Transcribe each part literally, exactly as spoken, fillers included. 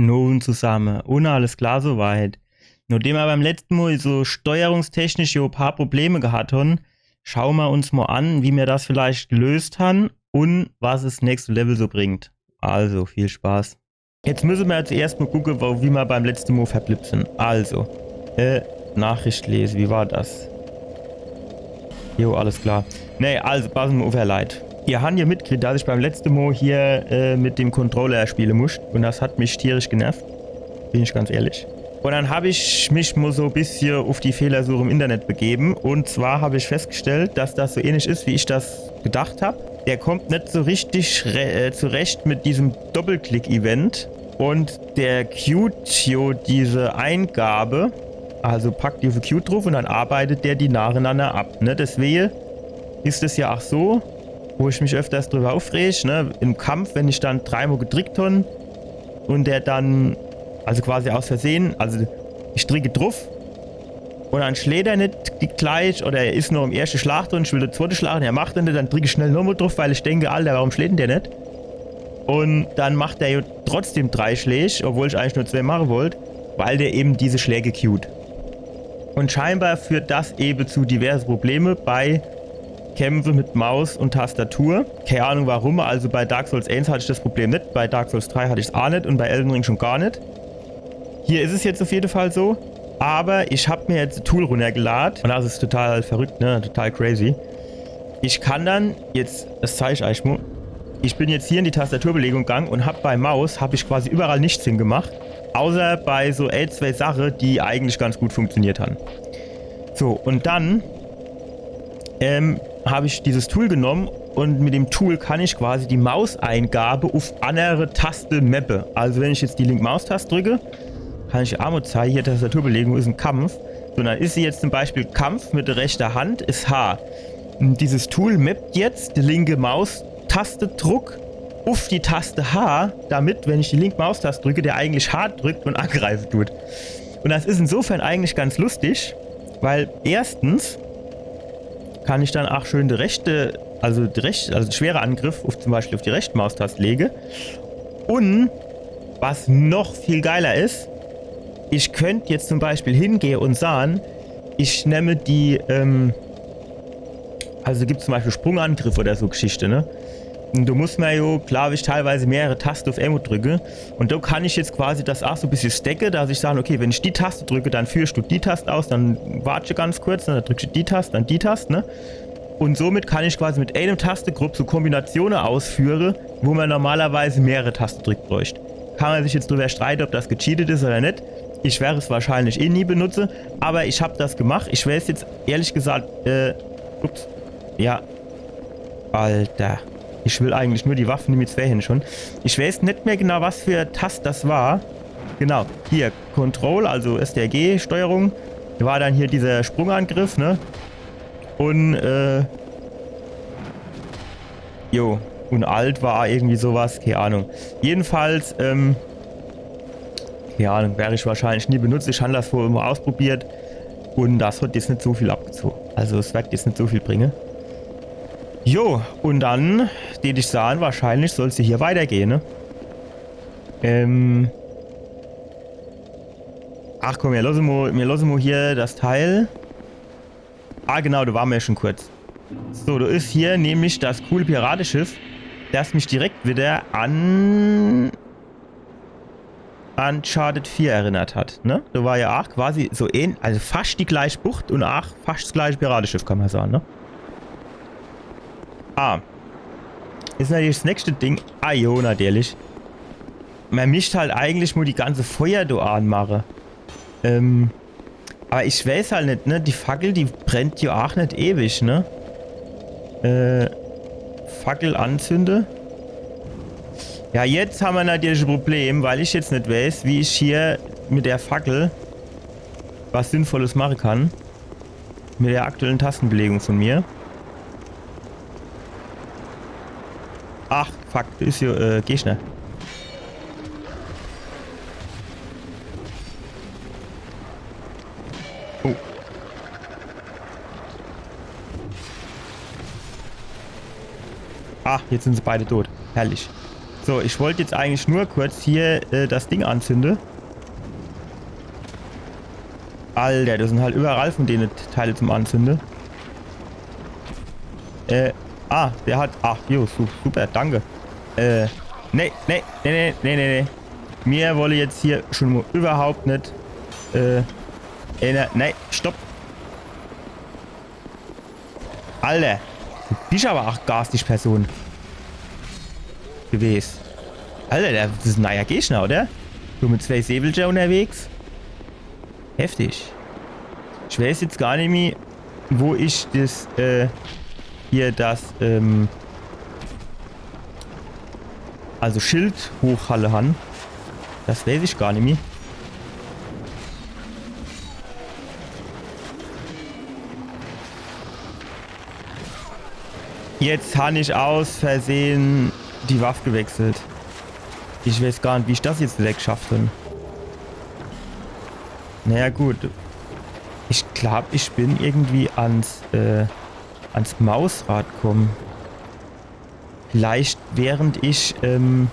Nun zusamme. Un alles klar soweit. Nodem mer beim letzte Mol so steuerungstechnisch jo e paar Probleme gehat hon, schaue mer uns mol an, wie mer das vielleicht gelöst han un was es nächste Level so bringt. Also, viel Spaß. Jetzt müsse mer zuerscht mol gucke, wo, wie mer beim letzte Mol verblibb sin. Also, äh, Nachricht lese, wie war das? Jo, alles klar. Nee, also, passe mer uff, ihr Leit. Ihr han jo mitgekriet, dass ich beim letzte Mol hier, äh, mit dem Controller spiele musst. Un das hat mich tierisch genervt. Bin ich ganz ehrlich. Un dann hab ich mich mol so e bissje uff die Fehlersuch im Internet begebe. Un zwar hab ich festgestellt, dass das so ähnlich is, wie ich das gedacht hab. Der kommt net so richtig re äh, zurecht mit diesem Doppelklick-Event. Un der queuet jo diese Eingabe, also packt diese Queue druff un dann arbeitet der die nacheinander ab, ne? Deswege is es jo ach so, wo ich mich öfters drüber uffreg, ne? Im Kampf, wenn ich dann dreimol gedrickt hon un der dann, also quasi aus Versehen, also ich dricke druff un dann schlägt er net die gleich oder er is noch im erschte Schlag drin, ich will de zwotte Schlag un er macht en net, dann drick ich schnell nomol druff, weil ich denke, Alter, warum schlägt en der net? Un dann macht er jo trotzdem drei Schläg, obwohl ich eigentlich nur zwee mache wollt, weil der eben diese Schläge queuet. Un scheinbar führt das eben zu diverse Probleme bei Kämpfe mit Maus un Tastatur. Kei Ahnung warum, also bei Dark Souls eins hatt ich das Problem net, bei Dark Souls drei hatt ich's ach net un bei Elden Ring schon gar net. Hier is es jetzt uff jede Fall so, aber ich hab mer jetzt e Tool runnergelad un das is total verrückt, ne? Total crazy. Ich kann dann jetzt, das zeig ich eich mol, ich bin jetzt hier in die Tastaturbelegung gegange un hab bei Maus, hab ich quasi überall nichts hingemacht, außer bei so ein, zwee Sache, die eigentlich ganz gut funktioniert han. So, un dann, ähm, hab ich dieses Tool genomme un mit dem Tool kann ich quasi die Mauseingabe uff annere Taste mappe. Also wenn ich jetzt die linke Maustaste dricke, kann ich ach mol zeigen, hier Tastaturbelegung is en Kampf. So, dann is se jetzt zum Beispiel Kampf mit der rechte Hand, is H. Un dieses Tool mappt jetzt die linke Maustastedruck uff die Taste H, damit, wenn ich die linke Maustaste dricke, der eigentlich H drickt un angreife tut. Un das is insofern eigentlich ganz lustig, weil erstens kann ich dann ach schön die rechte, also die rechte, also de schwere Angriff uff, zum Beispiel uff die rechte Maustaste lege. Un was noch viel geiler is, ich könnt jetzt zum Beispiel hingehe un sage, ich nemme die, ähm, also gibt's zum Beispiel Sprungangriff oder so Geschichte, ne? Un do muss mer jo, glaab ich, teilweise mehrere Taste uff emol dricke. Un do kann ich jetzt quasi das ach so e bissje stacke, dass ich sage, okay, wenn ich die Taste dricke, dann führsch du die Taste aus, dann wartsche ganz kurz, ne, dann drücksch du die Taste, dann die Taste, ne? Un somit kann ich quasi mit eenem Tastedruck so Kombinatione ausführe, wo mer normalerweise mehrere Taste dricke bräucht. Kann mer sich jetzt drüber streite, ob das gecheatet is oder net. Ich werre es wahrscheinlich eh nie benutze, aber ich hab das gemacht. Ich weiß jetzt ehrlich gesagt, äh, ups, ja, Alter. Ich will eigentlich nur die Waffe mit zwee Hände schon. Ich weiß net mehr genau, was für Tast das war. Genau, hier, Control, also S T R G-Steuerung. War dann hier dieser Sprungangriff, ne? Un, äh, jo, un Alt war irgendwie sowas, kei Ahnung. Jedenfalls, ähm, kei Ahnung, werr ich wahrscheinlich nie benutze. Ich han das vorher immer ausprobiert un das hat jetzt net so viel abgezoge. Also es werd jetzt net so viel bringe. Jo, un dann, tät ich sage, wahrscheinlich soll's hier weitergehe, ne? Ähm. Ach komm, mir losse mo, mir losse mo hier das Teil. Ah, genau, do ware mir jo schon kurz. So, do is hier nämlich das coole Pirateschiff, das mich direkt wieder an Uncharted vier erinnert hat, ne? Do war jo ach quasi so ähn-, also fascht die gleiche Bucht un ach fascht das gleiche Pirateschiff, kann mer sage, ne? Ah. Is natürlich das nächste Ding. Ah jo, natürlich. Mer misst halt eigentlich nur die ganze Feuer do anmache. Ähm, aber ich weiß halt net, ne? Die Fackel, die brennt jo ach net ewig, ne? Äh, Fackel anzünde. Ja, jetzt ha mer natürlich e Problem, weil ich jetzt net weiß, wie ich hier mit der Fackel was Sinnvolles mache kann. Mit der aktuellen Tastebelegung von mir. Ach, fuck, do is jo, äh, Gegner. Oh. Ah, jetzt sin se beide tot. Herrlich. So, ich wollt jetzt eigentlich nur kurz hier äh, das Ding anzünde. Alter, do sin halt überall von dene Teile zum Anzünde. Äh, ah, der hat, ach, jo, su super, danke. Äh, nee, nee, nee, nee, nee, nee, nee. Mir wolle jetzt hier schon mo überhaupt net, äh, eener, nee, stopp. Alter, du bisch aber ach garstig Person gewes. Alter, der, das is en neier Gegner, oder? So mit zwei Säbelcher unterwegs. Heftig. Ich weiß jetzt gar nimmi, wo ich das, äh, hier das, ähm, also Schild hochhalle han. Das weiß ich gar nimmi. Jetzt han ich aus Versehen die Waff gewechselt. Ich weiß gar net, wie ich das jetzt direkt geschafft han. Naja, gut. Ich glaub, ich bin irgendwie ans, äh, ans Mausrad komm. Vielleicht während ich, ähm,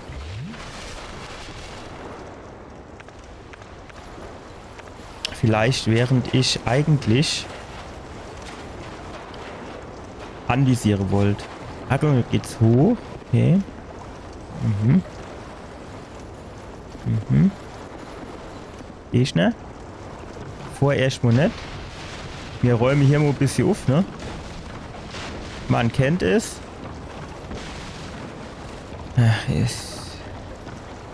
vielleicht während ich eigentlich anvisiere wollt. Ah, guck, geht's hoch. Okay. Mhm. Mhm. Geh ich, ne? Vorerst mo net. Mir räume hier mo e bissje uff, ne? Man kennt es. Ach, es.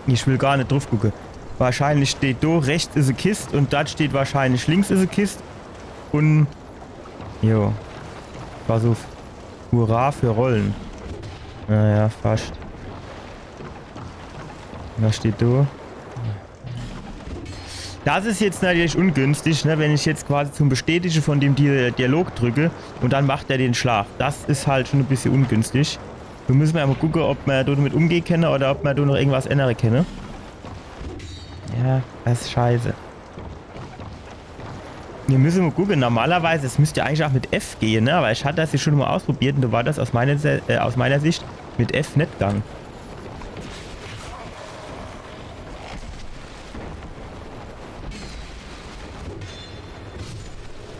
Ich will gar net druff gucke. Wahrscheinlich steht do rechts is e Kist und dort steht wahrscheinlich links is e Kist. Und. Jo. Pass uff. Hurra für Rollen. Naja, fast. Was steht do? Das is jetzt natürlich ungünstig, ne? Wenn ich jetzt quasi zum Bestätige von dem Di Dialog drücke und dann macht er den Schlag. Das is halt schon e bissje ungünstig. Do müsse mer mo gucke, ob mer do damit umgehe kenne oder ob mer do noch irgendwas ännere kenne. Ja, das is scheiße. Mir müsse mo gucke, normalerweise, es müsst ja eigentlich ach mit F gehe, ne? Aber ich hat das ja schon mo ausprobiert und do war das aus meiner, Se äh, aus meiner Sicht mit F net gang.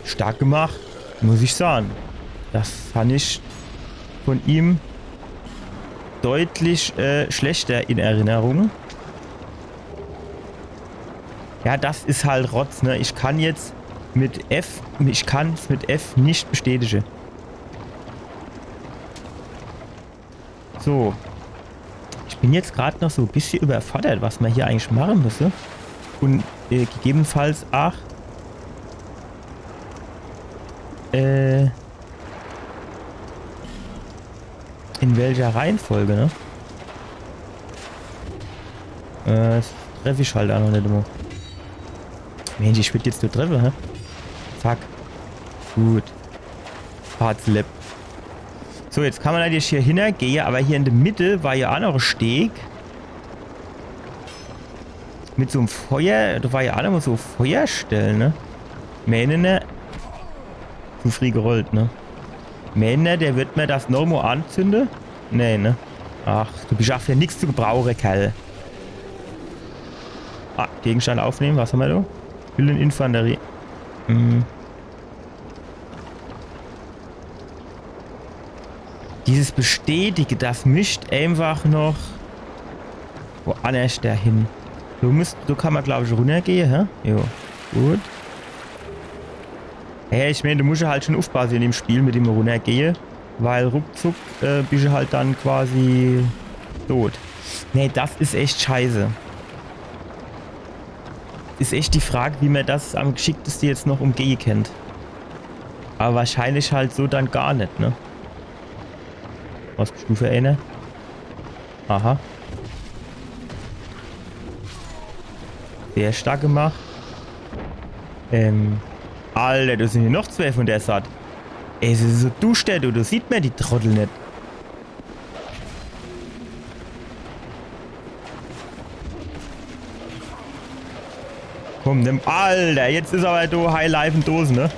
Stark gemacht, muss ich sage. Das han ich von ihm deutlich äh, schlechter in Erinnerung. Ja, das is halt Rotz, ne? Ich kann jetzt mit F, ich kann's mit F net bestätige. So. Ich bin jetzt grad noch so e bissje überfordert, was mer hier eigentlich mache müsse. Und äh, gegebenfalls ach äh, in welcher Reihenfolge, ne? Äh, das treff ich halt ach noch net immer. Mensch, ich würd jetzt nur treffe, hä? Zack. Gut. Hart slap. So, jetzt kann mer natürlich hier hinnergehe, aber hier in der Mitte war ja ach noch e Steg. Mit so'm Feuer, do war ja ach noch mo so Feuerstelle, ne? Menne, ne? Zu frieh gerollt, ne? Menne, der wird mer das noch mo anzünde? Nee, ne? Ach, du bisch ach für nix zu gebrauche, Kerl. Ah, Gegenstand aufnehmen, was hammer do? Hülleninfanterie. Hm. Dieses Bestätige, das mischt einfach noch woannerscht do hin. Du musst, do kann mer, glaub ich, runnergehe, hä? Jo, gut. Hey, ich mein, du muscht ja halt schon uffpasse in dem Spiel mit dem Runnergehe, weil ruckzuck äh, bisch du halt dann quasi tot. Nee, das is echt scheiße. Is echt die Frage, wie mer das am geschickteste jetzt noch umgehe kennt. Aber wahrscheinlich halt so dann gar net, ne? Was bisch du für eener? Aha. Sehr stark gemacht. Ähm. Alter, do sin hier noch zwei von der Sort. Ey, es is so duschter, du, do sieht mer die Trottel net. Komm, nimm. Alter, jetzt is aber do High Life in Dose, ne?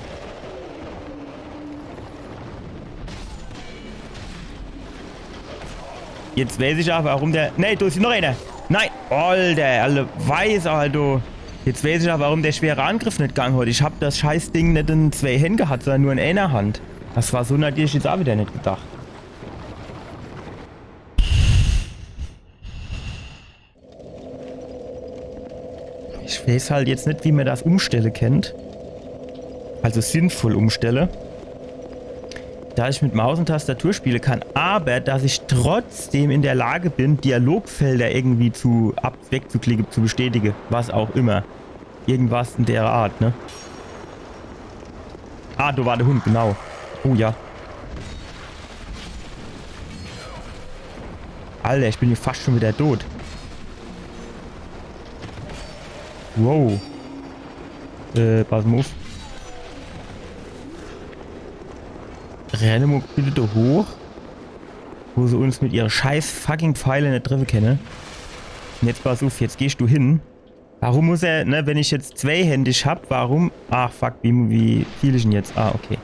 Jetzt weiß ich ach, warum der... Nee, do is noch ener. Nein. Alter, alle weiß, Alter. Jetzt weiß ich ach, warum der schwere Angriff net gang hat. Ich hab das Scheißding net in zwei Händ gehat, sondern nur in ener Hand. Das war so natürlich jetzt ach wieder net gedacht. Ich weiß halt jetzt net, wie mer das umstelle kennt. Also sinnvoll umstelle. Dass ich mit Maus und Tastatur spiele kann, aber dass ich trotzdem in der Lage bin, Dialogfelder irgendwie zu ab-, wegzuklicke, zu bestätige, was auch immer. Irgendwas in der Art, ne? Ah, do war der Hund, genau. Oh ja. Alter, ich bin hier fast schon wieder tot. Wow. Äh, pass mal auf. Renne mal bitte da hoch. Wo sie uns mit ihre scheiß fucking Pfeile net treffe kenne. Und jetzt pass auf, jetzt gehst du hin. Warum muss er, ne, wenn ich jetzt zweihändig hab, warum? Ah, fuck, wie, wie ziel ich denn jetzt? Ah, okay.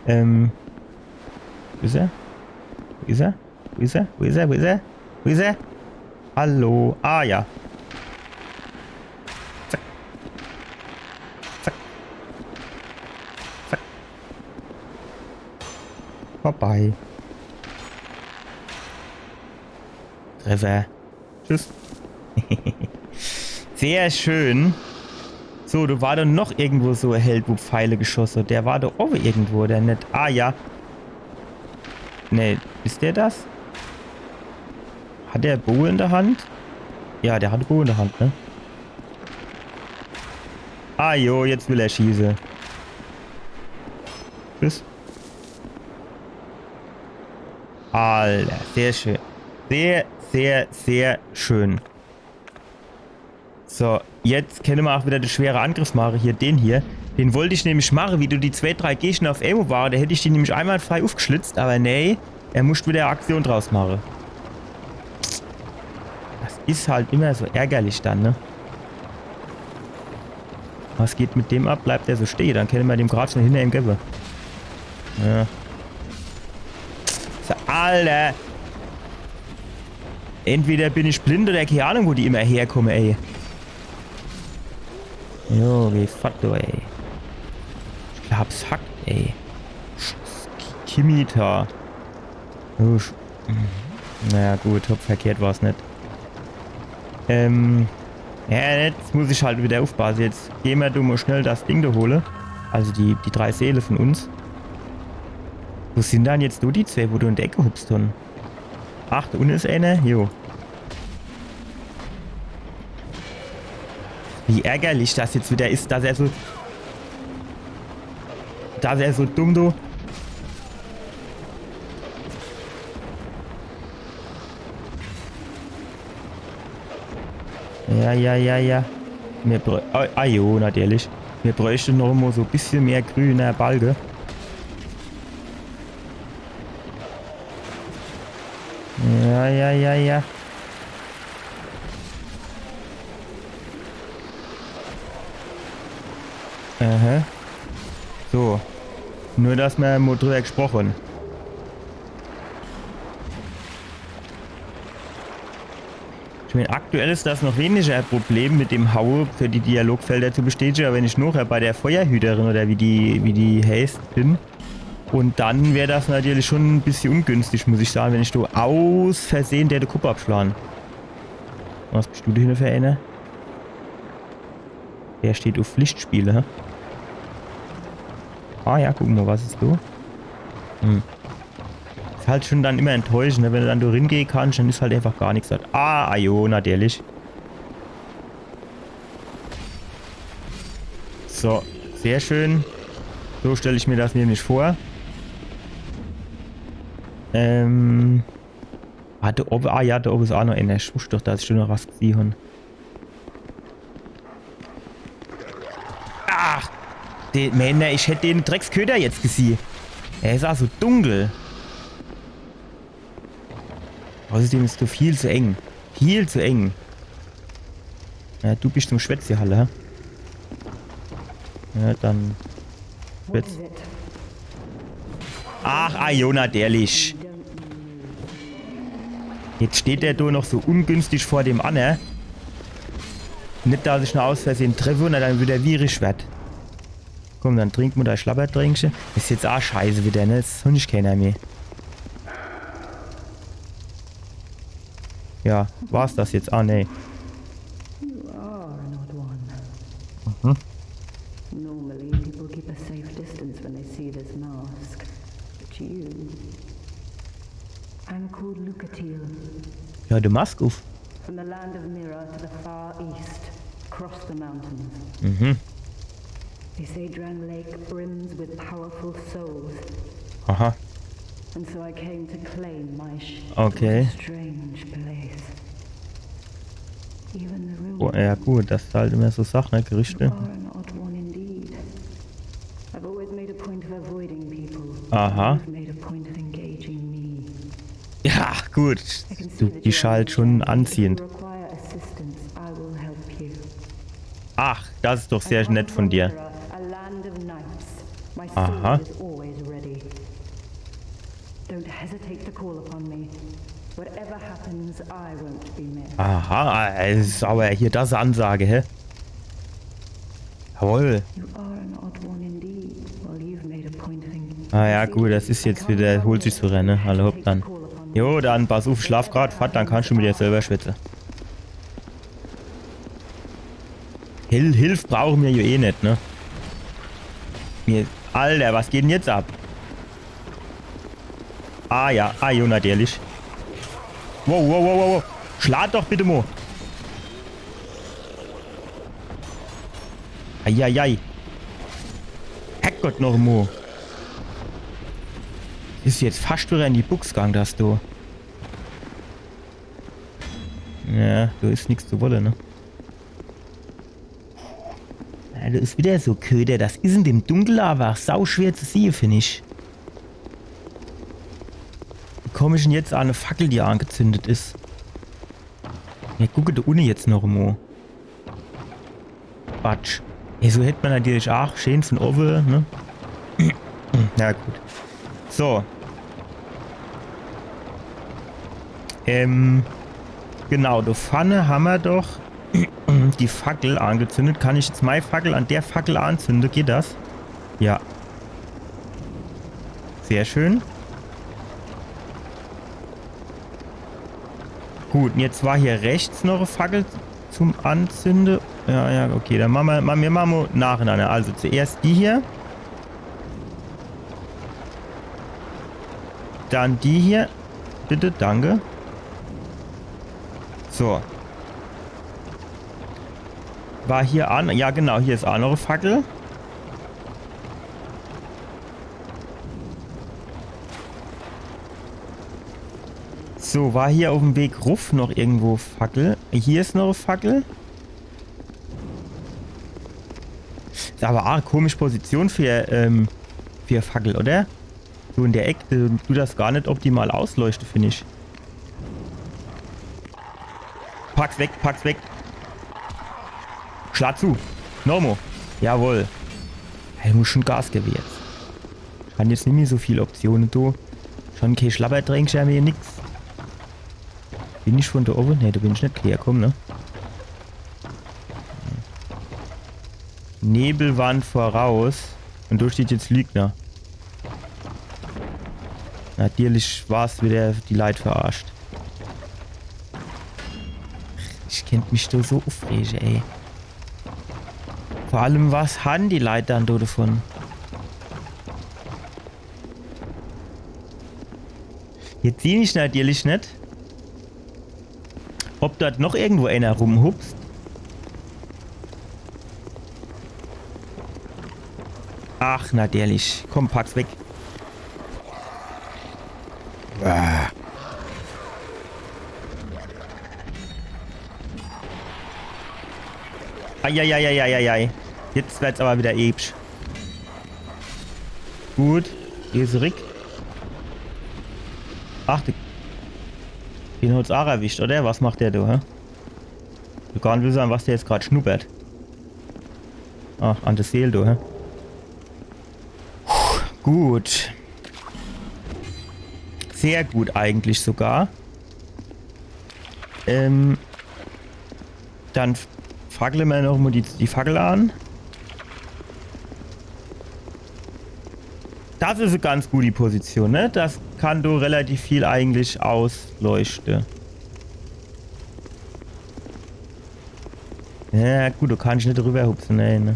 Ähm. Wo is er? Wo is er? Wo is er? Wo is er? Wo is er? Wo is er? Hallo? Ah, ja. Zack. Zack. Zack. Vorbei. Treffer. Tschüss. Sehr schön. So, do war doch noch irgendwo so e Held, wo Pfeile geschosse. Der war doch owe irgendwo, oder net? Ah, ja. Nee, is der das? Hat der Bow in der Hand? Ja, der hat Bow in der Hand, ne? Ah, jo, jetzt will er schieße. Tschüss. Alter, sehr schön. Sehr, sehr, sehr schön. So, jetzt kenne mer ach wieder de schwere Angriff mache. Hier, den hier. Den wollt ich nämlich mache, wie do die zwei, drei Gegner auf emol ware. Do hätt ich die nämlich einwandfrei ufgeschlitzt, aber nee, er musst wieder Aktion draus mache. Das is halt immer so ärgerlich dann, ne? Was geht mit dem ab? Bleibt der so stehe? Dann kenne mer dem grad schon hinner ihm gewwe. Ja. So, Alter! Entweder bin ich blind oder kei Ahnung, wo die immer herkomme, ey. Jo, wie fett, du, ey. Ich glaab's hackt, ey. Sch-, Sch-, Kimita. Oh, Sch-, naja, gut, hopp, verkehrt war's net. Ähm, ja, jetzt muss ich halt wieder ufpasse. Jetzt geh mer do mol schnell das Ding do hole. Also die, die drei Seele von uns. Wo sin dann jetzt do die zwei, wo do in der Eck gehupst hun? Ach, do unne is einer. Jo. Wie ärgerlich das jetzt wieder is, dass er so, dass er so dumm, du. Ja, ja, ja, ja. Mir brä-, ah, ah jo, natürlich. Mir bräuchte noch mol so e bissje mehr grüner Balge. Ja, ja, ja, ja. Aha. So. Nur, dass mer mol drüber gesproche. Ich mein, aktuell is das noch weniger e Problem mit dem Haue für die Dialogfelder zu bestätige, aber wenn ich nochher bei der Feuerhüterin oder wie die, wie die heißt, bin, und dann wär das natürlich schon e bissje ungünstig, muss ich sage, wenn ich do aus Versehen der de Kopp abschlage. Was bist du denn für einer? Der steht auf Pflichtspiele, hä? Ah ja, guck mol, was is do? Hm. Is halt schon dann immer enttäuschend, ne? Wenn du dann do ringeh kannst, dann is halt einfach gar nix dort. Ah, ajo, natürlich. So, sehr schön. So stell ich mir das nämlich vor. Ähm. Wart, do owwe, ah ja, do owwe is ach noch einer. Ich wusst doch, dass ich do noch was gesieh hun. Ach, de, Männer, ich hätt den Drecksköter jetzt gesieh. Er is ach so dunkel. Außerdem is do viel zu eng. Viel zu eng. Ja, du bist zum Schwätze, Halle, hä? Ja, dann Schwätz. Ach, ajo, natürlich. Jetzt steht der do noch so ungünstig vor dem anner. Net, dass ich ne aus Versehen treff un er dann widder wierisch werd. Komm, dann trink mo dei Schlabbertränkche. Is jetzt aa scheiße widder, ne? Jetzt hab ich kenner meh. Ja, war's das jetzt? Ah, nee. You are an odd one. Mhm. Normally, people keep a safe distance when they see this mask. But you... I'm called Lucatiel. Ja, die Mask uff. From the land of Mira to the far east, across the mountains. Mhm. They say Drang Lake brims with powerful souls. Aha. And so I came to claim my sh... Okay. It was a strange place. Even the ruins... Oh, ja gut, dass do halt immer so Sache, ne? Gerüchte. You are an odd one indeed. I've always made a point of avoiding people. Aha. You've made a point of engaging me. Ja, gut. I can see that you are... Du bist halt schon anziehend. If you require assistance, I will help you. Ach, das is doch sehr nett von dir. I come from Mira, a land of knights. My... Aha. Sword is always ready. Don't hesitate to call upon me. Whatever happens, I won't be missed. Aha, es is awwer hier das Ansage, hä? Jawohl. You are an odd one indeed. Well, you've made a point of en... Ah ja, gut, das is jetzt widder, holt sich so rin, ne? Alla hopp dann. Jo, dann pass uff, schlaf grad fort, dann kannsch du mit der selwer schwätze. Hil-, Hilf brauche mer jo eh net, ne? Mir, Alter, was geht denn jetzt ab? Ah ja, ah jo, natürlich. Wow, wow, wow, wow, wow. Schlag doch bitte mo. Eieiei. Herrgott noch mo. Is jetzt fascht widder in die Bux gang, das do. Ja, do is nix zu wolle, ne? Ja, do is widder so Köder. Das is in dem Dunkel awwer sau schwer zu siehe, find ich. Wie komm ich denn jetzt an e Fackel, die angezündet is? Ja, gucke do unne jetzt noch mo. Quatsch. Ey, so hätt mer natürlich aach schee vun owwe, ne? Na gut. So. Ähm, genau, do vorne hammer doch die Fackel angezündet. Kann ich jetzt mei Fackel an der Fackel anzünde? Geht das? Ja. Sehr schön. Gut, un jetzt war hier rechts noch e Fackel zum Anzünde. Ja, ja, okay, dann mache mer, mache mer, mache mer nacheinander. Also zuerscht die hier. Dann die hier. Bitte, danke. So. War hier an? Ja, genau, hier is aach noch e Fackel. So, war hier uff'm Weg ruff noch irgendwo Fackel? Hier is noch e Fackel. Is awwer aach e komisch Position für, ähm, für Fackel, oder? So in der Eck, äh, dut das gar net optimal ausleuchte, find ich. Pack's weg, pack's weg. Schlag zu. Nomo. Jawohl. Ey, muss schon Gas gewwe jetzt. Kann jetzt nimmi so viel Optione, du. Schon kee Schlabbertränkche mehr, nix. Bin ich vun do owwe? Nee, do bin ich net klar kumm, ne? Nebel warnt voraus. Un do steht jetzt Lügner. Natürlich war's widder die Leit verarscht. Ich kennt mich do so uffrege, ey. Vor allem, was han die Leit dann do devun? Jetzt sieh ich natürlich net, ob dort noch irgendwo ener rumhupst. Ach, natürlich. Komm, pack's weg. Ah. Eieieiei. Jetzt werd's awwer widder episch. Gut. Hier is Rick. Ach, de-, den hat's aach erwischt, oder? Was macht der do, hä? Ich will gar net wisse, an was der jetzt grad schnuppert. Ach, an de Seel, du, hä? Puh, gut. Sehr gut eigentlich sogar. Ähm, dann f-, fackle mer noch mo die, die Fackel an. Das is e ganz gute Position, ne? Das kann do relativ viel eigentlich ausleuchte. Ja, gut, do kann ich net rüberhupse, ne, ne.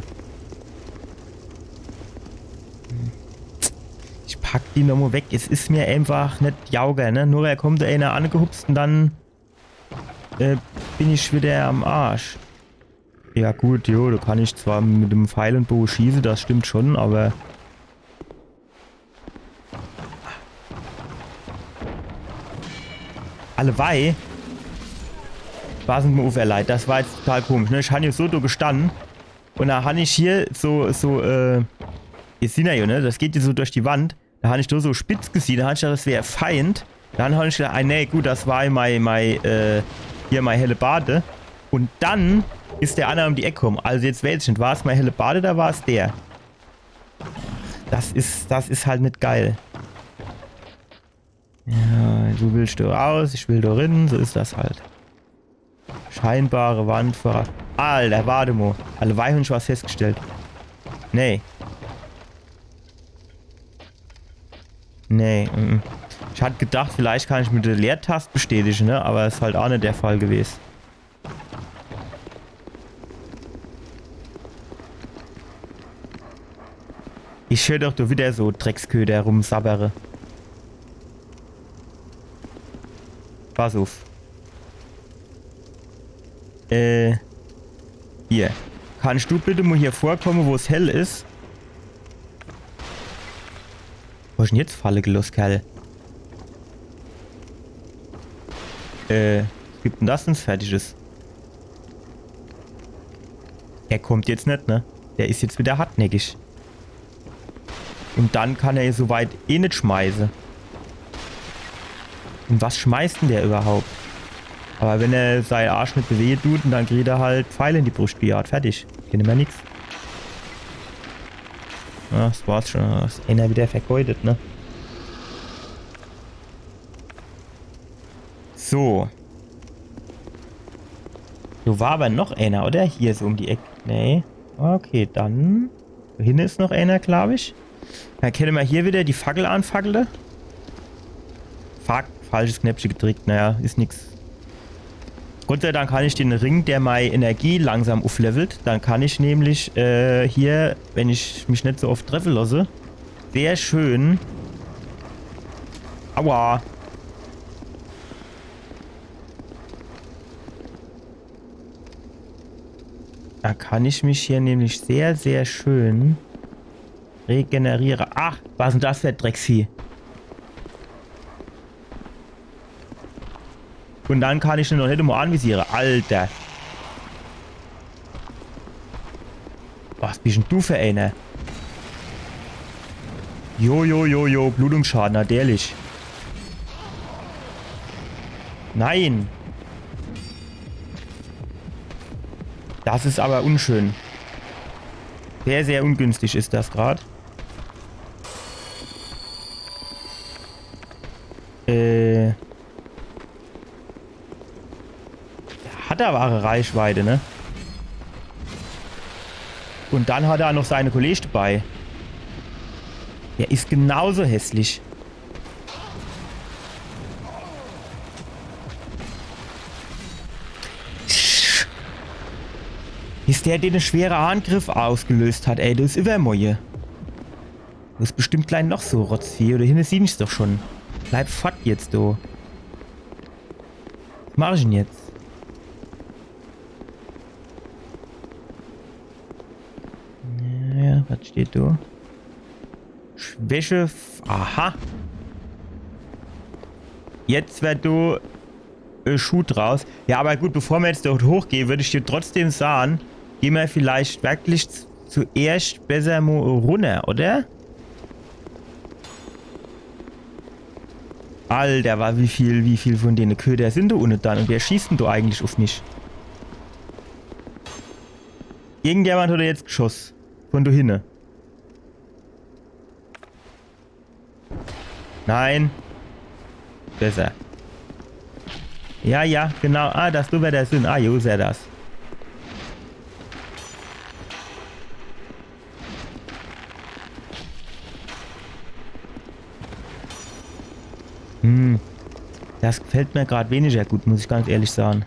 Ich pack die nomo weg. Es is mir einfach net jauger, ne? Nur weil kommt do ener angehupst und dann äh, bin ich wieder am Arsch. Ja gut, jo, do kann ich zwar mit dem Pfeil und Boge schieße, das stimmt schon, aber Allewei. Was en Move, Leit. Das war jetzt total komisch, ne? Ich han jo so do gestanne. Und do han ich hier so, so, äh, jetzt sieht er jo, ne? Das geht jo so durch die Wand. Do han ich do so spitz gesiehn, do han ich gedacht, das wär Feind. Dann han ich gedacht, ah, nee, gut, das war mei, mei, äh, hier mei Hellebarde. Und dann is der anner um die Eck kumme. Also jetzt weiß ich net, war's mei Hellebarde oder war's der? Das is, das is halt net geil. Ja, du willst do raus, ich will do rin, so is das halt. Scheinbare Wand voraus. Alter, warte mo. Allewei han ich was festgestellt. Nee. Nee, mm, mm. Ich hat gedacht, vielleicht kann ich mit der Leertast bestätige, ne? Aber is halt ach net der Fall gewes. Ich hör doch do wieder so Drecksköder rumsabbere. Pass uff. Äh. Hier. Kannst du bitte mo hier vorkomme, wo's hell is? Wo hast denn jetzt falle geloss, Kerl? Äh, was gibt denn das denn Fertiges? Der kommt jetzt net, ne? Der is jetzt wieder hartnäckig. Und dann kann er so weit eh net schmeiße. Und was schmeißt denn der überhaupt? Aber wenn er sein Arsch net bewege tut, dann kriegt er halt Pfeile in die Brust gejagt. Fertig. Geht nimmer nix. Ja, das war's schon. Das is ener wieder vergeudet, ne? So. Do war aber noch ener, oder? Hier so um die Eck. Nee. Okay, dann. Do hinne is noch ener, glaub ich. Dann kenne mer hier wieder die Fackel anfackele. Fuck, falsches Knäppche gedrickt. Naja, is nix. Gott sei Dank han ich den Ring, der mei Energie langsam ufflevelt. Dann kann ich nämlich, äh, hier, wenn ich mich net so oft treffe losse, sehr schön. Aua. Da kann ich mich hier nämlich sehr, sehr schön regeneriere. Ach, was is denn das für e Drecksvieh? Und dann kann ich noch net mo anvisiere. Alter. Was bist denn du für ener? Jo, jo, jo, jo, Blutungsschaden, natürlich. Nein. Das is aber unschön. Sehr, sehr ungünstig is das grad. Äh. Der hat aber e Reichweite, ne? Und dann hat er noch seine Kollege dabei. Der is genauso hässlich. Bis der den schwere Angriff ausgelöst hat, ey, das is übermoie. Das is bestimmt gleich noch so Rotzvieh. Oder hinne sieh ich's doch schon. Bleib fort jetzt, du. Was mach ich denn jetzt? Ja, ja, was steht do? Schwäche. F-, aha. Jetzt werd do äh, Schuh draus. Ja, aber gut, bevor mer jetzt dort hochgehe, würd ich dir trotzdem sagen, geh mer vielleicht wirklich z-, zuerscht besser mo runner, oder? Alter, wa-, wie viel, wie viel von dene Köder sind do unne dann? Und wer schießt denn do eigentlich uff mich? Irgendjemand hat jetzt geschoss. Von do hinne. Nein. Besser. Ja, ja, genau. Ah, das do wär der Sinn. Ah, jo, is er das. Hm. Das gefällt mir grad weniger gut, muss ich ganz ehrlich sagen.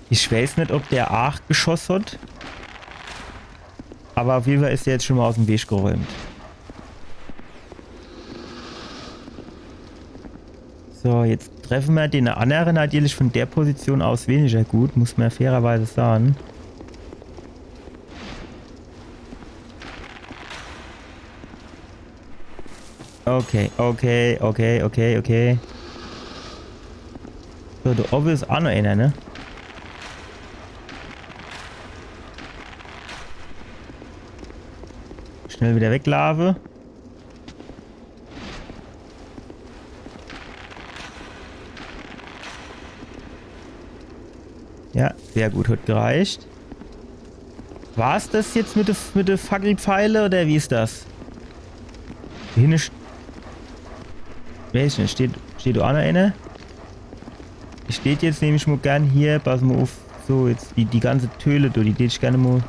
Ich weiß net, ob der aach Geschoss hat. Aber auf jeden Fall is der jetzt schon mal aus dem Weg geräumt. So, jetzt treffe mer den annere natürlich von der Position aus weniger gut, muss mer fairerweise sagen. Okay, okay, okay, okay, okay. So, do owwe is aach noch einer, ne? Schnell wieder weglaafe. Ja, sehr gut, hat gereicht. War's das jetzt mit de, mit de Fackelpfeile oder wie is das? Hinne st-, weiß ich net, steht, steht do aach noch einer? Ich steht jetzt nämlich mo gern hier, pass mo uff, so jetzt die, die ganze Töle do, die tät ich gerne mo.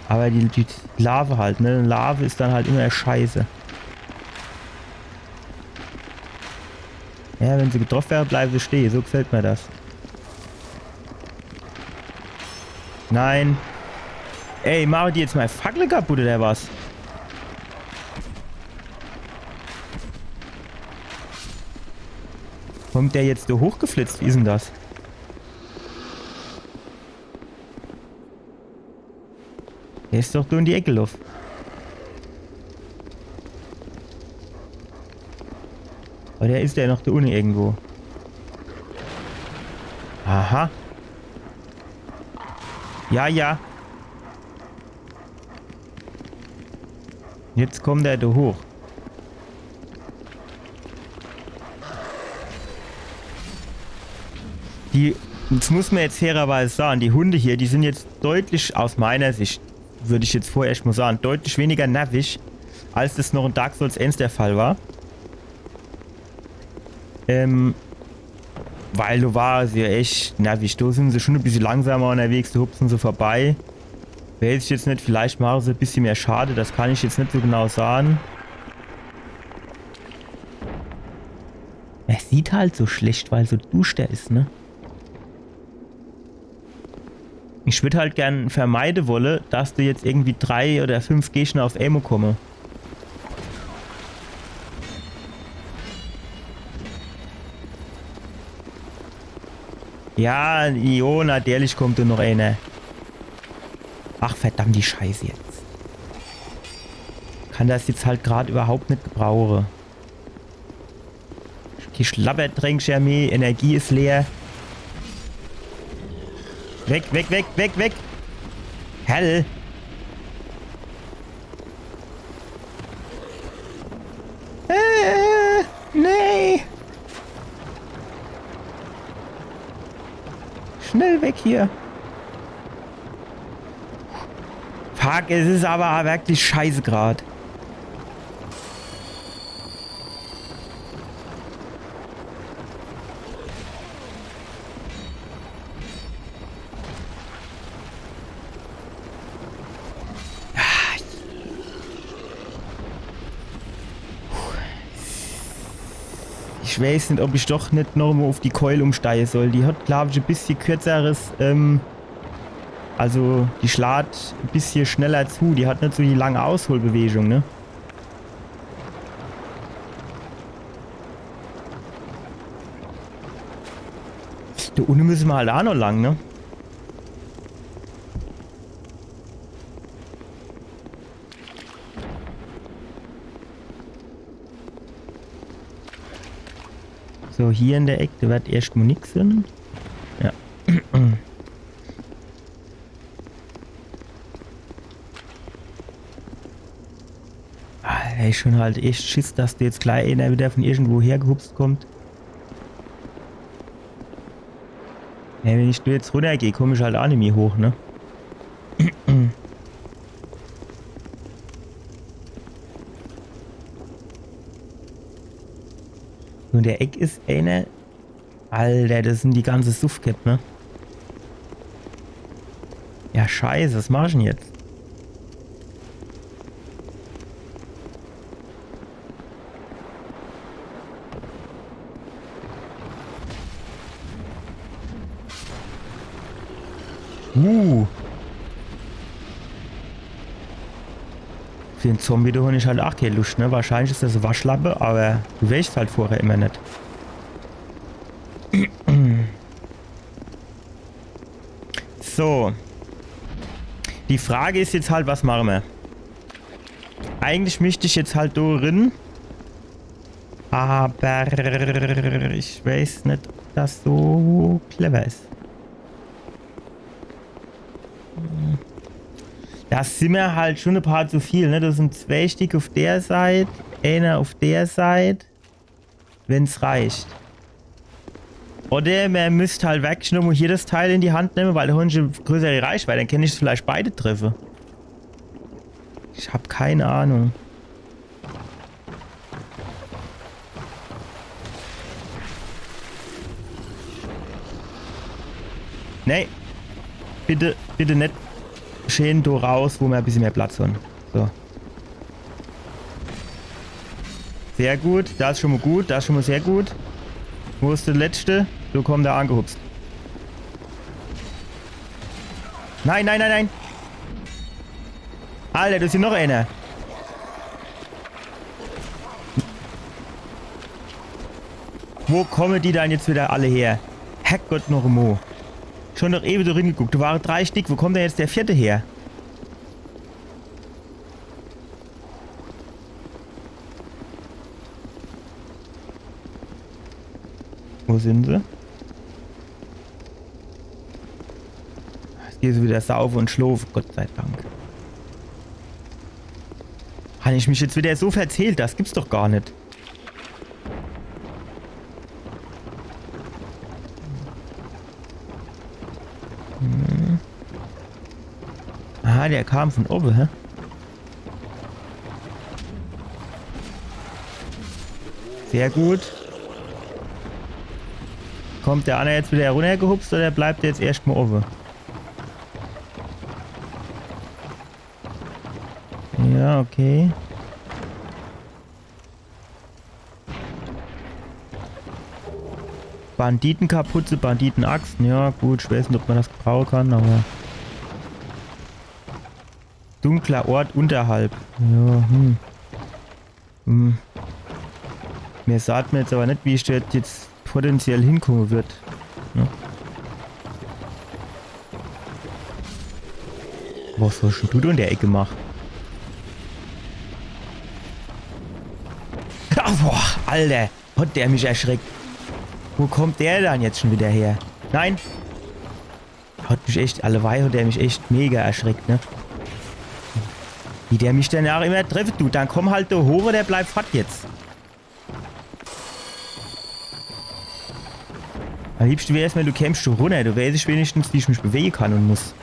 Aber die, die Lava halt, ne? Lava is dann halt immer scheiße. Ja, wenn se getroffen werden, bleiben se stehen. So gefällt mir das. Nein. Ey, machen die jetzt mei Fackel kaputt oder was? Kommt der jetzt do hochgeflitzt? Wie is denn das? Der is doch do in die Eck geloff. Oder is der noch do unne irgendwo? Aha. Ja, ja. Jetzt kommt er do hoch. Die, das muss man jetzt fairerweise sagen, die Hunde hier, die sind jetzt deutlich, aus meiner Sicht, würde ich jetzt vorerst mal sagen, deutlich weniger nervig, als das noch in Dark Souls eins der Fall war. Ähm, weil do war se ja echt nervig. Do sind se schon e bissje langsamer unterwegs, do hupsen se vorbei. Weiß ich jetzt net, vielleicht machen se e bissje mehr Schade, das kann ich jetzt net so genau sagen. Er sieht halt so schlecht, weil so duschter is, ne? Ich würd halt gern vermeide wolle, dass do jetzt irgendwie drei oder fünf Gegner auf emol komme. Ja, jo, natürlich kommt do noch einer. Ach, verdammt die Scheiße jetzt. Kann das jetzt halt grad überhaupt net gebrauche. Die Schlabbertränke, Jeremy, Energie is leer. Weg, weg, weg, weg, weg! Hell! Äh, nee! Schnell weg hier! Fuck, es is aber wirklich scheiße grad. Ich weiß net, ob ich doch net noch mo auf die Keul umsteige soll. Die hat, glaub ich, e bissje kürzeres, ähm, also die schlaat e bissje schneller zu. Die hat net so die lange Ausholbewegung, ne? Do unne müsse mer halt aa noch lang, ne? So, hier in der Eck, do werd erscht mo nix sin. Ja. Ah, ey, schon halt echt Schiss, dass do jetzt gleich einer wieder von irgendwo hergehupst kommt. Ey, wenn ich do jetzt runnergeh, komm ich halt aa nimmi hoch, ne? Un der Eck is eener. Alter, das sin die ganze Suffkäpp, ne? Ja, scheiße, was mach ich denn jetzt? Uh. Für en Zombie, do hon ich halt ach kee Luscht, ne? Wahrscheinlich is das e Waschlappe, awwer du weesch's halt vorher immer net. So. Die Frage is jetzt halt, was mache mer? Eigentlich misst ich jetzt halt do rin. Awwer ich weeß net, ob das so clever is. Das sin mer halt schun e paar zu viel, ne? Das sin zwee Stick uff der Seit, eener uff der Seit, wenn's reicht. Oder mer misst halt wirklich nur mo hier das Teil in die Hand nemme, weil do hon ich e größere Reichweit, dann kennt ich vielleicht beide treffe. Ich hab kee Ahnung. Nee. Bitte, bitte net. Schee do raus, wo mer e bissje mehr Platz hon. So. Sehr gut, das is schun mo gut, das is schun mo sehr gut. Wo is der letschte? Do kommt er angehupst. Nein, nein, nein, nein. Alter, do is noch eener. Wo komme die dann jetzt wieder alle her? Herrgott noch emol. Schun doch ewe so ringeguckt. Do ware drei Stick. Wo kommt dann jetzt der vierte her? Wo sin se? Jetzt gehn se wieder saufe un schlofe, Gott sei Dank. Hab ich mich jetzt wieder so verzählt? Das gibt's doch gar net. Hm. Ah, der kam vun owwe, hä? Sehr gut. Kommt der anner jetzt wieder runnergehupst oder bleibt der jetzt erscht mo owwe? Ja, okay. Banditenkapuze, Banditenaxt. Ja, gut, ich weeß net, ob ma das gebrauche kann, awwer. Dunkler Ort unterhalb. Ja, hm. Hm. Mir saht ma jetzt awwer net, wie ich do jetzt potenziell hinkomme würd. Ne? Was hast denn du do in der Eck gemacht? Ah, boah, Alter. Hat der mich erschreckt. Wo kommt der dann jetzt schun wieder her? Nein. Hat mich echt, allewei hat der mich echt mega erschreckt, ne? Wie der mich dann ach immer treffe dut. Dann komm halt do hoch oder bleib fort jetzt. Am liebschte wär's mir, du kämst schun runner. Do weeß ich wenigstens, wie ich mich bewege kann un muss.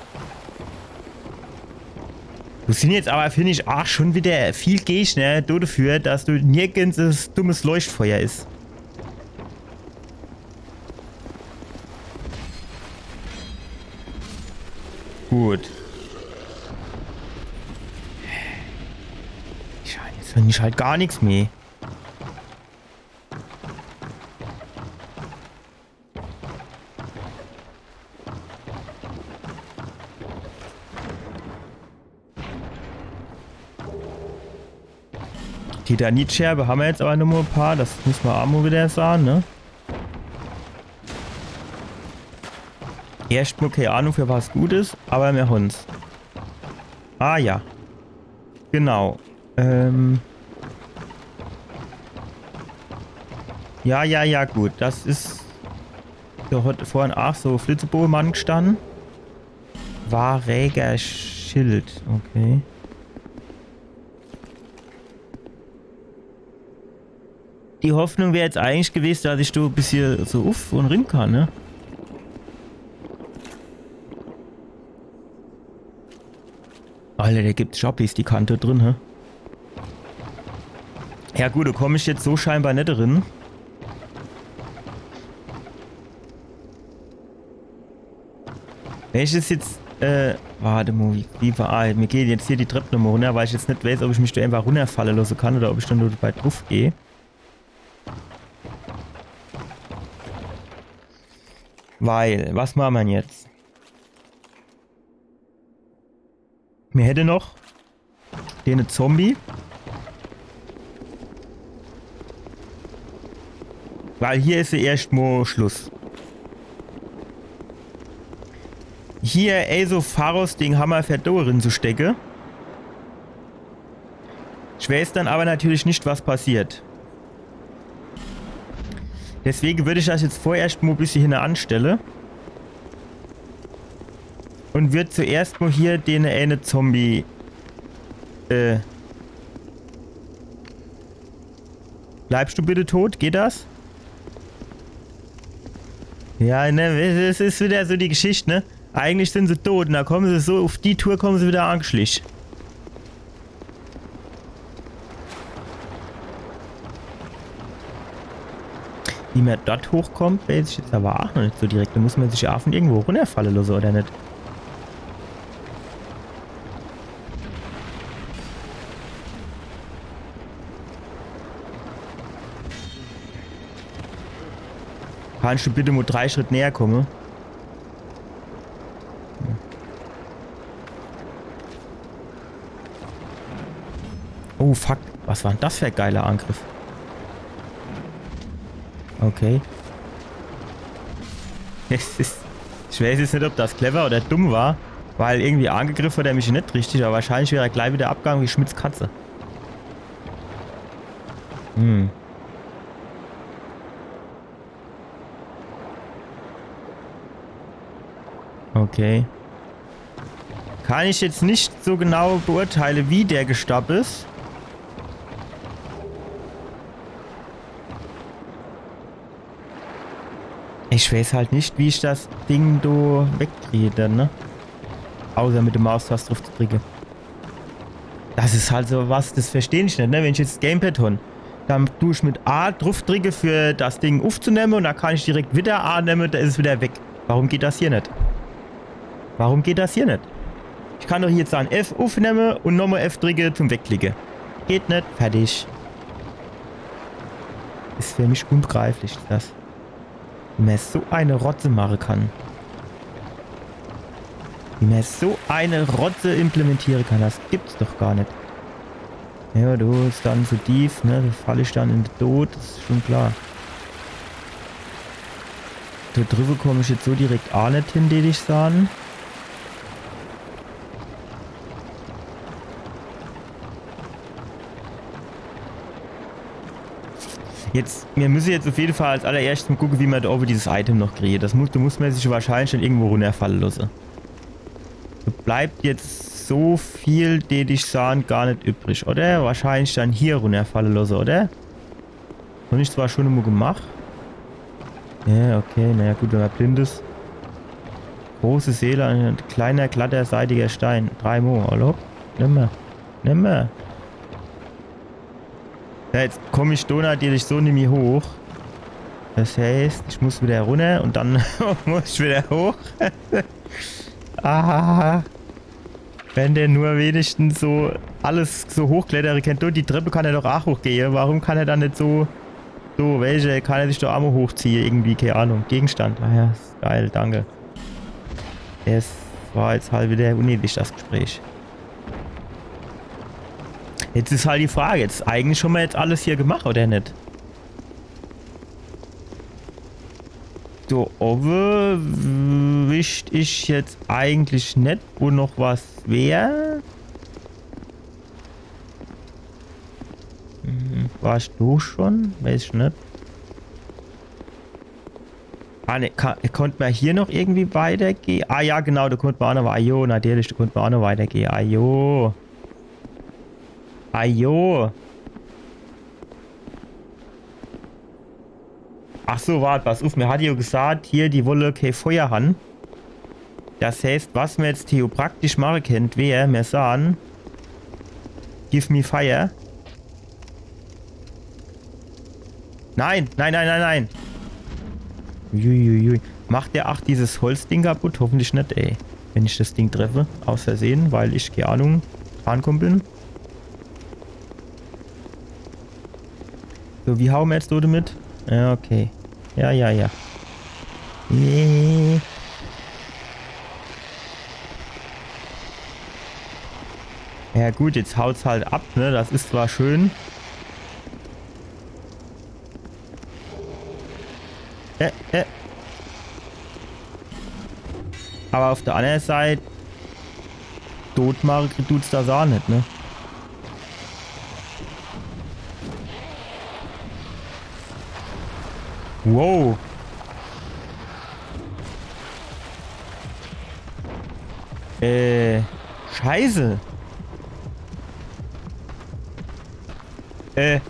Do sin jetzt awwer, find ich, ach schun wieder viel Gegner do dafür, dass do nirgends das dummes Leuchtfeuer is. Gut. Ich, jetzt find ich halt gar nix mehr. Titanitscherbe hammer jetzt awwer nur mo e paar. Das muss ma ach mo wieder sahn, ne? Erscht mo kee Ahnung, für was gut is, awwer mir hon's. Ah ja. Genau. Ähm. Ja, ja, ja, gut. Das is. Do hat vorhin ach so Flitzebogemann gestann. Waräger Schild. Okay. Die Hoffnung wär jetzt eigentlich gewesen, dass ich do e bissje so uff un rin kann, ne? Alter, der gibt Schappis, die Kante drin, hä? Ja gut, do komm ich jetzt so scheinbar net drin. Es is jetzt, äh, wart mol, wie, wie war, ah, mir gehn jetzt hier die Trepp nochmol runner, weil ich jetzt net weiß, ob ich mich do einfach runnerfalle losse kann oder ob ich dann nur dabei druff geh. Weil, was mache mer jetzt? Mir hätte noch den Zombie. Weil hier is jo erscht mol Schluss. Hier, ey, so Pharos-Ding hammer fer do rin zu stecke. Ich weiß dann awwer natürlich net, was passiert. Deswege würd ich das jetzt vorerscht mol bissje hinne anstelle. Un würd zuerscht mol hier den eine Zombie. Äh. Bleibst du bitte tot? Geht das? Ja, ne, es is wieder so die Geschicht, ne? Eigentlich sin se tot un do komme se so, uff die Tour komme se wieder angeschlich. Wie mer dort hochkommt, weiß ich jetzt awwer ach noch net so direkt. Do muss mer sich jo ach vun irgendwo runnerfalle losse, oder net? Kannst du bitte mol drei Schritt näher komme? Oh fuck, was war dann das fer e geiler Angriff? Okay. Es is, ich weiß jetzt net, ob das clever oder dumm war, weil irgendwie angegriff hat er mich net richtig, awwer wahrscheinlich wär er glei wieder abgang wie Schmitz Katze. Hm. Okay. Kann ich jetzt net so genau beurteile, wie der gestorb is. Ich weiß halt net, wie ich das Ding do wegkrie dann, ne? Außer mit de Maustaste druff zu dricke. Das is halt so was, das versteh ich net, ne? Wenn ich jetzt das Gamepad hon, dann du ich mit A druffdricke, für das Ding uffzunemme, un dann kann ich direkt wieder A nemme, do is es wieder weg. Warum geht das hier net? Warum geht das hier net? Ich kann doch jetzt dann F uffnemme un nochmol F dricke zum Wegklicke. Geht net, fertig. Is für mich unbegreiflich, das. Wie mer so e Rotze mache kann. Wie mer so e Rotze implementiere kann, das gibt's doch gar net. Ja, do is dann zu tief, ne? Do fall ich dann in de Tod, das is schon klar. Do driwwe komm ich jetzt so direkt aa net hin, deet ich saan. Jetzt, mir müsse jetzt uff jede Fall als allererschtes mol gucke, wie mer do owwe dieses Item noch kriege. Das muss, do muss mer sich wahrscheinlich schon irgendwo runnerfalle losse. Do bleibt jetzt so viel, deet ich saan, gar net übrig, oder? Wahrscheinlich dann hier runnerfalle losse, oder? Hon ich zwar schon emol gemach. Ja, okay, naja gut, wenn mer blind is. Große Seele, ein kleiner, glatter, seidiger Stein. Drei Mo, hallo? Nimm mer. Nimm mer. Ja, jetzt komm ich do natürlich so nimmi hoch. Das heißt, ich muss wieder runner un dann muss ich wieder hoch. Ah. Wenn der nur wenigstens so alles so hochklettere kennt. Du, die Treppe kann er doch aa hochgehe. Warum kann er dann net so, so, welche, kann er sich doch aa mol hochziehe irgendwie, kee Ahnung. Gegenstand. Ah ja, is geil, danke. Es war jetzt halt wieder unnötig, das Gespräch. Jetzt is halt die Frage, jetzt eigentlich hon mer jetzt alles hier gemach, oder net? Do owwe wisst ich jetzt eigentlich net, wo noch was wär. Hm, war ich do schon? Weiß ich net. Ah, ne, ka-, konnt mer hier noch irgendwie weitergehe? Ah ja, genau, do konnt mer aa noch, ah jo, natürlich, do konnt mer aa noch weitergehe. Ah jo. Ah jo. Ach so, wart, pass uff, mir hat jo gesaat, hier, die wolle kee Feuer han. Das heißt, was mer jetzt theopraktisch mache kennt, wär, mer saan, give me fire. Nein, nein, nein, nein, nein. Uiuiui. Macht der ach dieses Holzding kaputt? Hoffentlich net, ey. Wenn ich das Ding treffe, aus Versehen, weil ich, keine Ahnung, rankomme bin. So, wie haue mer jetzt do damit? Ja, okay. Ja, ja, ja. Nee. Ja gut, jetzt haut's halt ab, ne? Das is zwar schön. Äh, äh. Aber auf der andere Seite, dotmache tut's das ach net, ne? Wow. Äh, Scheiße. Äh,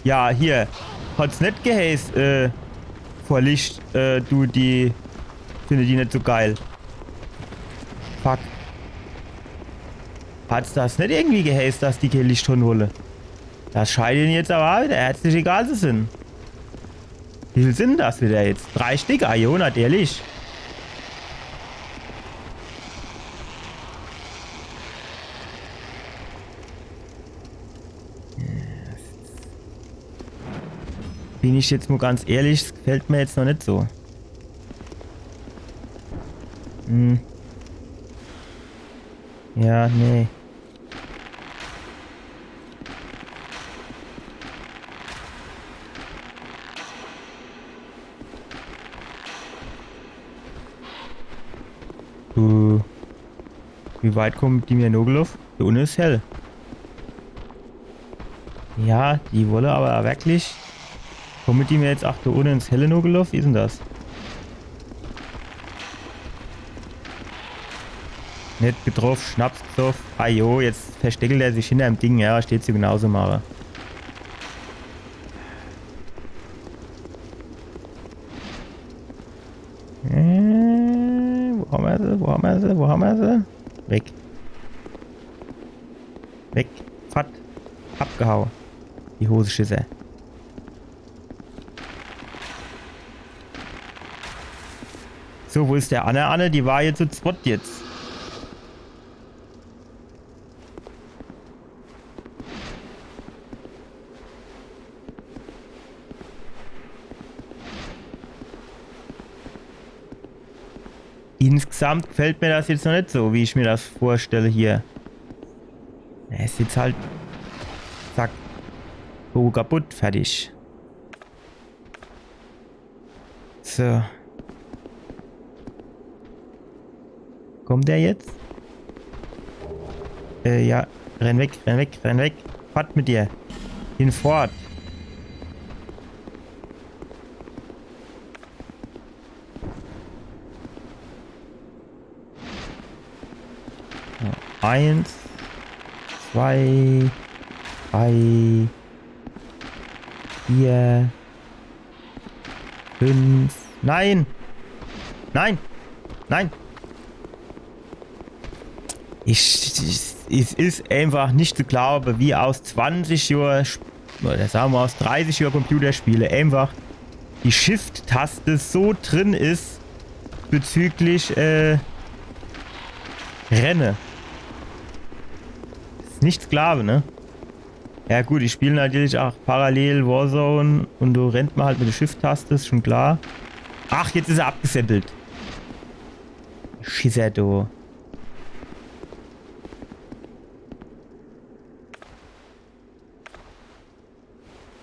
ja, hier. Hat's net geheiß, äh, vor Licht, äh, du, die finde die net so geil. Fuck. Hat's das net irgendwie geheiß, dass die kee Licht hon wolle? Das scheint ihne jetzt aber wieder herzlich egal zu sein. Wie viel sind das wieder jetzt? Drei Stück? Ah, jo, natürlich. Bin ich jetzt mo ganz ehrlich, es gefällt mir jetzt noch net so. Hm. Ja, nee. Du. Wie weit kommen die mir nogeloffe? Do unne is hell. Ja, die wolle aber wirklich. Kommen die mir jetzt ach do unne ins Helle nogeloffe? Wie is denn das? Net getroff, Schnaps gesoff. Ah jo, jetzt versteckelt er sich hinterm Ding. Ja, steht so genauso, Mare. Äh, wo haben wir sie? Wo haben wir sie? Wo haben wir sie? Weg. Weg. Fort. Abgehaue. Die Hoseschisser. So, wo is der anner Anne? Die war jetzt zu zwett jetzt. Insgesamt gefällt mir das jetzt noch net so, wie ich mir das vorstelle hier. Es is jetzt halt, zack, Boge kaputt, fertig. So. Kommt der jetzt? Äh, ja. Renn weg, renn weg, renn weg. Fort mit dir. Hinfort. So, eins, zwei, drei, vier, fünf. Nein! Nein! Nein! Ich, ich, es is einfach net zu glaube, wie aus zwanzig Johr Sp-, oder sage mer aus dreißig Johr Computerspiele einfach die Shift-Taste so drin is bezüglich, äh, Renne. Is net zu glaube, ne? Ja gut, ich spiel natürlich ach parallel Warzone un do rennt mer halt mit der Shift-Taste, is schon klar. Ach, jetzt is er abgeseppelt. Schisser, du.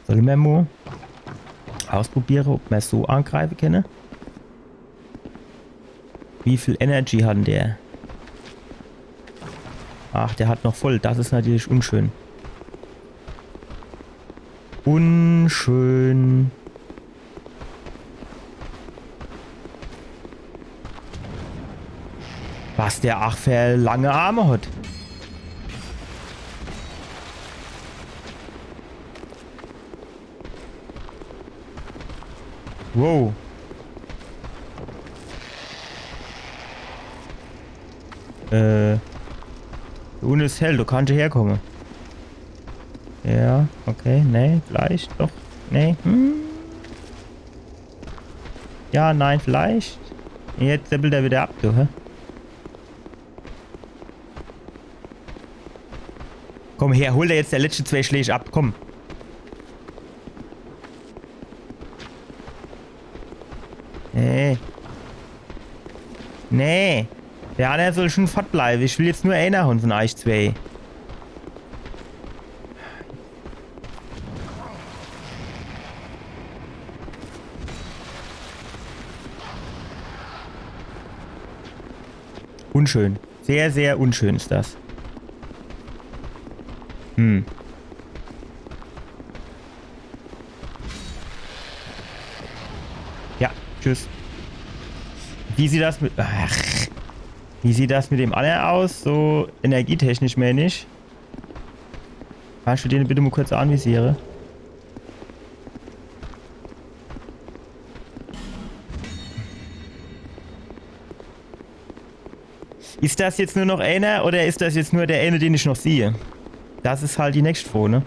Solle mer mo ausprobiere, ob mer so angreife kenne? Wie viel Energy hat denn der? Ach, der hat noch voll. Das is natürlich unschön. Unschön. Was der ach für lange Arme hat. Wow. Äh. Do unne is hell, do kannsch herkomme. Ja, okay, nee, vielleicht, doch, nee, hm. Ja, nein, vielleicht. Jetzt seppelt er wieder ab, du, hä? Komm her, hol der jetzt der letschte zwee Schläg ab, komm. Nee. Nee. Der anner soll schon fort bleiwe. Ich will jetzt nur eener hon von eich zwee. Unschön. Sehr, sehr unschön is das. Hm. Ja, tschüss. Wie sieht das mit... Ach. Wie sieht das mit dem annere aus? So energietechnisch, mein ich. Kannst du den bitte mal kurz anvisiere? Is das jetzt nur noch eener oder is das jetzt nur der eene, den ich noch sieh? Das is halt die nächscht Froo, ne?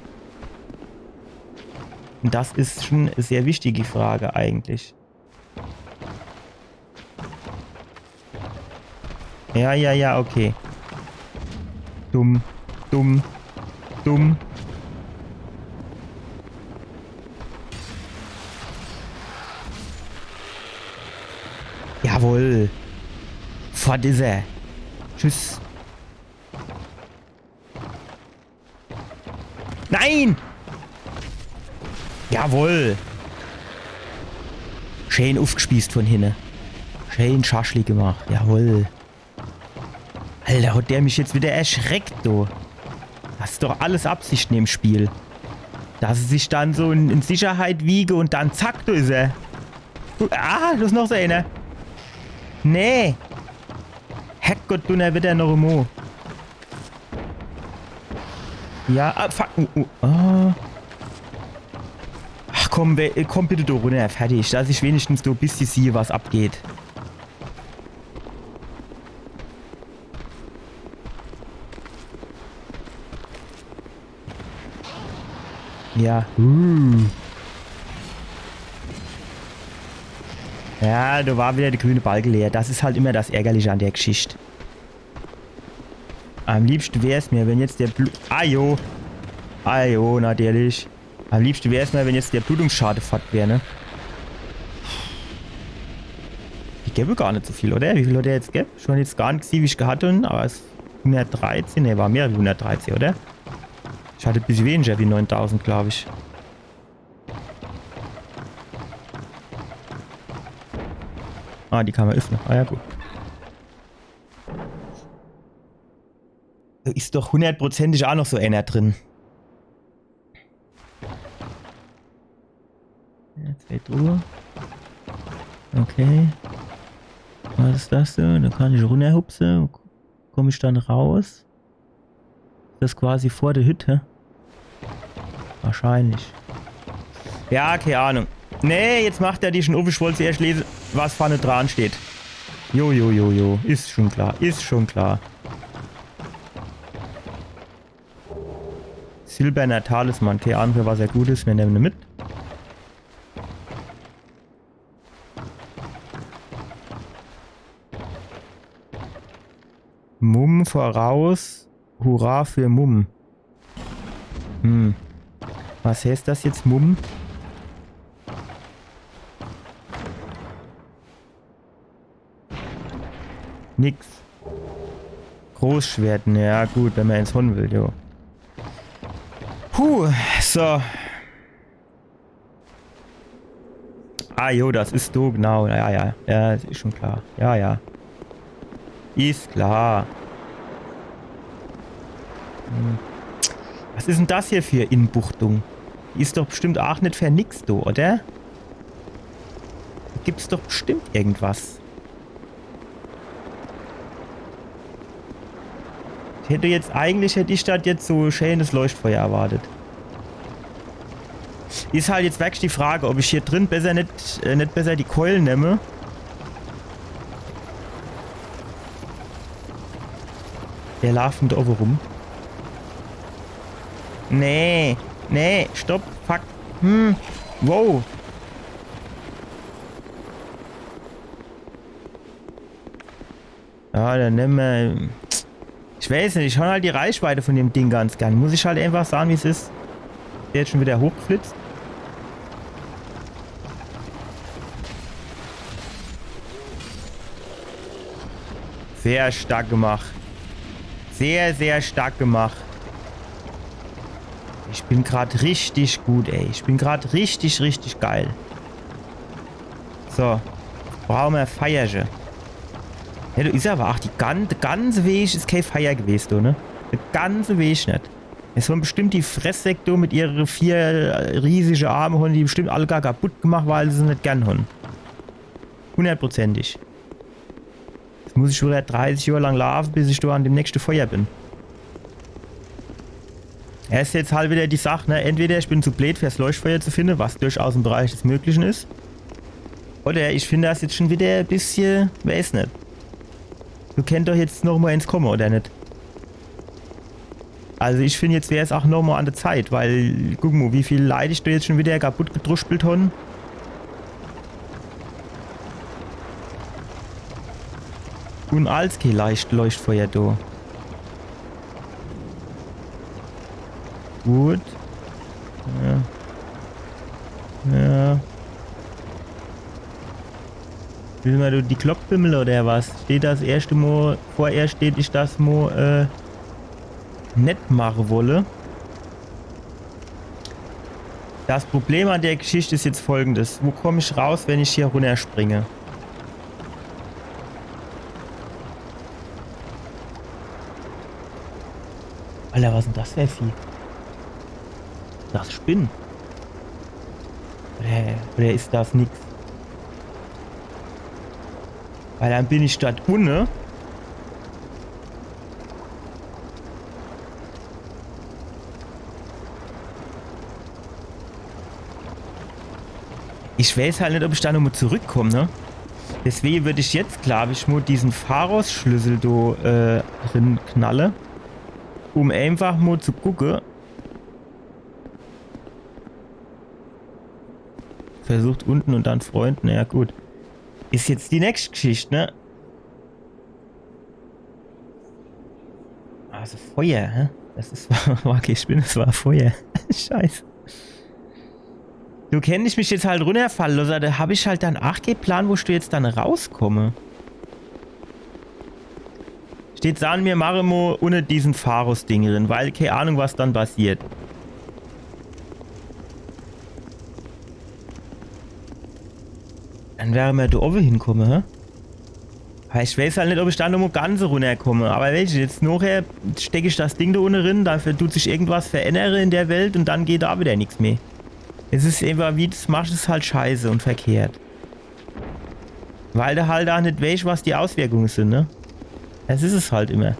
Und das is schon e sehr wichtige Frage eigentlich. Ja, ja, ja, okay. Dumm, dumm, dumm. Jawohl. Fort is er. Tschüss. Nein! Jawohl! Schön ufgespießt von hinne. Schön Schaschlik gemacht. Jawohl. Alter, hat der mich jetzt wieder erschreckt, du. Das is doch alles Absicht in dem Spiel. Dass er sich dann so in, in Sicherheit wiege und dann zack, do is er. Ah, do is noch so einer. Nee. Herrgott, Dunnerwetter noch emol. Ja, ah, fuck. Uh, uh, ah. Ach komm, we- komm bitte do runner, fertig. Dass ich wenigstens do e bissje sieh, was abgeht. Ja. Uh. Ja, do war wieder de grüne Balke leer. Das is halt immer das Ärgerliche an der Geschicht. Am liebschte wär's mir, wenn jetzt der Blu-, ah jo. Ah jo, natürlich. Am liebschte wär's mir, wenn jetzt der Blutungsschade fort wär, ne? Die gebe gar net so viel, oder? Wie viel hat der jetzt geb? Schon jetzt gar net gesieh, wie ich gehat hon, aber es hundertdreizehn, ne, war mehr wie hundertdreizehn, oder? Ich hatte e bissje weniger wie neuntausend, glaub ich. Ah, die kann man öffnen. Ah ja, gut. Do is doch hundertprozentig auch noch so einer drin. Ja, zwei Truhe. Okay. Was is das do? Do kann ich runnerhupse. Komm ich dann raus? Is das quasi vor der Hütte? Wahrscheinlich. Ja, keine Ahnung. Nee, jetzt macht er die schon uff. Ich wollt zuerscht lese, was vorne dran steht. Jo, jo, jo, jo. Is schon klar. Is schon klar. Silberner Talisman. Keine Ahnung, für was er gut is. Wir nehmen ihn mit. Mumm voraus. Hurra für Mumm. Hm. Was heißt das jetzt, Mumm? Nix. Großschwert, na ja, gut, wenn man eins holen will, jo. Puh, so. Ah, jo, das is do, genau. Ja, ja, ja, is schon klar. Ja, ja. Is klar. Hm. Was is denn das hier für Inbuchtung? Die is doch bestimmt aach net für nix do, oder? Gibt's doch bestimmt irgendwas. Ich hätt jetzt, eigentlich hätt ich do jetzt so schönes Leuchtfeuer erwartet. Is halt jetzt wirklich die Frage, ob ich hier drin besser net, äh, net besser die Keule nemme. Der laaft do owwe rum. Nee, nee, stopp, fuck. Hm, wow. Ja, dann nemme mer. Ich weiß net, ich hab halt die Reichweite von dem Ding ganz gern. Muss ich halt einfach sage, wie's is. Der jetzt schon wieder hochgeflitzt. Sehr stark gemacht. Sehr, sehr stark gemacht. Ich bin grad richtig gut, ey. Ich bin grad richtig, richtig geil. So. Brauche mer Feierche. Ja, do is awwer ach die gan-, de ganze Weg is kee Feier gewest, do, ne? De ganze Weg net. Es hon bestimmt die Fresssäck do mit ihre vier riesige Arme, hon die bestimmt alle gar kaputt gemacht, weil se se net gern hon. Hundertprozentig. Jetzt muss ich wieder dreißig Johr lang laafe, bis ich do an dem nächste Feuer bin. Es is jetzt halt wieder die Sach, ne? Entweder ich bin zu bleed, fürs Leuchtfeuer zu finde, was durchaus im Bereich des Möglichen is. Oder ich find das jetzt schon wieder e bissche, weiß net. Do kennt doch jetzt noch mo eens komme, oder net? Also ich find, jetzt wär's ach noch mo an de Zeit, weil, guck mo, wie viel Leit ich do jetzt schon wieder kaputt gedruspelt hon. Un als kee Leicht-, Leuchtfeuer do. Gut. Ja. Ja. Will mer do die Glock bimmle oder was? Steht das erschte Mo, vorerst steht ich das Mo, äh, net mache wolle. Das Problem an der Geschichte is jetzt folgendes. Wo komm ich raus, wenn ich hier runnerspringe? Alter, was is denn das für e Vieh? Das Spinn. Oder, oder is das nix? Weil dann bin ich dort unne. Ich weiß halt net, ob ich do nomo zurückkomm, ne? Deswege würd ich jetzt, glaub ich, mo diesen Pharros-Schlüssel do, äh, rinknalle. Um einfach mo zu gucke. Versucht unten und dann Freund. Naja, gut. Is jetzt die nächste Geschichte, ne? Also Feuer, hä? Das is, war kee Spinn, das war Feuer. Scheiße. Do kennt ich mich jetzt halt runnerfalle losse, do hab ich halt dann ach kee Plan, wo ich do jetzt dann rauskomm. Steht, sahn mir, mache mo unne diesen Pharros-Ding rin, weil kee Ahnung, was dann passiert. Dann wäre mer do owwe hinkomme, hä? Aber ich weiß halt net, ob ich do nomo ganz runnerkomme. Aber weescht, jetzt nachher steck ich das Ding do unne rin, dafür tut sich irgendwas verännere in der Welt und dann geht do wieder nix mehr. Es is einfach, wie du's machsch, is halt scheiße und verkehrt. Weil du halt ach net weescht, was die Auswirkunge sin, ne? Das is es halt immer.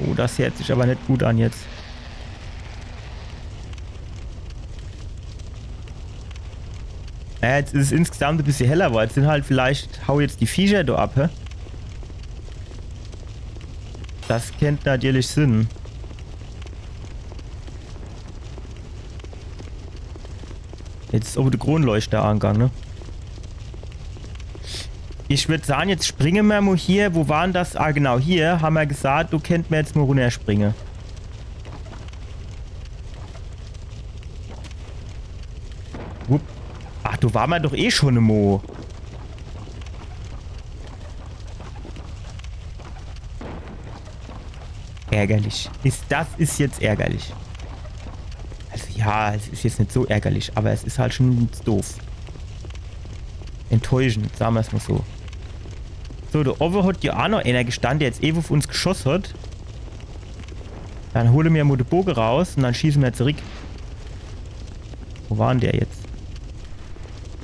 Oh, das hört sich aber net gut an jetzt. Naja, jetzt is es insgesamt e bissje heller, weil jetzt sin halt vielleicht, hau jetzt die Viecher do ab, hä? Das kennt natürlich sin. Jetzt is aber de Kronleuchter angang, ne? Ich würd sahn, jetzt springe mer mo hier. Wo war dann das? Ah, genau, hier ham mer gesagt, do kennt mer jetzt mo runnerspringe. Wupp. Ach, do war mer doch eh schon emo. Ärgerlich. Is, das is jetzt ärgerlich. Also ja, es is jetzt net so ärgerlich, aber es is halt schon doof. Enttäuschend, sahn mer's mo so. So, do owwe hat jo ach noch ener gestann, der jetzt ewe uff uns geschoss hat. Dann hole mer mo de Boge raus und dann schieße mer zurück. Wo war dann der jetzt?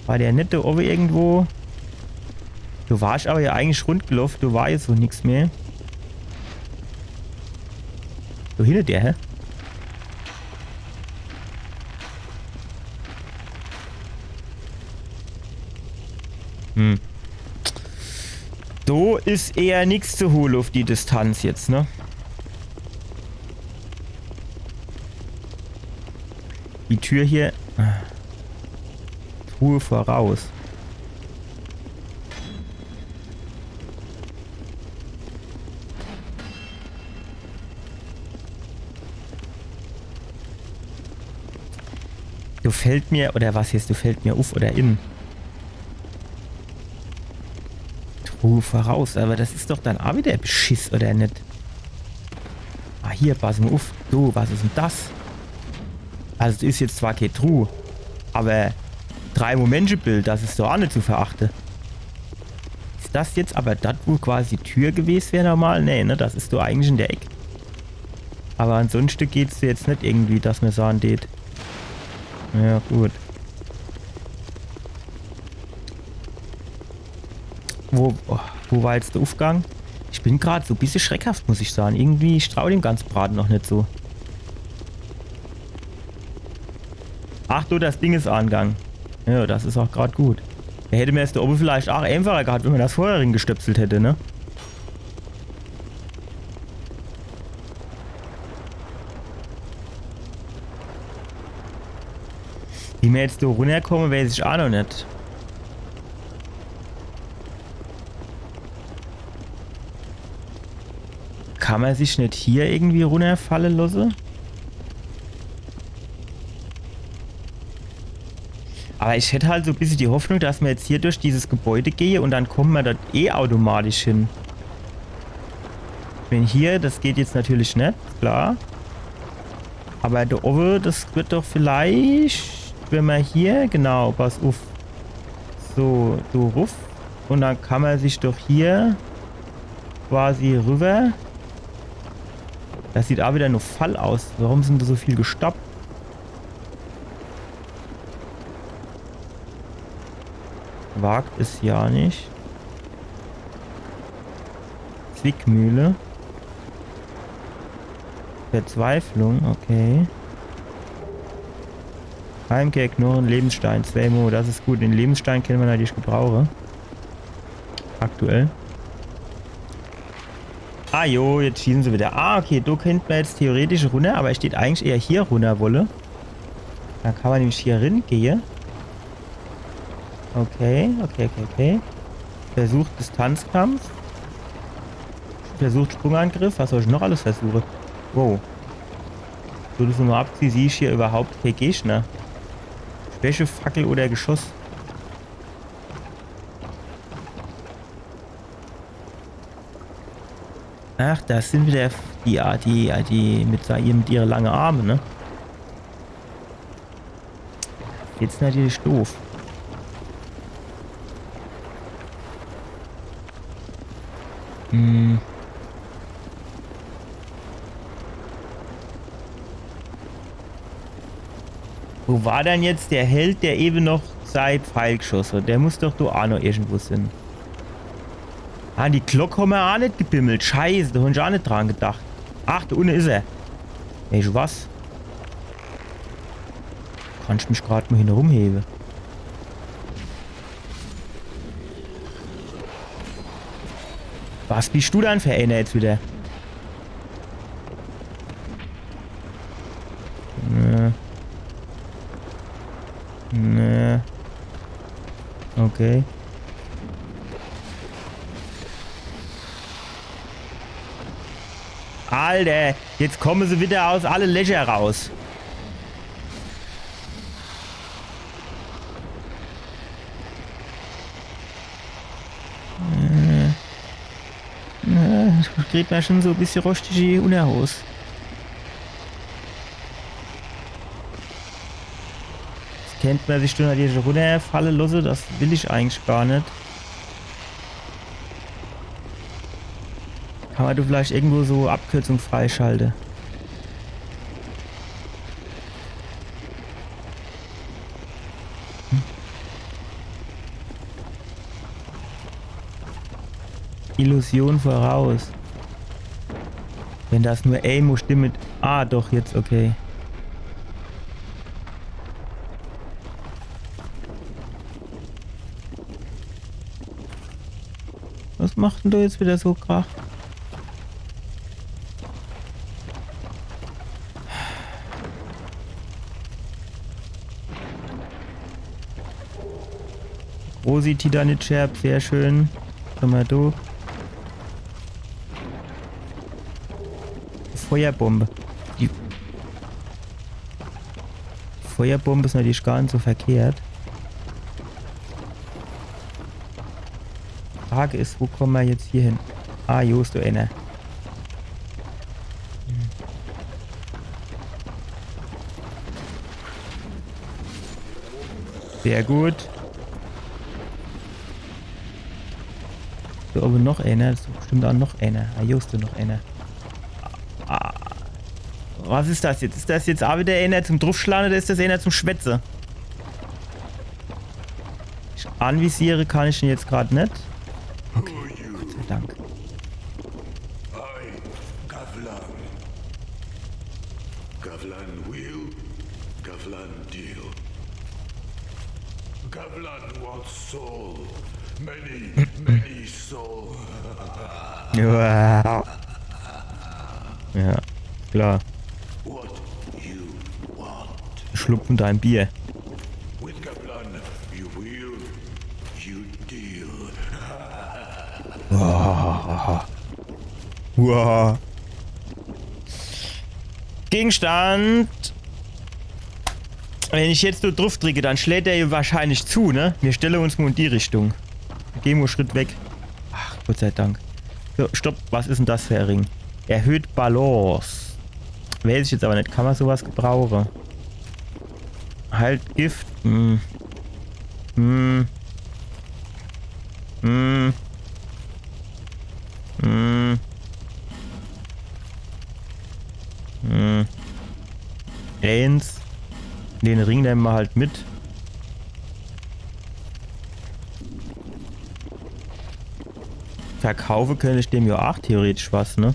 War der net do owwe irgendwo? Do war ich aber jo eigentlich rundgeloff, do war jetzt so nix mehr. Wo hin der, hä? Hm. Do is eher nix zu hole uff die Distanz jetzt, ne? Die Die Tür hier. Truhe voraus. Du fällt mir, oder was jetzt, du fällt mir uff oder in. Truhe voraus, aber das is doch dann aa wieder Beschiss, oder net? Ah, hier, pass mol uff. Du, was is denn das? Also, das is jetzt zwar kee Truh, aber drei Momentche Bild, das is doch aa net zu verachte. Is das jetzt aber das, wo quasi die Tür gewes wär normal? Nee, ne? Das is doch eigentlich in der Eck. Aber ansonschte geht's jetzt net irgendwie, dass mer sahn deet. Ja, gut. Wo, oh, wo war jetzt der Uffgang? Ich bin grad so bissje schreckhaft, muss ich sahn. Irgendwie, ich trau dem ganze Brate noch net so. Ach du, das Ding is angang. Ja, das is aa grad gut. Do hätt mer es do owwe vielleicht aa eenfacher gehat, wenn mer das vorher ringestöpselt hätt, ne? Wie mer jetzt do runnerkomme, weeß ich aa noch net. Kann mer sich net hier irgendwie runnerfalle losse? Aber ich hätt halt so bissje die Hoffnung, dass mer jetzt hier durch dieses Gebäude gehe un dann komme mer dort eh automatisch hin. Wenn hier, das geht jetzt natürlich net, klar. Aber do owwe, das wird doch vielleicht, wenn mer hier, genau, pass uff. So, do ruff. Un dann kann mer sich doch hier quasi rüber. Das sieht aa wieder no Fall aus. Warum sin do so viel gestoppt? Wagt es ja nicht. Zwickmühle. Verzweiflung, okay. Heimkehrknochen, Lebensstein, zwei Mo, das is gut. Den Lebensstein kenne mer natürlich gebrauche. Aktuell. Ah jo, jetzt schieße se wieder. Ah, okay, do kennt mer jetzt theoretisch runner, aber ich deet eigentlich eher hier runner wolle. Dann kann mer nämlich hier rin gehe. Okay, okay, okay, okay. Versucht Distanzkampf. Versucht Sprungangriff. Was soll ich noch alles versuche? Wow. So, das nur abziehe, sieh ich hier überhaupt kee Gegner. Schwächefackel oder Geschoss. Ach, das sin wieder die, die, die mit, mit ihre lange Arme, ne? Jetzt natürlich doof. Hm. Wo war dann jetzt der Held, der ewe noch sei Pfeil geschoss hat? Der muss doch do aa noch irgendwo sin. Ah, die Glock hon mer aa net gebimmelt. Scheiße, do hon ich aa net dran gedacht. Ach, do unne is er. Weescht was? Kann ich mich grad mol hin rumhewe. Was bisch du dann für eener jetzt wieder? Nee. Nee. Okay. Alter, jetzt komme se wieder aus alle Lecher raus. Äh, äh, do kriegt mer schon so e bissje roschtiji Unnerhos. Jetzt kennt mer sich do natürlich runnerfalle losse, das will ich eigentlich gar net. Kann mer do vielleicht irgendwo so Abkürzung freischalte? Illusion voraus. Wenn das nur emol stimmt. Ah, doch, jetzt, okay. Was macht denn do jetzt wieder so Krach? Rosi Titanit-Scherb, sehr schön. Guck mol do. Feuerbombe. Die Feuerbombe is natürlich gar net so verkehrt. Frage is, wo komme mer jetzt hier hin? Ah, jo, is do eener. Sehr gut. Do owwe noch eener. Is bestimmt aa noch eener. Ah, jo, is do noch eener. Ah. Was is das jetzt? Is das jetzt aa widder eener zum Druffschlage oder is das eener zum Schwätze? Anvisiere kann ich en jetzt grad net. Okay, Gott sei Dank. I, Gavlan. Gavlan wheel, Gavlan deal. Gavlan wants soul. Many, many soul. Ja. Ja, klar. What you want? Schlupf in dein Bier. With Gavlan, you wheel, you deal. Wow. Wow. Gegenstand. Wenn ich jetzt nur druff dricke, dann schläht er jo wahrscheinlich zu, ne? Mir stelle uns mo in die Richtung. Geh mo Schritt weg. Ach, Gott sei Dank. So, stopp. Was is en das für e Ring? Erhöht Balance. Weiß ich jetzt awwer net. Kann mer sowas gebrauche? Heilt Gift. Hm. Hm. Hm. Hm. Hm. Eens. Den Ring nemme mer halt mit. Verkaufe könnt ich dem jo aa theoretisch was, ne?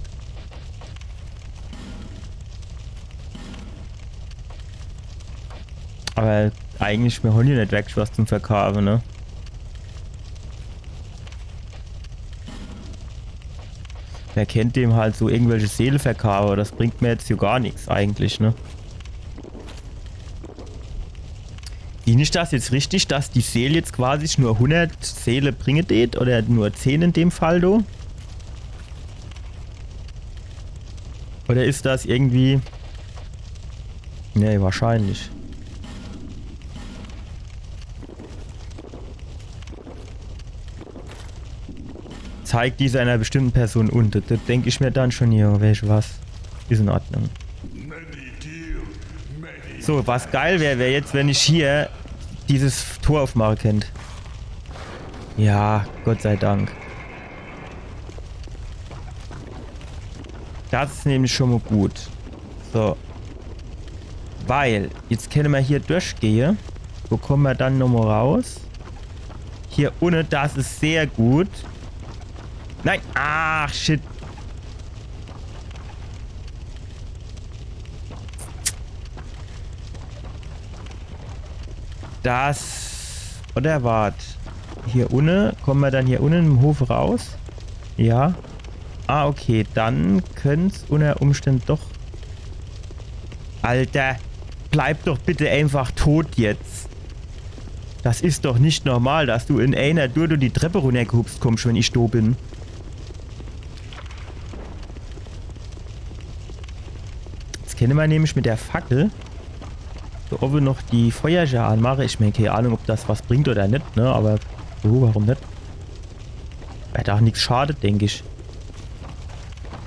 Awwer eigentlich, mir hon jo net wirklich was zum Verkaufe, ne? Mer kennt dem halt so irgendwelche Seele verkaufe, awwer das bringt mer jetzt jo gar nix eigentlich, ne? Sieh ich das jetzt richtig, dass die Seel jetzt quasi nur hundert Seele bringe deet? Oder nur zehn in dem Fall, do? Oder is das irgendwie... Nee, wahrscheinlich. Zeig diese einer bestimmten Person un. Do, do denk ich mir dann schon, jo, weescht was? Is in Ordnung. So, was geil wär, wär jetzt, wenn ich hier dieses Tor uffmache kennt. Ja, Gott sei Dank. Das is nämlich schon mo gut. So. Weil, jetzt kenne mer hier durchgehe. Wo komme mer dann nomo raus? Hier unne, das is sehr gut. Nein! Ach, shit. Das... Oder wart. Hier unne, komme mer dann hier unne im Hof raus? Ja. Ah, okay, dann könnt's unter Umständen doch... Alter, bleib doch bitte einfach tot jetzt. Das is doch net normal, dass du in einer Tour die Treppe runnergehupst kommscht, wenn ich do bin. Jetzt kenne mer nämlich mit der Fackel do owwe noch die Feuercher anmache. Ich mein, kee Ahnung, ob das was bringt oder net, ne? Awwer, oh, warum net? Weil do aa nix schadet, denk ich.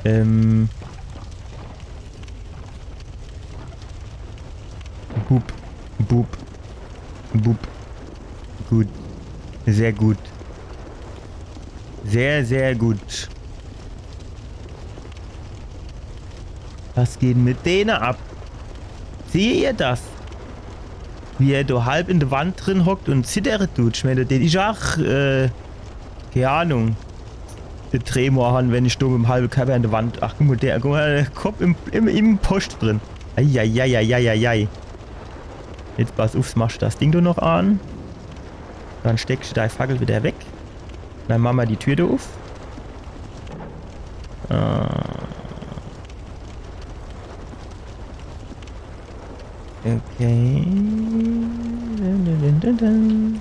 Ähm. Bup, bup, bup. Gut. Sehr gut. Sehr, sehr gut. Was geht mit dene ab? Seht ihr das? Wie er do halb in de Wand drin hockt un zittere dut. Ich mein, den ich aa, äh, kee Ahnung, de Tremor han, wenn ich do mit em halbe Körper in de Wand... Ach, guck mo, der, guck mo, der Kopp im, im, im Post drin. Eieieiei. Jetzt pass uff, machscht das Ding do noch an. Dann stecksch dei Fackel wieder weg. Dann mache mer die Tür do uff. Äh. Okay. Dun, dun, dun, dun, dun.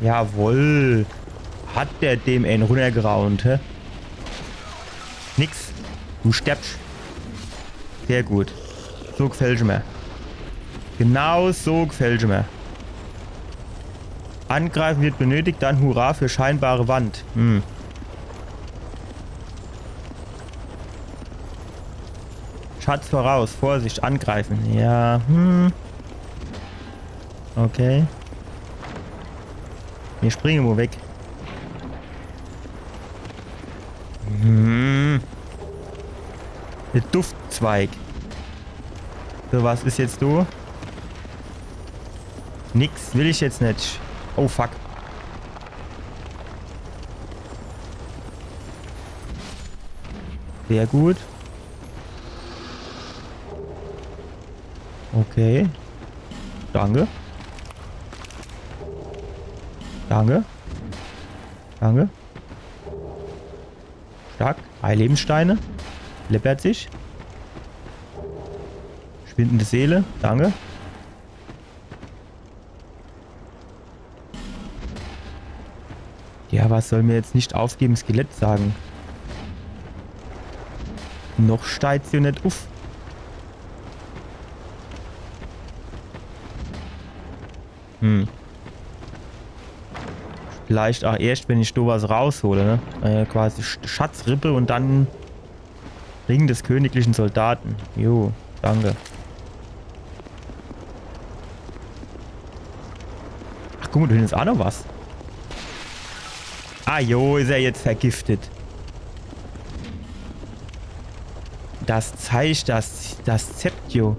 Jawohl. Hat der dem een runnergeraunt, hä? Nix. Du sterbsch. Sehr gut. So gefällt's mer. Genau so gefällt's mer. Angreifen wird benötigt, dann Hurra für scheinbare Wand. Hm. Schatz voraus, Vorsicht, angreifen. Ja, hm. Okay. Mir springe mo weg. Hm. Der Duftzweig. So, was is jetzt do? Nix, will ich jetzt net. Oh, fuck. Sehr gut. Okay. Danke. Danke. Danke. Stark. Drei Lebenssteine. Läppert sich. Schwindende Seele. Danke. Ja, was soll mir jetzt nicht aufgeben Skelett sagen? Noch steigt sie net uff. Hm. Vielleicht auch erst, wenn ich do was raushole, ne? Äh, quasi Sch Schatzrippe und dann Ring des königlichen Soldaten. Jo, danke. Ach, guck mo, do hinne is auch noch was. Ah, jo, is er jetzt vergiftet. Das zeigt das, das Zept, jo.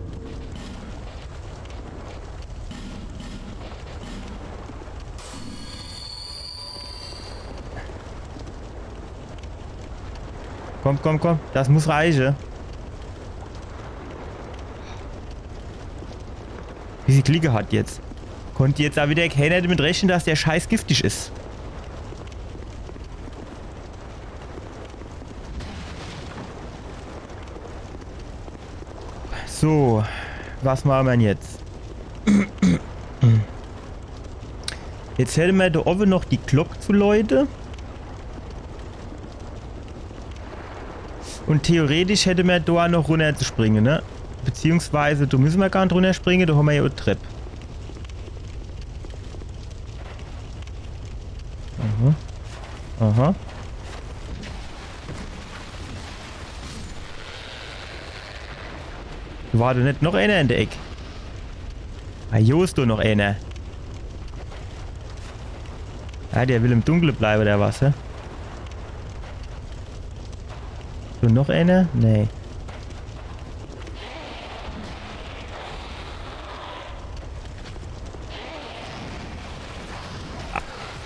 Komm, komm, komm. Das muss reiche. Wie sie Glick hat jetzt. Konnt jetzt a wieder keiner damit rechne, dass der Scheiß giftig is. So, was mache mer dann jetzt? Jetzt hätte mer do owwe noch die Glock zu läute. Und theoretisch hätte mer do a noch runnerzuspringe, ne? Beziehungsweise, do müsse mer gar net runnerspringe, do hammer jo e Trepp. Aha. Aha. War do net noch eener in der Eck? Ah, jo, is do noch eener. Ah, der will im Dunkle bleibe, oder was, hä? Do noch eener? Nee.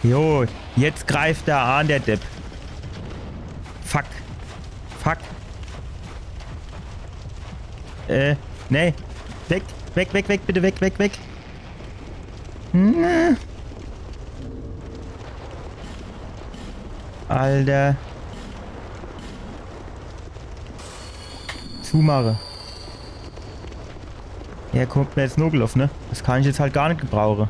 Jo, jetzt greift er an, der Depp. Fuck. Fuck. Äh, nee. Weg, weg, weg, weg, bitte weg, weg, weg. Nee. Alter. Zumache. Ja, kommt mer jetzt nogeloffe, ne? Das kann ich jetzt halt gar net gebrauche.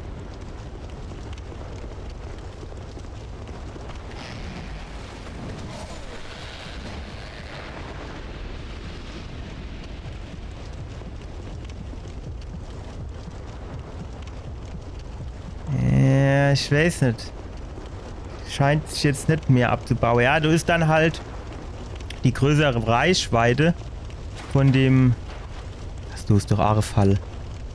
Ja, ich weiß net. Scheint sich jetzt net mehr abzubaue. Ja, do is dann halt die größere Reichweite von dem. Das do is doch Arefall.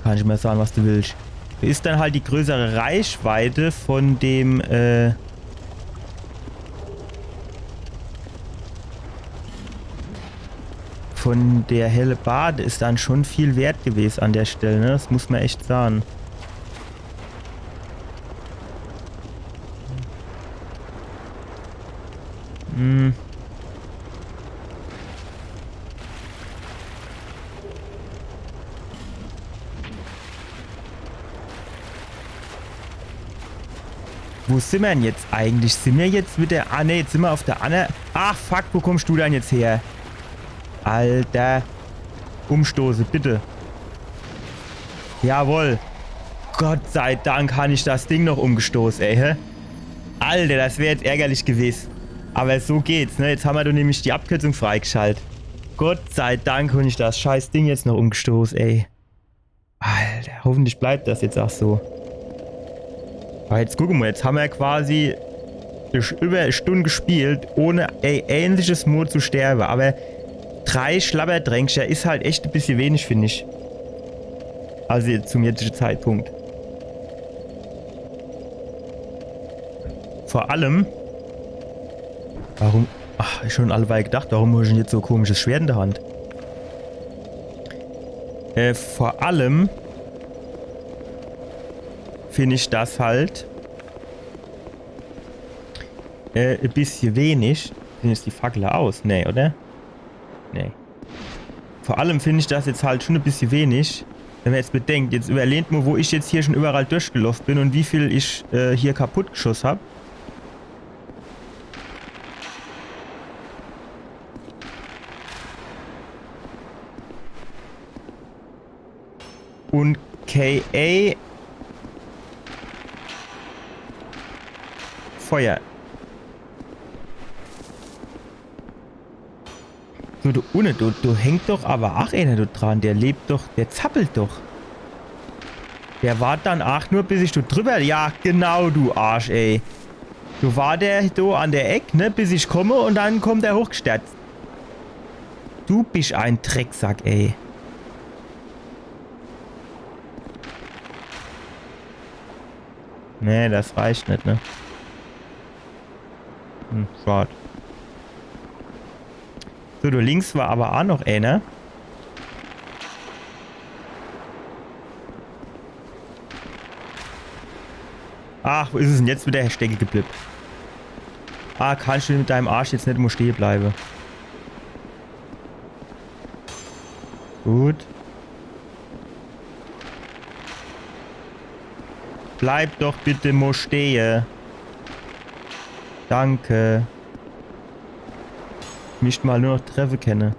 Kann ich mer sage, was du willst. Do is dann halt die größere Reichweite von dem, äh, von der Hellebarde is dann schon viel wert gewese an der Stelle, ne? Das muss mer echt sage. Hm. Wo simmer dann jetzt eigentlich? Simmer jetzt mit der... Ah, nee, jetzt simmer uff der anner... Ach, fuck, wo kommst du dann jetzt her? Alter. Umstoße, bitte. Jawohl. Gott sei Dank han ich das Ding noch umgestoß, ey, hä? Alter, das wär jetzt ärgerlich gewes. Aber so geht's, ne? Jetzt han mer doch nämlich die Abkürzung freigeschalt. Gott sei Dank han ich das scheiß Ding jetzt noch umgestoß, ey. Alter, hoffentlich bleibt das jetzt auch so. Aber jetzt gucke mer, jetzt han mer quasi durch über e Stunde gespielt, ohne e ähnliches Mol zu sterbe. Aber drei Schlabberdränkcher is halt echt e bissje wenig, find ich. Also jetzt zum jetzige Zeitpunkt. Vor allem, warum, ach, ich schon alleweil gedacht, warum hab ich denn jetzt so e komisches Schwert in der Hand? Äh, vor allem find ich das halt, äh, e bissje wenig. Sin jetzt die Fackele aus? Nee, oder? Nee. Vor allem find ich das jetzt halt schon e bissje wenig, wenn mer jetzt bedenkt, jetzt überlehnt mer, wo ich jetzt hier schon überall durchgeloff bin und wie viel ich, äh, hier kaputt geschoss hab. Und K A Feuer. Du, du, unne, du, du hängt doch aber ach einer do dran. Der lebt doch, der zappelt doch. Der wart dann ach nur, bis ich do drüber. Ja, genau, du Arsch, ey. Du war der do an der Eck, ne, bis ich komme und dann kommt der hochgesterzt. Du bisch ein Drecksack, ey. Nee, das reicht net, ne? Hm, schad. So, do links war aber ach noch einer. Ach, wo is es denn jetzt wieder stecke geblieb? Ah, kannst du mit deinem Arsch jetzt net mo stehe bleibe? Gut. Bleib doch bitte mo stehe. Danke. Misst mer nur noch treffe kenne.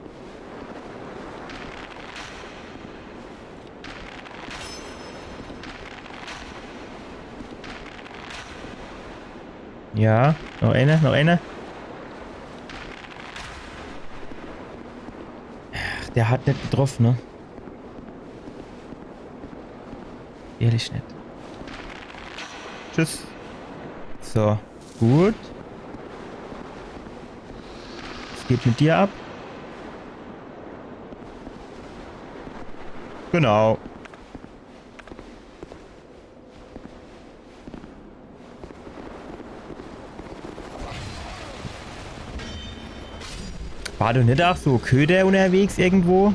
Ja, noch einer, noch einer. Ach, der hat net getroffen, ne? Ehrlich net. Tschüss. So, gut. Was geht mit dir ab? Genau. War doch net ach so Köder unterwegs irgendwo?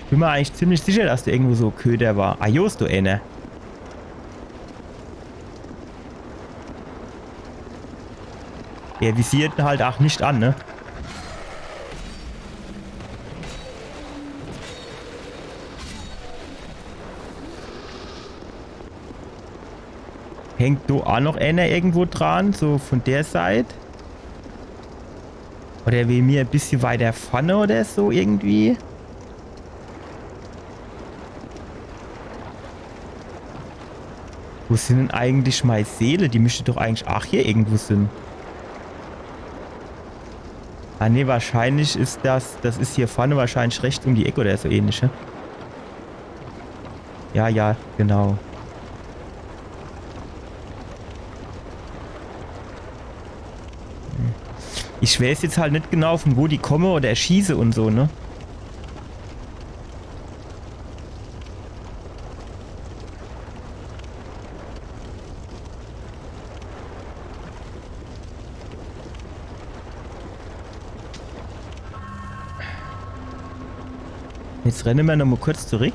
Ich bin mer eigentlich ziemlich sicher, dass do irgendwo so Köder war. Ah, jo, is do einer. Der visiert halt ach net an, ne? Hängt do ach noch einer irgendwo dran, so von der Seit? Oder wie mir e bissje weiter vorne oder so irgendwie? Wo sin denn eigentlich mei Seele? Die misste doch eigentlich ach hier irgendwo sin. Ah, nee, wahrscheinlich is das, das is hier vorne wahrscheinlich rechts um die Eck oder so ähnlich, ne? Ja, ja, genau. Ich weiß jetzt halt net genau, von wo die komme oder schieße und so, ne? Jetzt renne mer noch mo kurz zurück.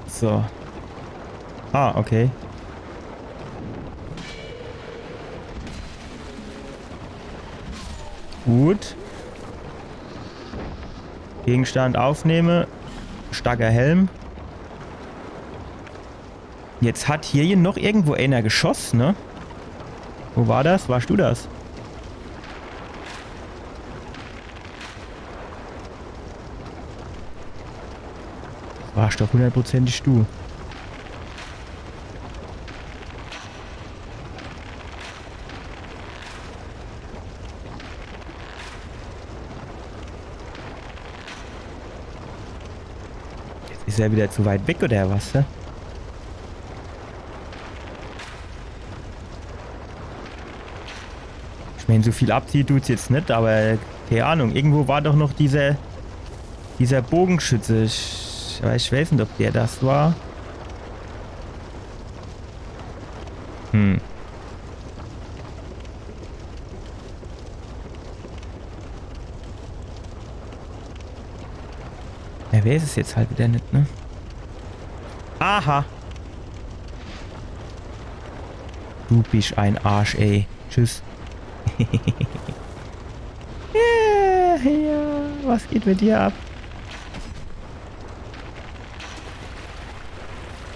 So. Ah, okay. Gut. Gegenstand aufnehme. Starker Helm. Jetzt hat hier noch irgendwo einer geschoss, ne? Wo war das? Warst du das? Warsch doch hundertprozentig du. Jetzt is er wieder zu weit weg, oder was, hä? Ich mein, so viel abziehe tut's jetzt net, aber keine Ahnung, irgendwo war doch noch dieser, dieser Bogenschütze. Ich, aber ich weiß net, ob der das war. Hm. Ja, wer is es jetzt halt wieder net, ne? Aha. Du bisch ein Arsch, ey. Tschüss. Ja, ja, was geht mit dir ab?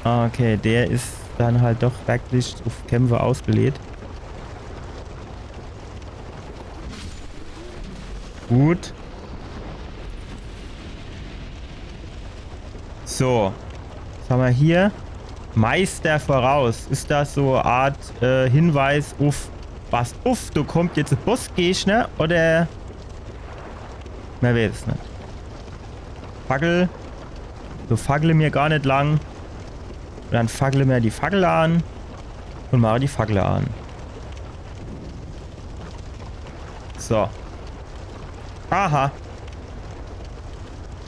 Okay, der is dann halt doch wirklich uff Kämpfe ausgelegt. Gut. So. Was hammer hier? Meister voraus. Is das so e Art, äh, Hinweis uff was? Uff, do kommt jetzt e Bossgegner oder? Mer weiß es net. Fackel. So, fackle mer gar net lang. Un dann fackle mer die Fackel an. Un mache die Fackel an. So. Aha.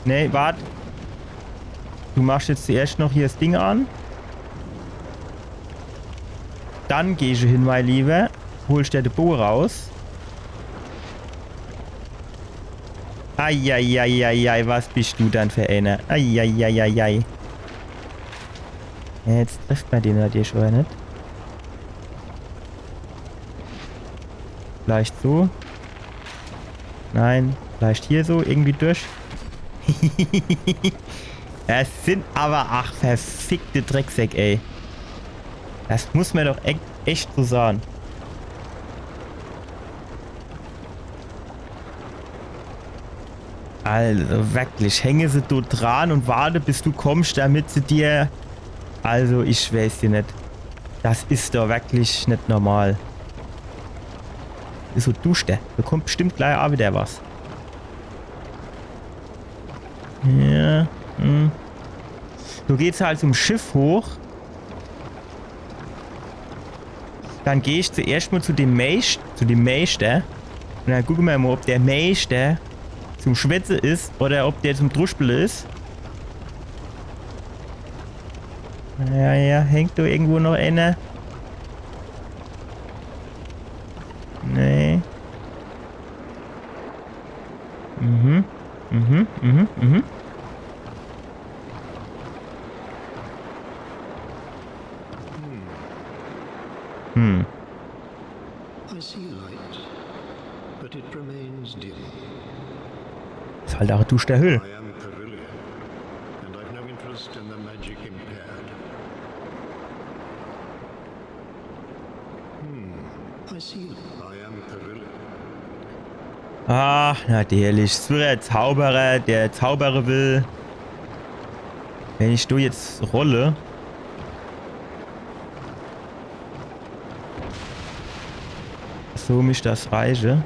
Nee, wart. Du machsch jetzt zuerscht noch hier das Ding an. Dann gehsch hin, mein Lieber. Holsch der de Boge raus. Eieieiei, was bisch du dann für einer? Eieieiei. Ja, jetzt trifft mer den natürlich schon net. Vielleicht so. Nein, vielleicht hier so irgendwie durch. Das sin aber, ach, verfickte Drecksäck, ey. Das muss mer doch e-, echt so sahn. Also wirklich, hänge se do dran un warte, bis du kommsch, damit se dir... Also, ich weiß jo net. Das is doch wirklich net normal. Is so duschter. Do kommt bestimmt gleich a wieder was. Ja, hm. Do geht's halt zum Schiff hoch. Dann geh ich zuerscht mal zu dem Meisch-, zu dem Meischter. Un dann gucke mer mal, ob der Meischter zum Schwätze is oder ob der zum Druspele is. Ja, ja, hängt do irgendwo noch einer? Nee. Mhm. Mhm, mhm, mhm. Hm. I see light, but it remains dim. Is halt auch duschter Höhl. I am Pyrrhilion, and I've no interest in the magic impaired. Hmm. I see. I am Pyrrhilion. Ach, natürlich. Is wieder der Zauberer, der zaubere will. Wenn ich do jetzt rolle. So misst das reiche.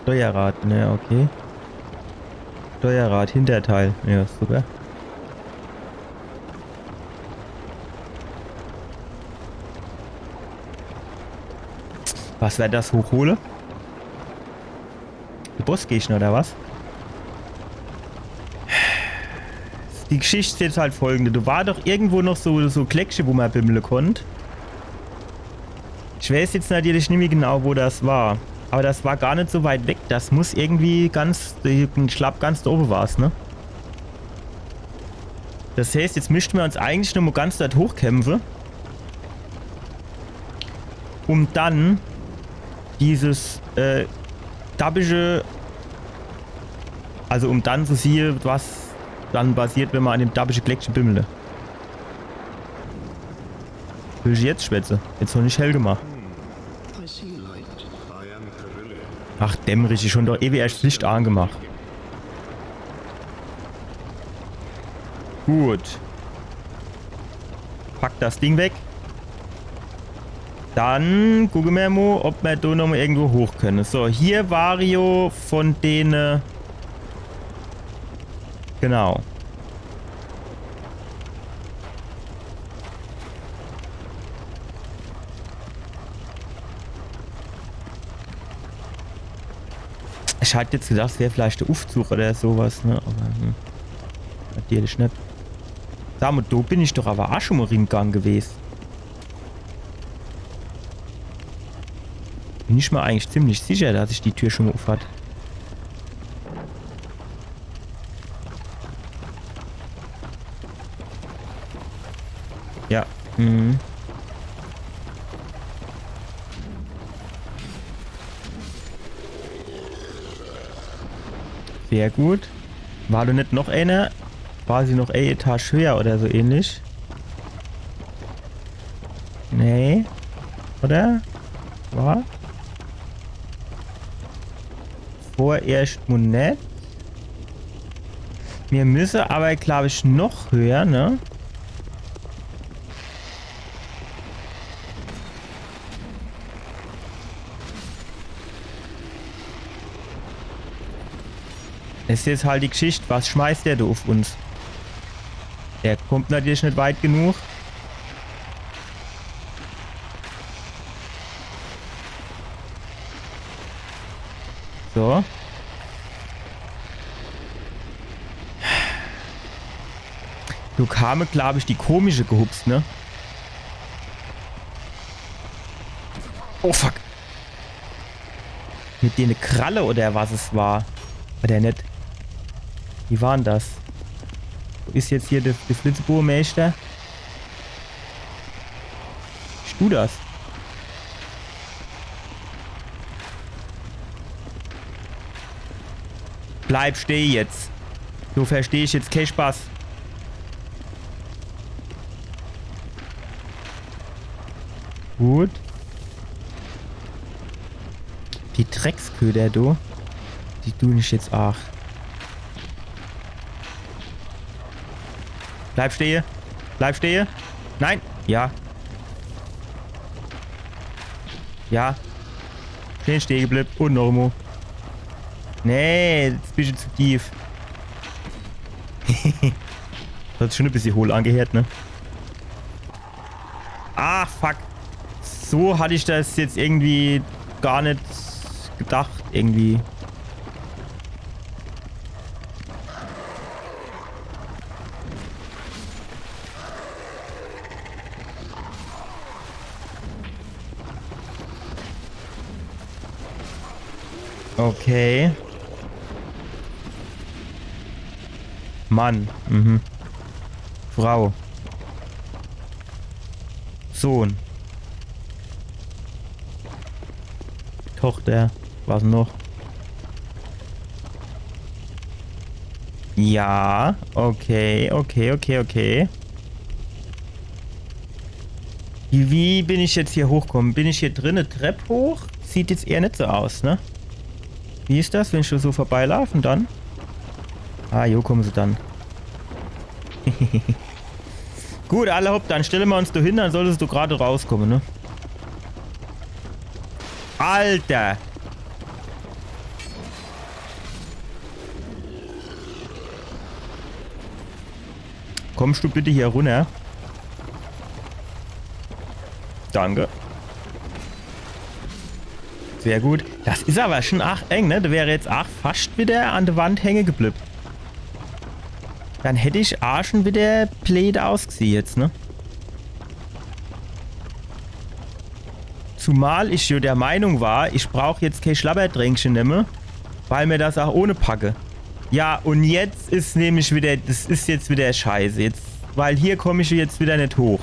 Steuerrad, ne, okay. Steuerrad, Hinterteil. Ja, super. Was wär das, hochhole? De Bossgegner oder was? Die Geschicht is jetzt halt folgende. Do war doch irgendwo noch so, so Gleckche, wo mer bimmle konnt. Ich weiß jetzt natürlich nimmi genau, wo das war. Aber das war gar net so weit weg. Das muss irgendwie ganz, ich glaab, ganz do owe war's, ne? Das heißt, jetzt misste mer uns eigentlich nochmo ganz dort hochkämpfe. Um dann dieses, äh, dabische, also um dann zu siehe, was dann passiert, wenn mer an dem dabische Gleckche bimmle. Will ich jetzt schwätze? Jetzt noch net hell gemacht. Ach, dämmerig, ich hon doch ewe erscht Licht angemacht. Gut. Pack das Ding weg. Dann gucke mer mo, ob mer do noch mo irgendwo hoch könne. So, hier war jo von dene, äh, genau. Ich hat jetzt gedacht, es wär vielleicht de Uffzug oder so was, ne? Aber, hm, natürlich net. Sa mo, do bin ich doch aber ach schon mo ringang gewes. Bin ich mir eigentlich ziemlich sicher, dass ich die Tür schon mo uff hat. Ja. Mhm. Sehr gut. War do net noch eener? Quasi noch e Etage höher oder so ähnlich? Nee. Oder? War? Vorerscht mo net. Mir müsse aber, glaub ich, noch höher, ne? Es is jetzt halt die Geschicht, was schmeißt der do uff uns? Der kommt natürlich net weit genug. So. Do kame, glaub ich, die komische gehupst, ne? Oh fuck. Mit dene Kralle oder was es war. Oder net. Wie war dann das? Wo is jetzt hier der, der Flitzebogemeister? Bist du das? Bleib steh jetzt. So versteh ich jetzt kee Spaß. Gut. Die Drecksköder, du. Die tun ich jetzt ach. Bleib stehe. Bleib stehe. Nein. Ja. Ja. Bin stehe geblieb. Und noch mo. Nee, jetzt bist du zu tief. Das hat sich schon e bissje hohl angehört, ne? Ah, fuck. So hatt ich das jetzt irgendwie gar net gedacht, irgendwie. Okay. Mann. Mhm. Frau. Sohn. Tochter. Was noch? Ja, okay, okay, okay, okay. Wie, wie bin ich jetzt hier hochkomme? Bin ich hier drin e Trepp hoch? Sieht jetzt eher net so aus, ne? Wie is das, wenn ich do so vorbeilaufe dann? Ah, jo, komme se dann. Gut, alla hopp, dann stelle mer uns do hin, dann solltest du grad rauskomme, ne? Alter! Kommst du bitte hier runner? Danke. Sehr gut. Das is aber schon arg eng, ne? Do wär jetzt arg fascht wieder an der Wand hänge geblieb. Dann hätt ich arg schon wieder bleed ausgesieh jetzt, ne? Zumal ich jo der Meinung war, ich brauch jetzt kee Schlabbertränkche nemme, weil mer das ach ohne packe. Ja, und jetzt is nämlich wieder, das is jetzt wieder scheiße. Jetzt, weil hier komm ich jetzt wieder net hoch.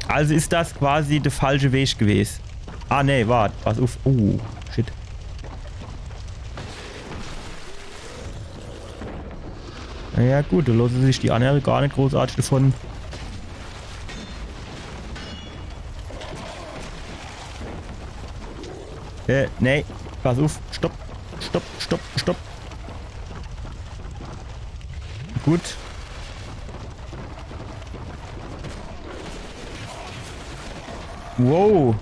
Also is das quasi der falsche Weg gewes. Ah, nee, wart, pass uff. Oh, shit. Na ja, gut, do losse sich die annere gar net großartig davon. Äh, nee, pass uff. Stopp, stopp, stopp, stopp. Gut. Wow.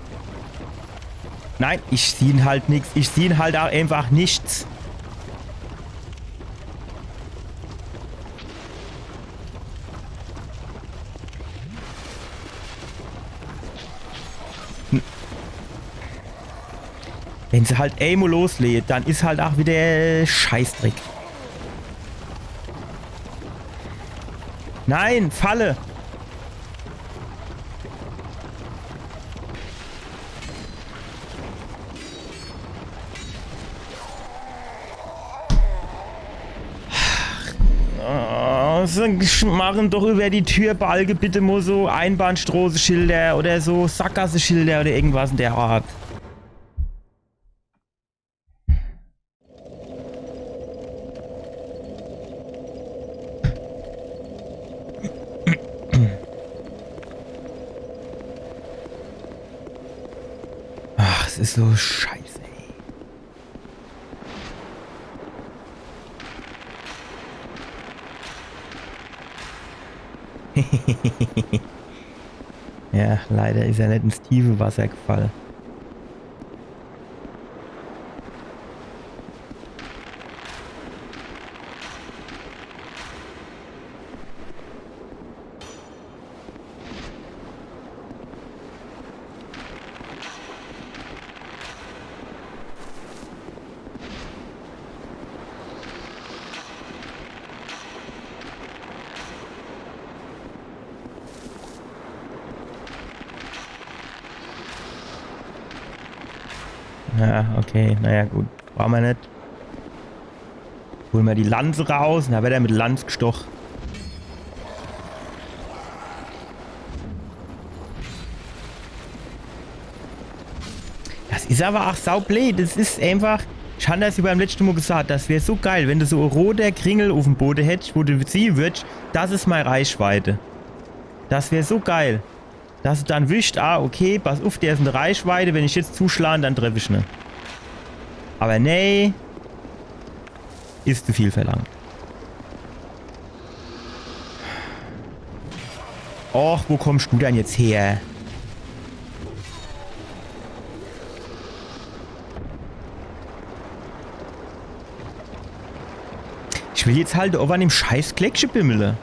Nein, ich sieh halt nix. Ich sieh halt auch einfach nichts. Wenn se halt emol loslegt, dann is halt auch wieder Scheißdreck. Nein, Falle! Oh, se machen doch über die Türbalke bitte mo so Einbahnstraßeschilder oder so Sackgasseschilder oder irgendwas in der Art. Ach, es is so scheiße, ey. Ja, leider is er net ins tiefe Wasser gefall. Ja, okay, naja, gut. Brauche mer net. Hole mer die Lanze raus, na werd er mit Lanz gestoch. Das is aber ach saublöd. Das is einfach. Ich han das jo beim letschte Mo gesagt, das wär so geil, wenn du so e roter Kringel uf'm Bode hättsch, wo du sieh würdsch, das is mei Reichweite. Das wär so geil. Dass du dann wischt, ah, okay, pass uff, der is in der Reichweite, wenn ich jetzt zuschlan, dann treff ich ne. Aber nee, is zu viel verlangt. Och, wo kommst du denn jetzt her? Ich will jetzt halt owwe an dem scheiß Gleckche bimmele.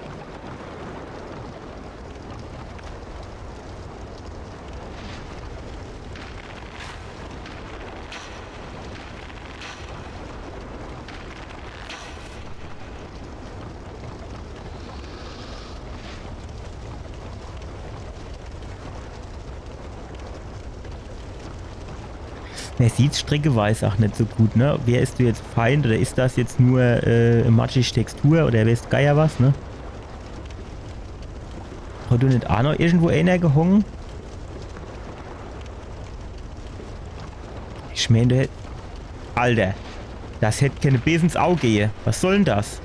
Mer sieht's streckeweis ach net so gut, ne? Wer is do jetzt Feind oder is das jetzt nur, äh, matschig Textur oder weeß de Geier was, ne? Hat do net ach noch irgendwo eener gehonge? Ich meen, der hätt, Alter, das hätt kenne Bes ins Aug gehe. Was soll denn das?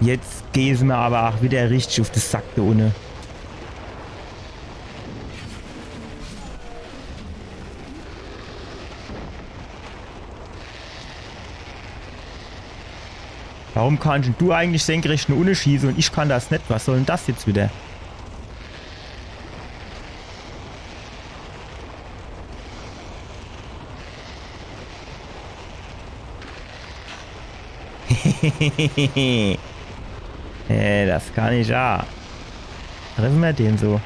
Jetzt gehn se mer aber ach wieder richtig uff de Sack do unne. Warum kannsch denn du eigentlich senkrecht no unne schieße und ich kann das net? Was soll denn das jetzt wieder? Äh, das kann ich ja. Treffe mer den so?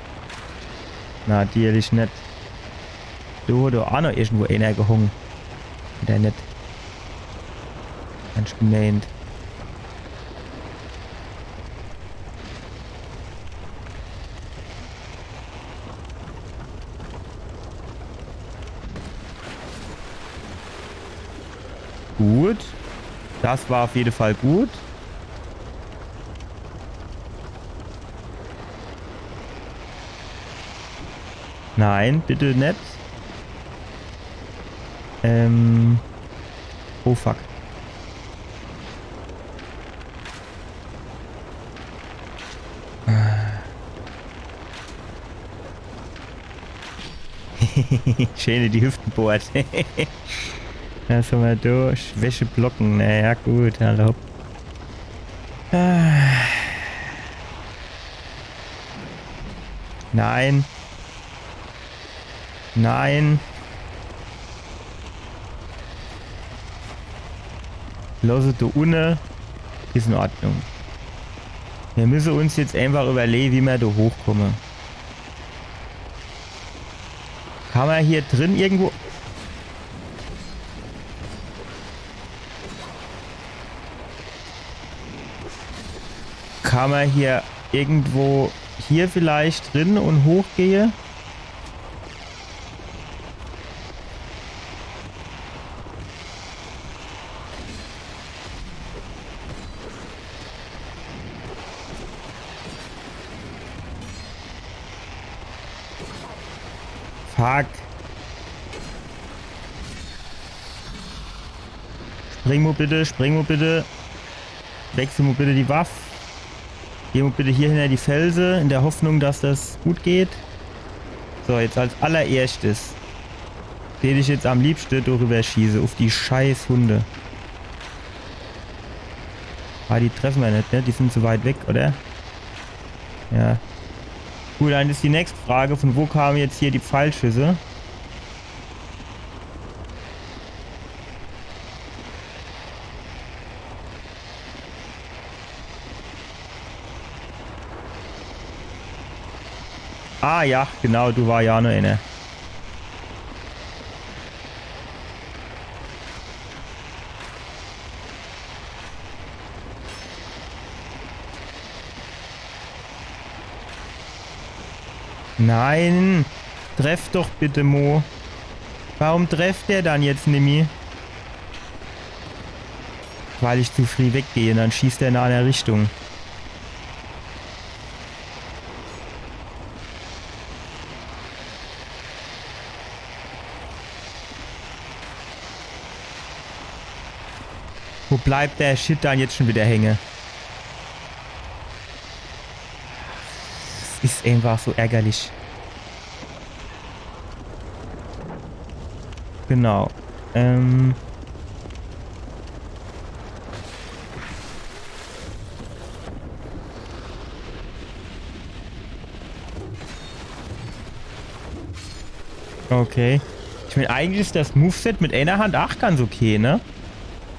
Natürlich net. Do hat doch ach noch irgendwo eener gehonge. Oder net? Ganz gemeint. Gut. Das war auf jede Fall gut. Nein, bitte net. Ähm. Oh fuck. Schön in die Hüften bohrt. Was hammer do? Schwäche blocken. Na ja, gut, alla hopp. Ah. Nein. Nein. Loss es do unne. Is in Ordnung. Mir müsse uns jetzt einfach überlehe, wie mer do hochkomme. Kammer hier drin irgendwo... Kammer hier irgendwo hier vielleicht drin und hochgehe? Fuck. Spring mo bitte, spring mo bitte. Wechsel mo bitte die Waff. Geh mo bitte hier hinter die Felse, in der Hoffnung, dass das gut geht. So, jetzt als allererschtes. Dät ich jetzt am liebschte do rüber schieße, uff die scheiß Hunde. Ah, die treffe mer net, ne? Die sind zu weit weg, oder? Ja. Gut, dann is die nächste Frage, von wo kamen jetzt hier die Pfeilschüsse? Ah ja, genau, do war ja noch eener. Nein! Treff doch bitte mo. Warum trefft der dann jetzt nimmi? Weil ich zu frieh weggeh, dann schießt er in e anner Richtung. Wo bleibt der Shit dann jetzt schon wieder hänge? Es is einfach so ärgerlich. Genau. Ähm. Okay. Ich mein, eigentlich is das Moveset mit eener Hand ach ganz okay, ne?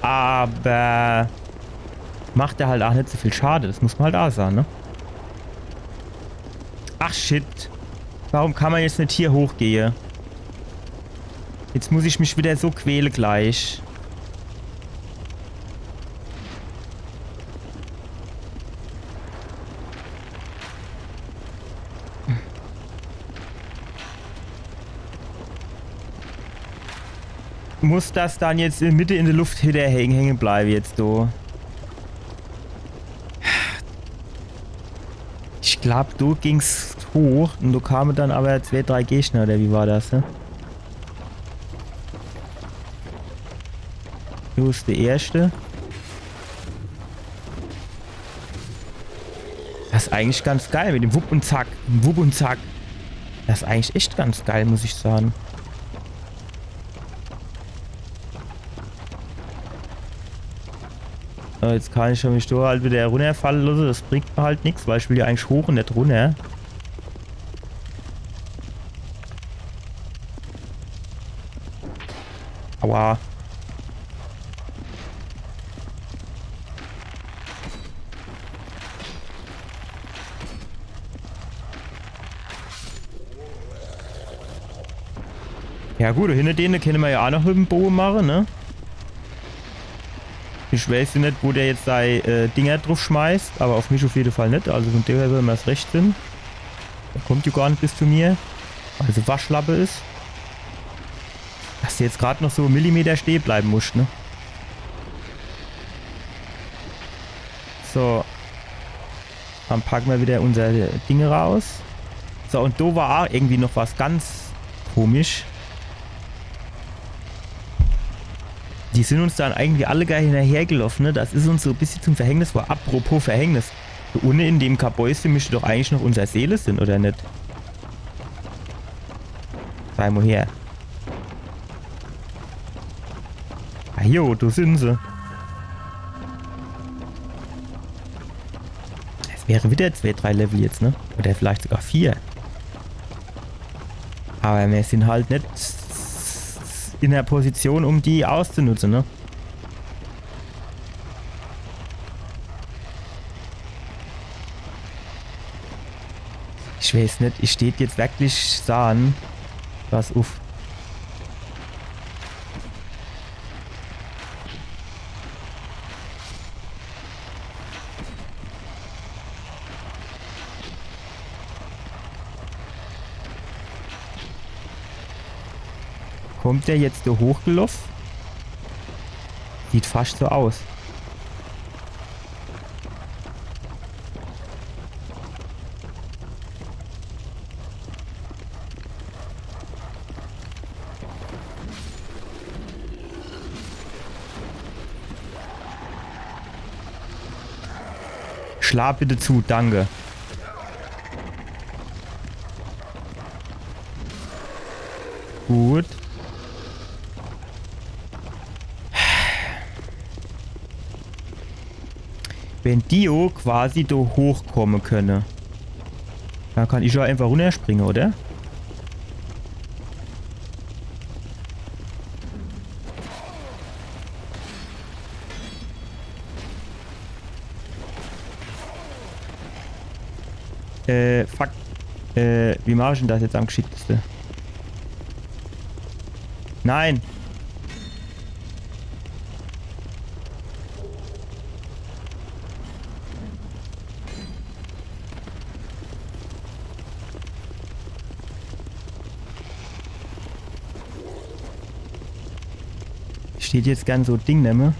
Aber macht er halt ach net so viel Schade, das muss man halt ach sage, ne? Ach shit. Warum kann man jetzt net hier hochgehe? Jetzt muss ich mich wieder so quäle gleich. Muss das dann jetzt in Mitte in der Luft hinner hänge, hänge bleibe jetzt do? Ich glaub, do ging's hoch und do kame dann aber zwee, drei Gegner, oder wie war das, ne? Do is der erschte. Das is eigentlich ganz geil mit dem Wupp und Zack. Wupp und Zack. Das is eigentlich echt ganz geil, muss ich sage. So, jetzt kann ich mich do halt wieder runnerfalle losse. Das bringt mir halt nix, weil ich will ja eigentlich hoch und net runner. Aua. Ja gut, hinner dene kenne mer ja ach noch mit'm Boe mache, ne? Ich weiß jo net, wo der jetzt sei äh, Dinger druff schmeißt, aber auf mich auf jede Fall net. Also von dem her soll mer's recht sin. Der kommt jo gar net bis zu mir, weil se Waschlappe is. Dass du jetzt grad noch so Millimeter stehe bleibe muscht, ne? So. Dann packe mer wieder unser Ding raus. So, und do war ach irgendwie noch was ganz komisch. Die sin uns dann irgendwie alle gar hinnerhergeloff, ne? Das is uns so e bissje zum Verhängnis. War apropos Verhängnis. Do unne in dem Kabäusche misst doch eigentlich noch unser Seele sin, oder net? Sei mo her. Ah jo, do sin se. Es wäre widder zwee, drei Level jetzt, ne? Oder vielleicht sogar vier. Awwer mir sin halt net in der Position, um die auszunutze, ne? Ich weeß net, ich deet jetzt werklich sage, pass uff. Kommt der jetzt do hochgeloff? Sieht fascht so aus. Schlag bitte zu, danke. Gut. Wenn die jo quasi do hochkomme könne, dann kann ich jo einfach runnerspringe, oder? Äh, fuck. Äh, wie mach ich dann das jetzt am geschickteste? Nein! Ich deet jetzt gern so e Ding nemme.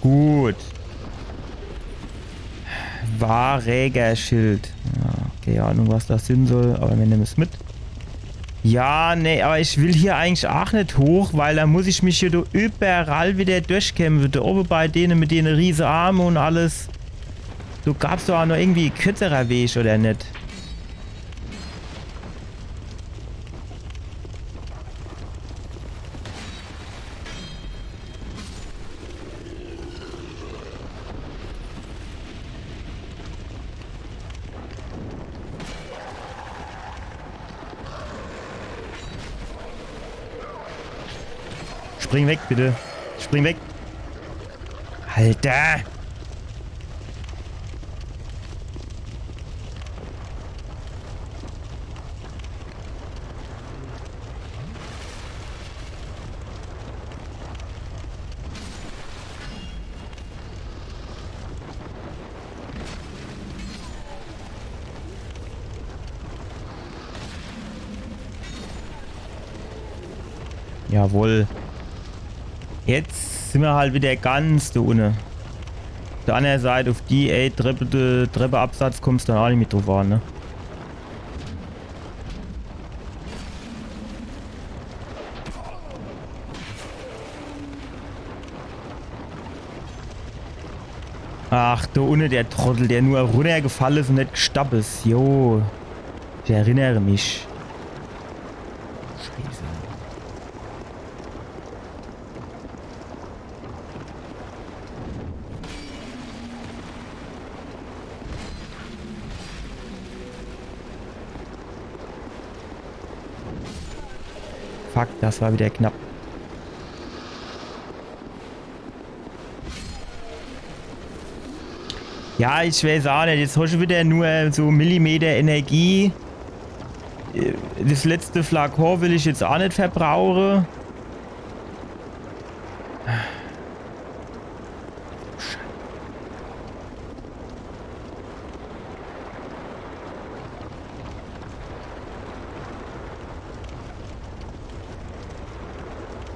Gut. Wahrrägerschild. Ja, kee Ahnung, was das sin soll, awwer mir nemme's mit. Ja, nee, awwer ich will hier eigentlich aach net hoch, weil dann muss ich mich hier do überall widder durchkämpfe. Do owwe bei dene mit dene riese Arme un alles. Do gab's doch aach noch irgendwie e kürzerer Weg, oder net? Spring weg, bitte. Spring weg. Alter! Jawohl. Jetzt sin mer halt widder ganz do unne. Uff der anner Seit, uff die, ey, Treppe, Treppeabsatz kommst dann aach net mit druff an, ne? Ach, do unne der Trottel, der nur runnergefalle is un net gestann is. Jo. Ich erinnere mich. Scheiße. Fuck, das war widder knapp. Ja, ich weeß aach net. Jetzt hab ich widder nur so Millimeter Energie. Äh, das letzte Flakon will ich jetzt aach net verbrauche.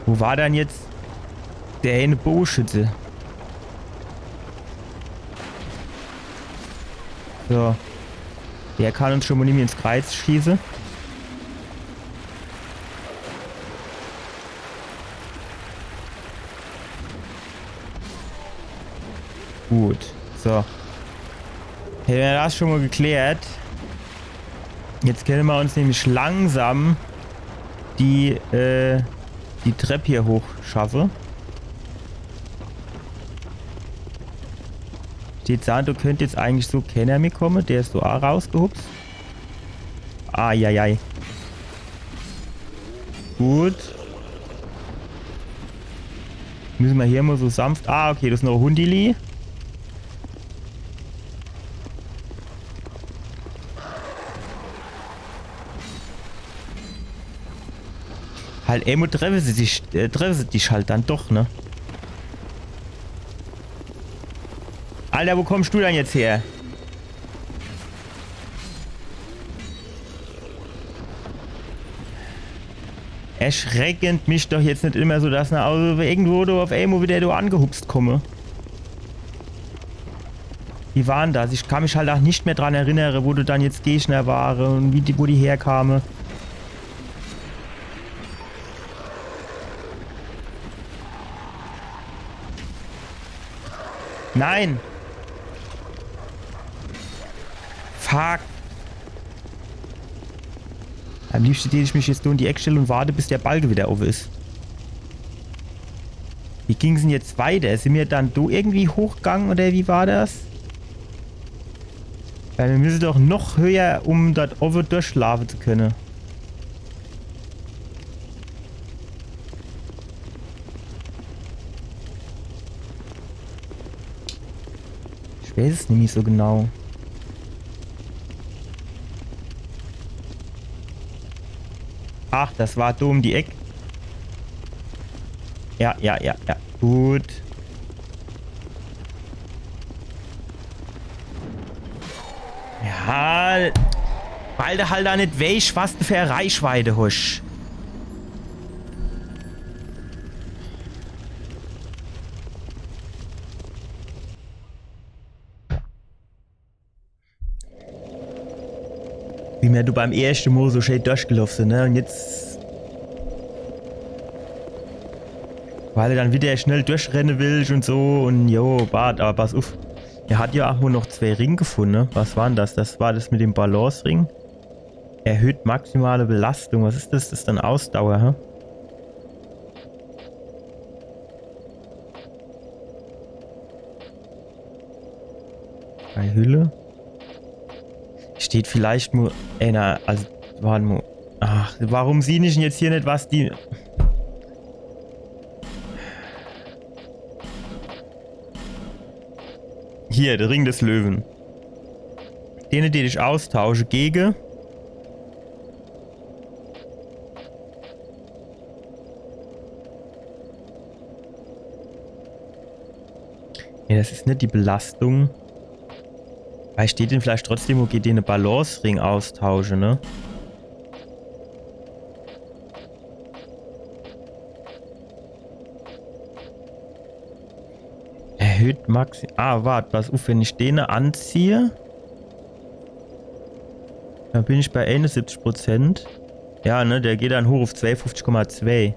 Wo war dann jetzt der eine Bogeschütze? So. Der kann uns schon mo nimmi ins Kreiz schieße. Gut. So. Hämmer das schon mol geklärt. Jetzt kenne mer uns nämlich langsam die, äh, die Trepp hier hochschaffe. Steht do, do könnt jetzt eigentlich so kenner mitkomme. Der is so a rausgehupst. Eieiei. Gut. Müsse mer hier mol so sanft. Ah, okay, das is noch e Hundili. Halt, emol treffe se dich, äh, treffe se dich halt dann doch, ne? Alter, wo kommst du dann jetzt her? Erschreckend mich doch jetzt net immer so, dass na also irgendwo do uff emol wieder do angehupst komme. Wie war dann das? Ich kann mich halt ach net mehr dran erinnere, wo do dann jetzt Gegner ware un wie die, wo die herkame. Nein! Fuck! Am liebschte dät ich mich jetzt nur in die Eck stelle un warte, bis der Balke wieder owwe is. Wie ging's dann jetzt weiter? Sin mer dann do irgendwie hochgang oder wie war das? Weil mer müsse doch noch höher, um dort owwe durchschlafe zu könne. Ich weiß es nimmi so genau. Ach, das war do um die Eck. Ja, ja, ja, ja. Gut. Ja, weil de halt ach net weesch, was de für e Reichweite hosch. Wie mer do beim erschte Mol so schön durchgeloff sin, ne? Un jetzt, weil de dann wieder schnell durchrenne willsch un so un jo, wart, awwer pass uff. Er hat jo ach wohl noch zwee Ring gefunne, ne? Was war dann das? Das war das mit dem Balance-Ring. Erhöht maximale Belastung. Was is das? Das is dann Ausdauer, hä? Bei Hülle? Steht vielleicht nur einer, also, wart mol. Ach, warum siehn ich dann jetzt hier net, was die... Hier, der Ring des Löwen. Den, den ich austausche gege. Ja, das is net die Belastung. Weil steht dann vielleicht trotzdem, okay, den Balance-Ring austausche, ne? Erhöht Maxi-, ah, wart, pass uff, wenn ich dene anziehe, dann bin ich bei einundsiebzig Prozent. Ja, ne, der geht dann hoch uff zweiundfünfzig Komma zwei.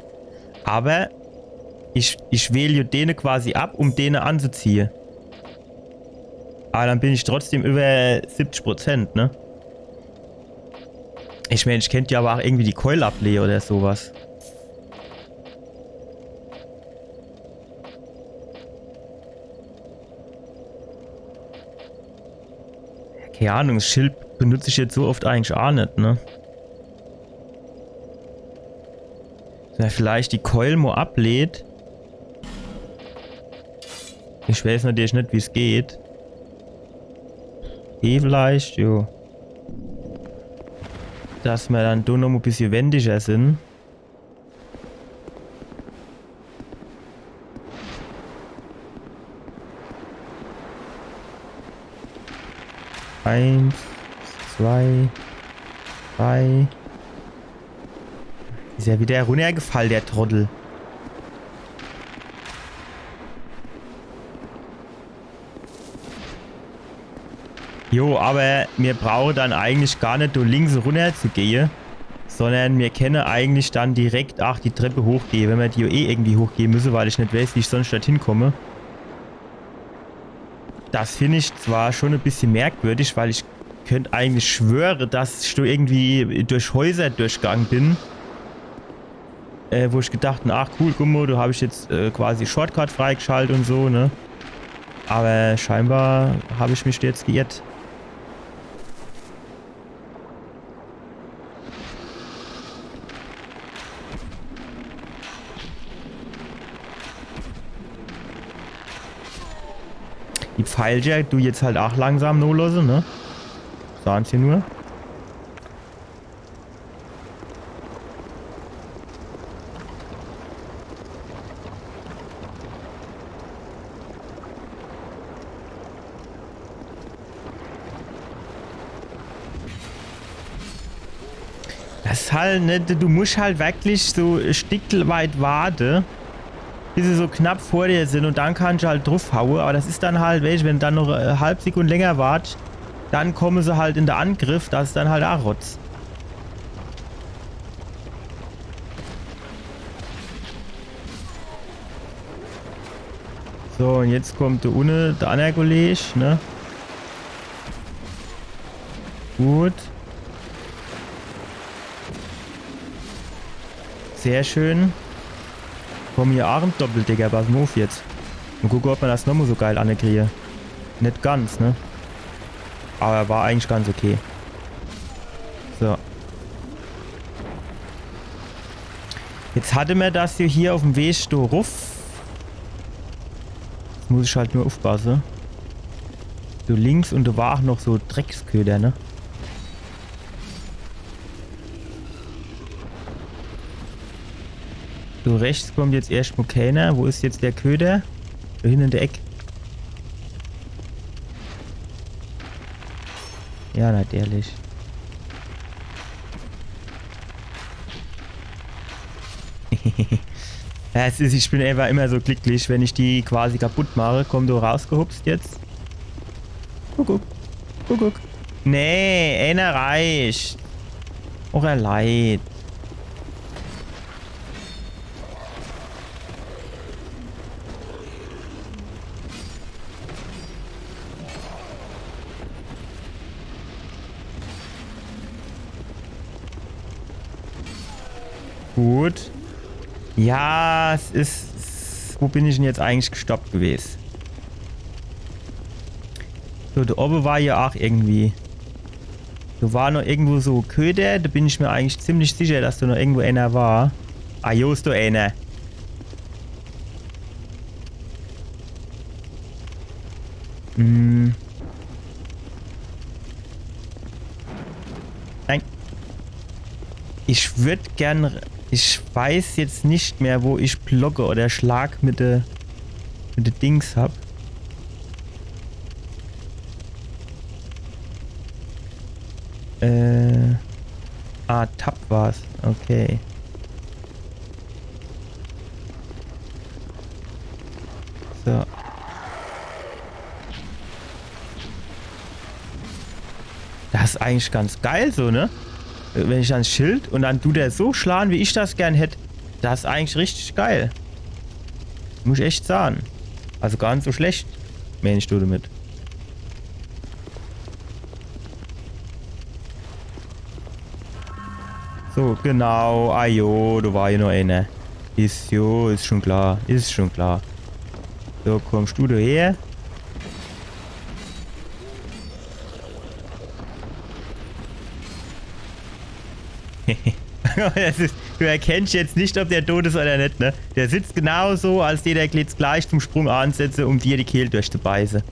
Aber ich, ich wähl jo dene quasi ab, um dene anzuziehe. Aber dann bin ich trotzdem über siebzig Prozent, ne? Ich mein, ich kennt jo aber auch irgendwie die Keul ablehe oder so was. Keine Ahnung, das Schild benutz ich jetzt so oft eigentlich auch net, ne? Wenn er vielleicht die Keul mo ablädt. Ich weiß natürlich net, wie's geht. Eh vielleicht, jo. Dass mer dann doch noch e bissje wendiger sin. Eins, zwei, drei. Is ja wieder runnergefall, der Trottel. Jo, aber mir brauche dann eigentlich gar net do links runner zu gehe, sondern mir kenne eigentlich dann direkt, ach, die Treppe hochgehe, wenn mir die eh irgendwie hochgehe müsse, weil ich net weiß, wie ich sonst dorthin komme. Das find ich zwar schon e bissje merkwürdig, weil ich könnt eigentlich schwöre, dass ich do irgendwie durch Häuser durchgang bin, äh, wo ich gedacht hab, ach cool, guck mo, do hab ich jetzt, äh, quasi Shortcut freigeschalt und so, ne? Aber scheinbar hab ich mich jetzt geirrt. Die Pfeilcher du jetzt halt ach langsam nolosse, ne? Sahn sie nur. Das is halt, ne, du musch halt wirklich so e Stick weit warte, bis se so knapp vor dir sin und dann kannsch halt druffhaue. Aber das is dann halt, weesch, wenn dann noch e halb Sekund länger wart, dann komme se halt in de Angriff, das is dann halt ach Rotz. So, und jetzt kommt do unne de anner Kolleg, ne? Gut. Sehr schön. Komm hier ach im Doppeldecker, pass mo uff jetzt. Mo gucke, ob mer das nochmo so geil anekrie. Net ganz, ne? Aber war eigentlich ganz okay. So. Jetzt hatte mer das hier, hier uff em Weg do ruff. Jetzt muss ich halt nur uffpasse. Do links und do war ach noch so Drecksköder, ne? Do rechts kommt jetzt erscht mo keener. Wo is jetzt der Köder? Do hinne in de Eck. Ja, natürlich. Ja, es is, ich bin einfach immer so glücklich, wenn ich die quasi kaputt mache. Komm, du rausgehupst jetzt. Kuckuck. Kuckuck. Nee, eener reicht. Och, er leid. Gut. Ja, es is, es, wo bin ich denn jetzt eigentlich gestoppt gewes? So, do owwe war jo ach irgendwie. Do war noch irgendwo so Köder, do bin ich mir eigentlich ziemlich sicher, dass do noch irgendwo eener war. Ah, jo, is do eener. Hm. Nein. Ich würd gern, ich weiß jetzt nicht mehr, wo ich blocke oder Schlag mit de, mit de Dings hab. Äh. Ah, Tab war's. Okay. So. Das is eigentlich ganz geil so, ne? Wenn ich ans Schild und dann dut der so schlage, wie ich das gern hätt. Das is eigentlich richtig geil. Muss ich echt sage. Also gar net so schlecht, meen ich do demit. So, genau. Ah jo, do war jo noch eener. Is jo, is schon klar. Is schon klar. So, kommsch du do her? Das is, du erkennsch jetzt net, ob der tot is oder net, ne? Der sitzt genau so, als dät der jetzt gleich zum Sprung ansetze, um dir die Kehl durchzubeiße.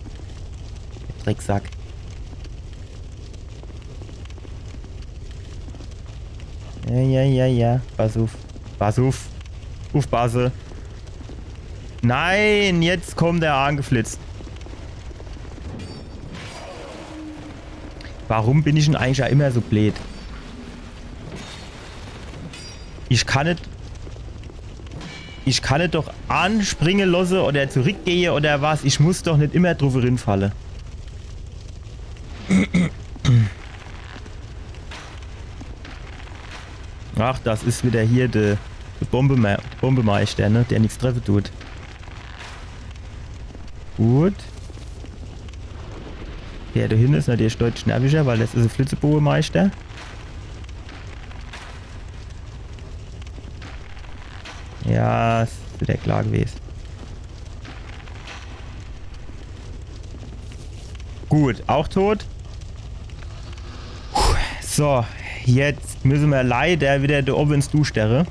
Drecksack. Ja, ja, ja, ja. Pass uff. Pass uff. Uffpasse. Nein, jetzt kommt er angeflitzt. Warum bin ich denn eigentlich ach immer so bleed? Ich kann net, ich kann net doch anspringe losse oder zurückgehe oder was. Ich muss doch net immer druff rinfalle. Ach, das is wieder hier de, de Bombeme-, Bombemeister, ne? Der nix treffe dut. Gut. Der do hinne is natürlich deutlich nervischer, weil das is e Flitzebogemeister. Ja, is widder klar gewese. Gut, auch tot. Puh, so, jetzt müsse mer leider widder do owwe ins Duschtere.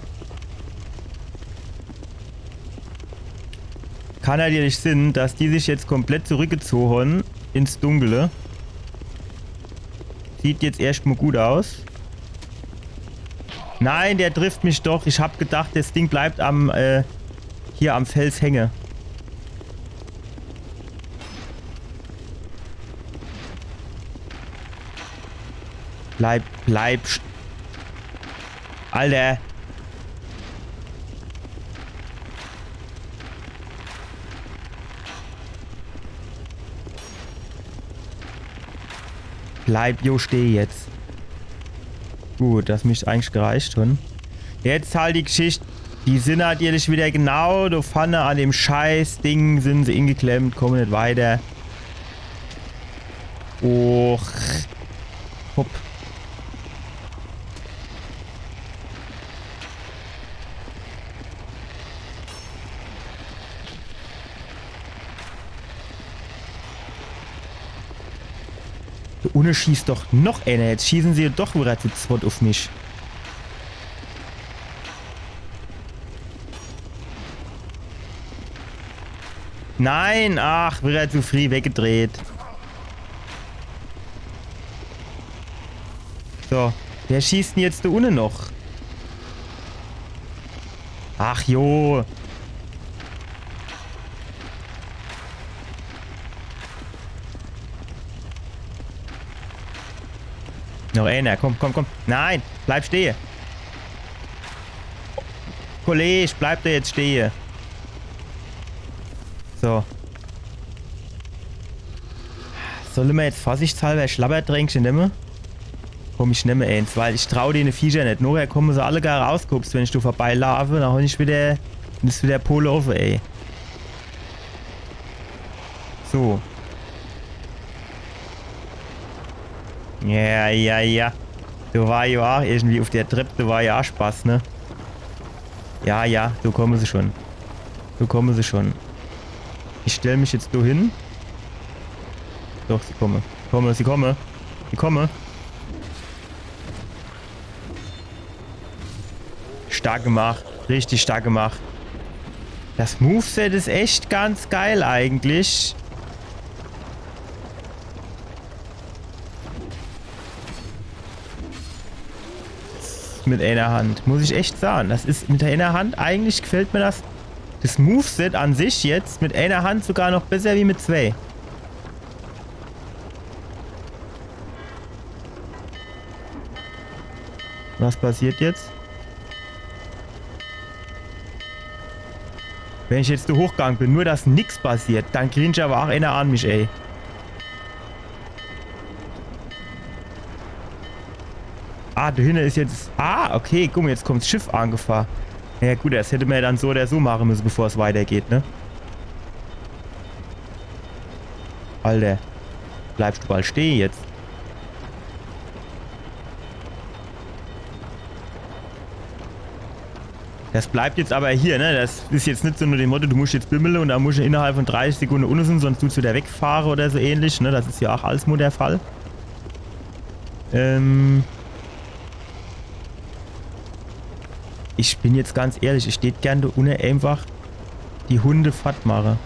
Kann natürlich sinn, dass die sich jetzt komplett zurückgezoge hon ins Dunkle. Sieht jetzt erscht mo gut aus. Nein, der trifft mich doch. Ich hab gedacht, das Ding bleibt am, äh, hier am Fels hänge. Bleib, bleib. st- Alter. Bleib jo steh jetzt. Gut, das misst eigentlich gereicht hun. Jetzt halt die Geschicht. Die sinn natürlich widder genau do vorne an dem Scheißding, sinn se ingeklemmt, komme net weiter. Och. Hopp. Do unne schießt doch noch ener. Jetzt schießen se doch widder zu zwett uff mich. Nein, ach, widder zu frieh weggedreht. So, wer schießt denn jetzt do unne noch? Ach jo. Noch ener, komm, komm, komm. Nein, bleib stehe. Kollege, bleib do jetzt stehe. So. Solle mer jetzt vorsichtshalber Schlabbertränkche nemme? Komm, ich nemme eens, weil ich trau dene Viecher net. Nochher komme se alle gar rausgehupst, wenn ich do vorbeilaafe. Dann hon ich widder, dann is widder Pole offe, ey. So. Ja, ja, ja. Do war jo aach irgendwie uff der Trepp, do war jo aach Spaß, ne? Ja, ja, do komme se schon. Do komme se schon. Ich stell mich jetzt do hin. Doch, se komme. Komme, se komme. Se komme. Stark gemacht. Richtig stark gemacht. Das Moveset is echt ganz geil eigentlich. Mit ener Hand, muss ich echt sage. Das is mit ener Hand, eigentlich gefällt mir das, das Moveset an sich jetzt mit ener Hand sogar noch besser wie mit zwei. Was passiert jetzt? Wenn ich jetzt do hochgang bin, nur dass nix passiert, dann grinst awwer aach ener an mich, ey. Ah, do hinne is jetzt. Ah, okay, guck mo, jetzt kommt's Schiff angefahr. Ja gut, das hätte mer jo dann so oder so mache müsse, bevor's weitergeht, ne? Alter. Bleibst du bald stehe jetzt? Das bleibt jetzt awwer hier, ne? Das is jetzt net so no dem Motto, du musst jetzt bimmele un dann musst du innerhalb von dreißig Sekunde unne sin, sonst dut's widder wegfahre oder so ähnlich, ne? Das is jo aach alles mo der Fall. Ähm. Ich bin jetzt ganz ehrlich, ich tät gern do unne einfach die Hunde fort mache.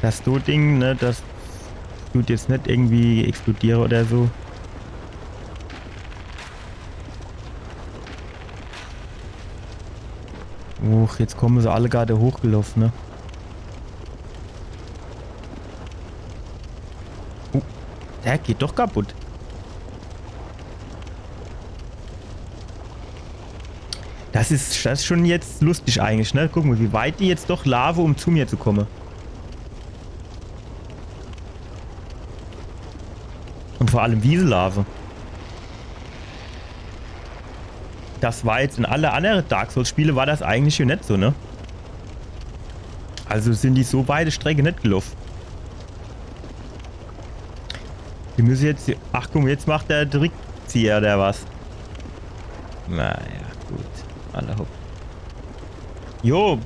Das do Ding, ne, das dut jetzt net irgendwie explodiere oder so. Uch, jetzt komme se alle grad hochgeloff, ne? Oh, der geht doch kaputt. Das is, das is schon jetzt lustig eigentlich, ne? Guck mo, wie weit die jetzt doch laafe, um zu mir zu komme. Und vor allem, wie se laafe. Das war jetzt in alle annere Dark Souls Spiele war das eigentlich jo net so, ne? Also sin die so weite Strecke net geloff. Die müsse jetzt, ach komm, jetzt macht der Trickzieher oder was? Na ja, gut. Alla hopp. Jo.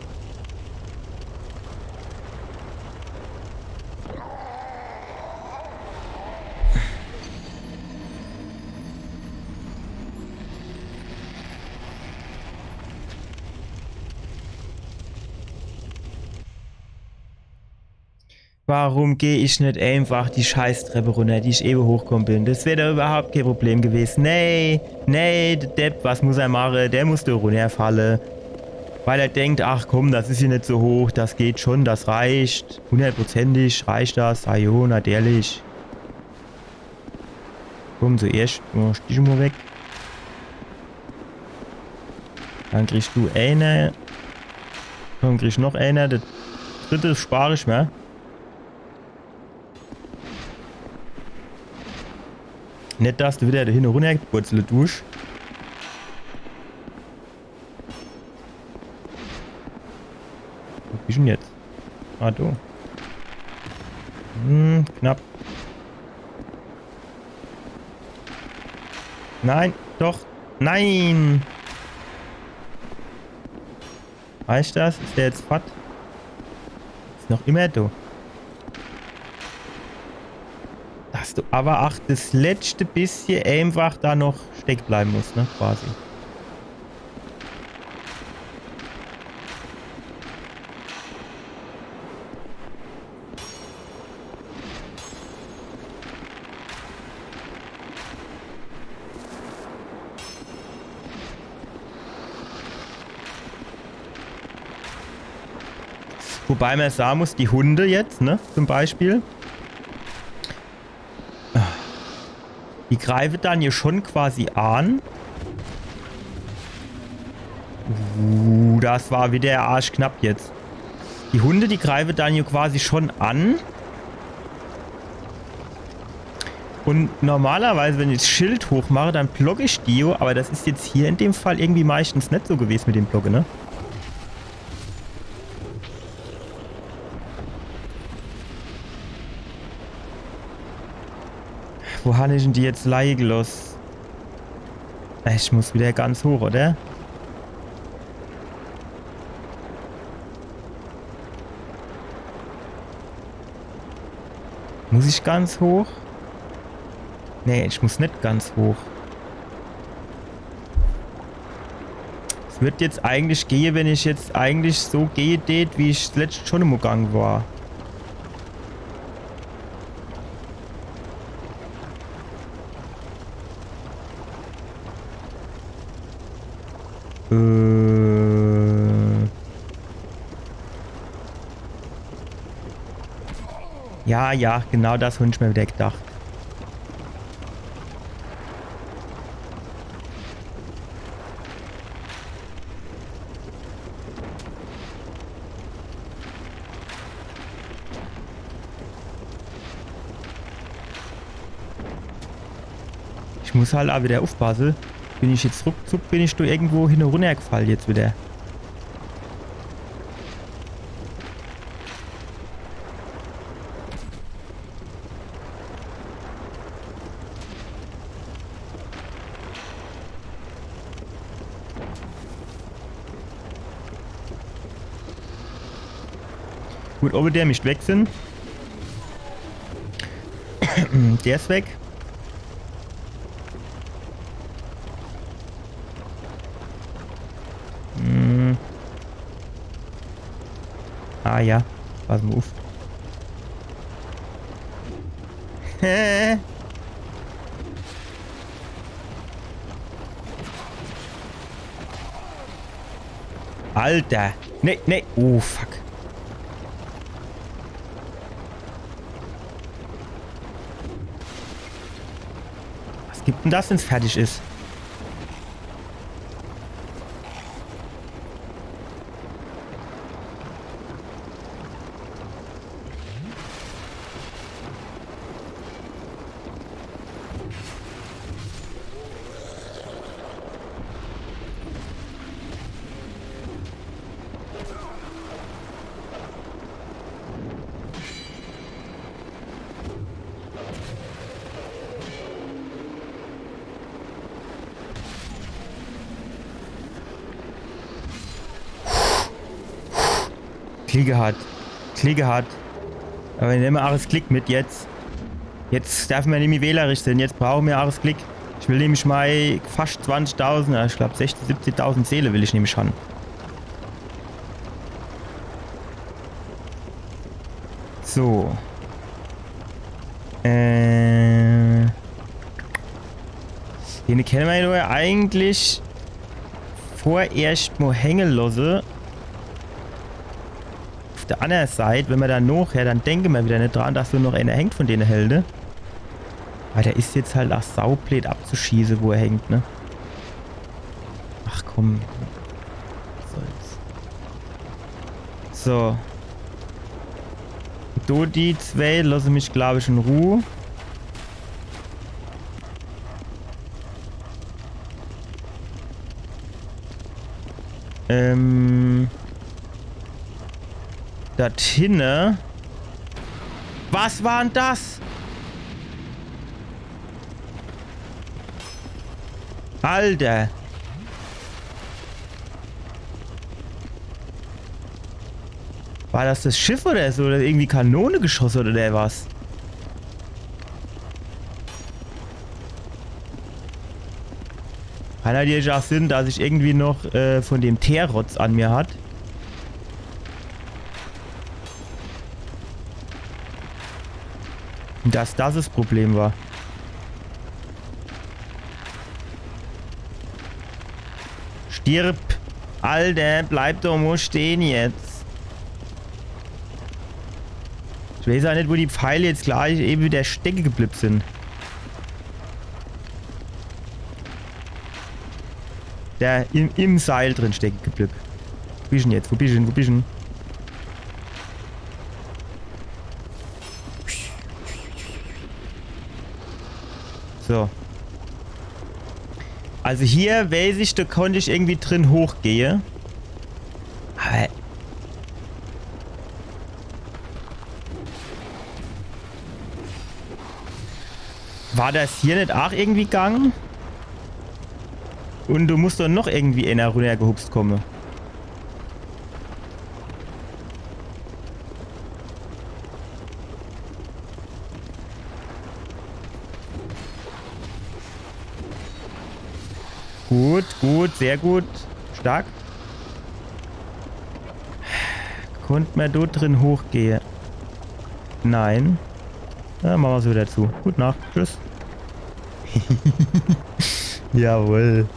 Warum geh ich net einfach die Scheißtreppe runner, die ich ewe hochkomme bin? Das wär doch überhaupt kee Problem gewese. Nee, nee, der Depp, was muss er mache? Der muss do runnerfalle. Weil er denkt, ach komm, das is jo net so hoch, das geht schon, das reicht. Hundertprozentig reicht das. Ah jo, natürlich. Komm, zuerscht, oh, steh schon mol weg. Dann kriegst du eener. Dann kriegst noch eener. Der dritte spar ich mer. Net, dass du wieder do hinne runnerpurzle dusch. Wo bist du denn jetzt? Ah, du. Hm, knapp. Nein, doch. Nein! Reicht das? Is der jetzt fort? Is noch immer do. Dass du aber ach das letzte bissje einfach do noch steck bleibe musst, ne? Quasi. Wobei mer sage muss, die Hunde jetzt, ne, zum Beispiel, die greife dann jo schon quasi an. Uh, das war wieder arschknapp jetzt. Die Hunde, die greife dann jo quasi schon an. Und normalerweise, wenn ich das Schild hochmache, dann block ich die jo, aber das is jetzt hier in dem Fall irgendwie meistens net so gewese mit dem Blocke, ne? Wo han ich denn die jetzt leie geloss? Ich muss wieder ganz hoch, oder? Muss ich ganz hoch? Nee, ich muss net ganz hoch. Es würd jetzt eigentlich gehe, wenn ich jetzt eigentlich so gehe tät, wie ich letzt schon im Gang war. Äh. Ja, ja, genau das han ich mer wieder gedacht. Ich muss halt a wieder uffpasse. Bin ich jetzt ruckzuck, bin ich do irgendwo hin runnergefall jetzt wieder. Gut, ob der mischt weg sin. Der is weg. Hm. Ah ja, pass mol uff. Alter. Nee, nee. Oh, fuck. Was gibt denn das, wenn's fertig is? Glick gehat. Glick gehat. Awwer nemme mer aach es Glick mit jetzt. Jetzt derfe mer nimmi wählerisch sin. Jetzt brauche mer aach es Glick. Ich will nämlich mei fascht zwanzigtausend, ja, ich glaab sechzig, siebzigtausend Seele will ich nämlich han. So. Äh. Den kenne mer jo eigentlich vorerscht mo hänge losse. Uff de anner Seit, wenn mer dann nochher, dann denke mer widder net dran, dass do noch ener hängt vun dene Helde. Awwer der is jetzt halt aach saubleed abzuschieße, wo er hängt, ne? Ach komm. Was soll's. So. Do die zwee losse mich, glaab ich, in Ruh. Ähm. Do hinne. Was war'n das? Alter. War das das Schiff oder so? Oder irgendwie Kanone geschosse oder was? Kann natürlich aach sin, dass ich irgendwie noch, äh, vun dem Teerrotz an mir hat. Dass das es Problem war. Stirb! Alter, bleib doch mo stehe jetzt. Ich weeß aach net, wo die Pfeile jetzt gleich ewe widder stecke geblibb sin. Der im, im Seil drin stecke geblibb. Wo bisch dann jetzt? Wo bisch dann? Wo bisch dann? So. Also hier, weeß ich, do konnt ich irgendwie drin hochgehe. Awwer war das hier net aach irgendwie gang? Un do muss doch noch irgendwie ener runnergehupst komme. Gut, gut, sehr gut. Stark. Konnt mer do drin hochgehe? Nein. Dann mache mer's widder zu. Gute Nacht. Tschüss. Jawohl.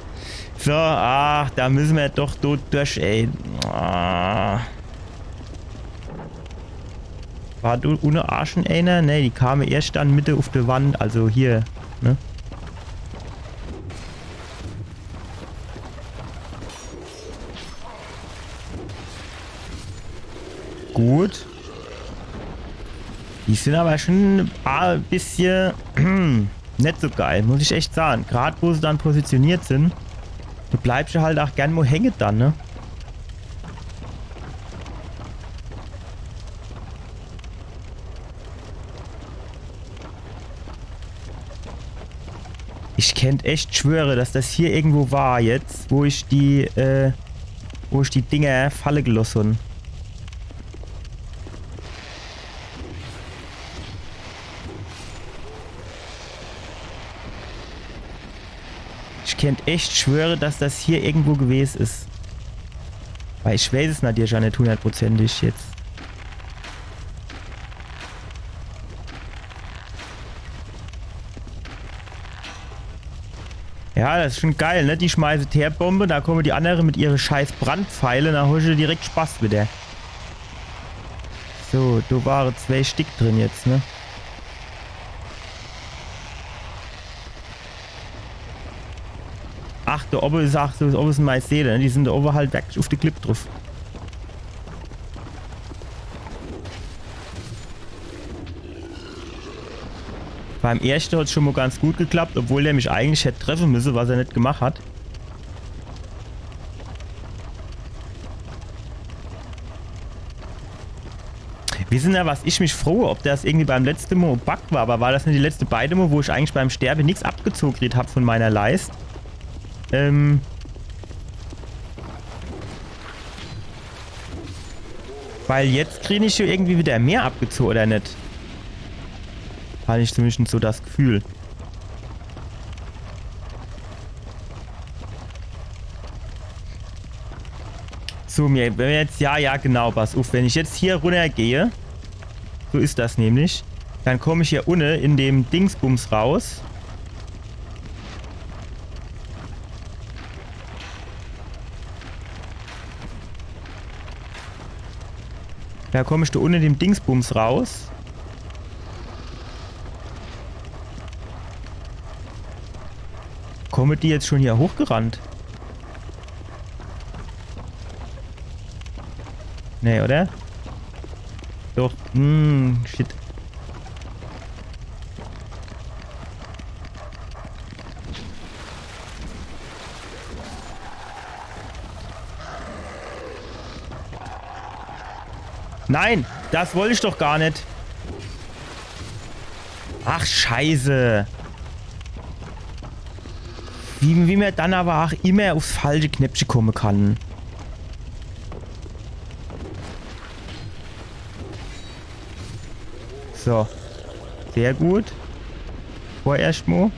So, ach, do misse mer doch do durch, ey. Ah. War do unne aach schun ener? Nee, die kame erscht dann Mitte uff de Wand, also hier, ne? Gut. Die sin awwer schun e paar bissche net so geil, muss ich echt sage. Grad wo se dann positioniert sin, do bleibsch halt aach gern mo hänge dann, ne? Ich kennt echt schwöre, dass das hier irgendwo war jetzt, wo ich die, äh, wo ich die Dinger falle geloss hun. Ich kennt echt schwöre, dass das hier irgendwo gewes is. Weil ich weeß es natürlich aach net hunnertprozentig jetzt. Ja, das is schun geil, ne? Die schmeiße Teerbombe, do komme die annere mit ihre scheiß Brandpfeile, do hosche direkt Spaß widder. So, do ware zwee Stick drin jetzt, ne? Ach, do owwe is aach so, do owwe sin mei Seele, ne? Die sin do owwe halt werklich uff de Klipp druff. Beim erschte hat's schun mo ganz gut geklappt, obwohl der mich eigentlich hätt treffe misse, was er net gemacht hat. Wisse ner, was ich mich froge, ob das irgendwie beim letzte Mo Bug war, awwer war das net die letzte beide Mo, wo ich eigentlich beim Sterbe nix abgezoge kriet hab vun meiner Leist? Ähm. Weil jetzt krieg ich hier irgendwie wieder mehr abgezogen, oder net? Hab ich zumindest so das Gefühl. So, mir, wenn mir jetzt, ja, ja, genau, pass uff, wenn ich jetzt hier runnergehe, so is das nämlich, dann komm ich hier unne in dem Dingsbums raus. Da komm ich do unne dem Dingsbums raus. Komme die jetzt schon hier hochgerannt? Nee, oder? Doch. Hm, shit. Nein, das wollt ich doch gar net. Ach, scheiße. Wie, wie mer dann aber auch immer uffs falsche Knäppche komme kann. So. Sehr gut. Vorerscht mo.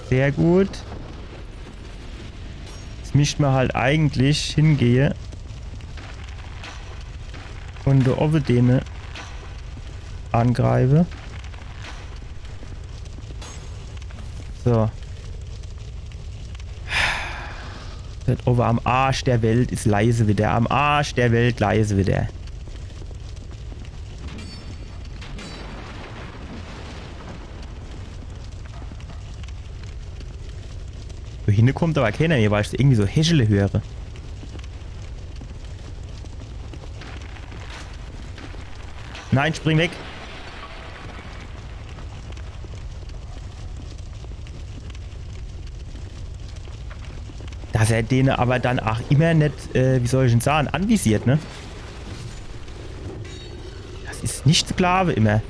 Sehr gut. Jetzt mischt mer halt eigentlich hingehe und do owwe dene angreife. So. Das owwe am Arsch der Welt is leise wieder. Am Arsch der Welt leise wieder. Do hinne kommt aber keiner, hier, weil ich irgendwie so Hechele höre. Nein, spring weg. Dass er dene aber dann auch immer net, äh, wie soll ich denn sagen, anvisiert, ne? Das is net zu glaawe immer.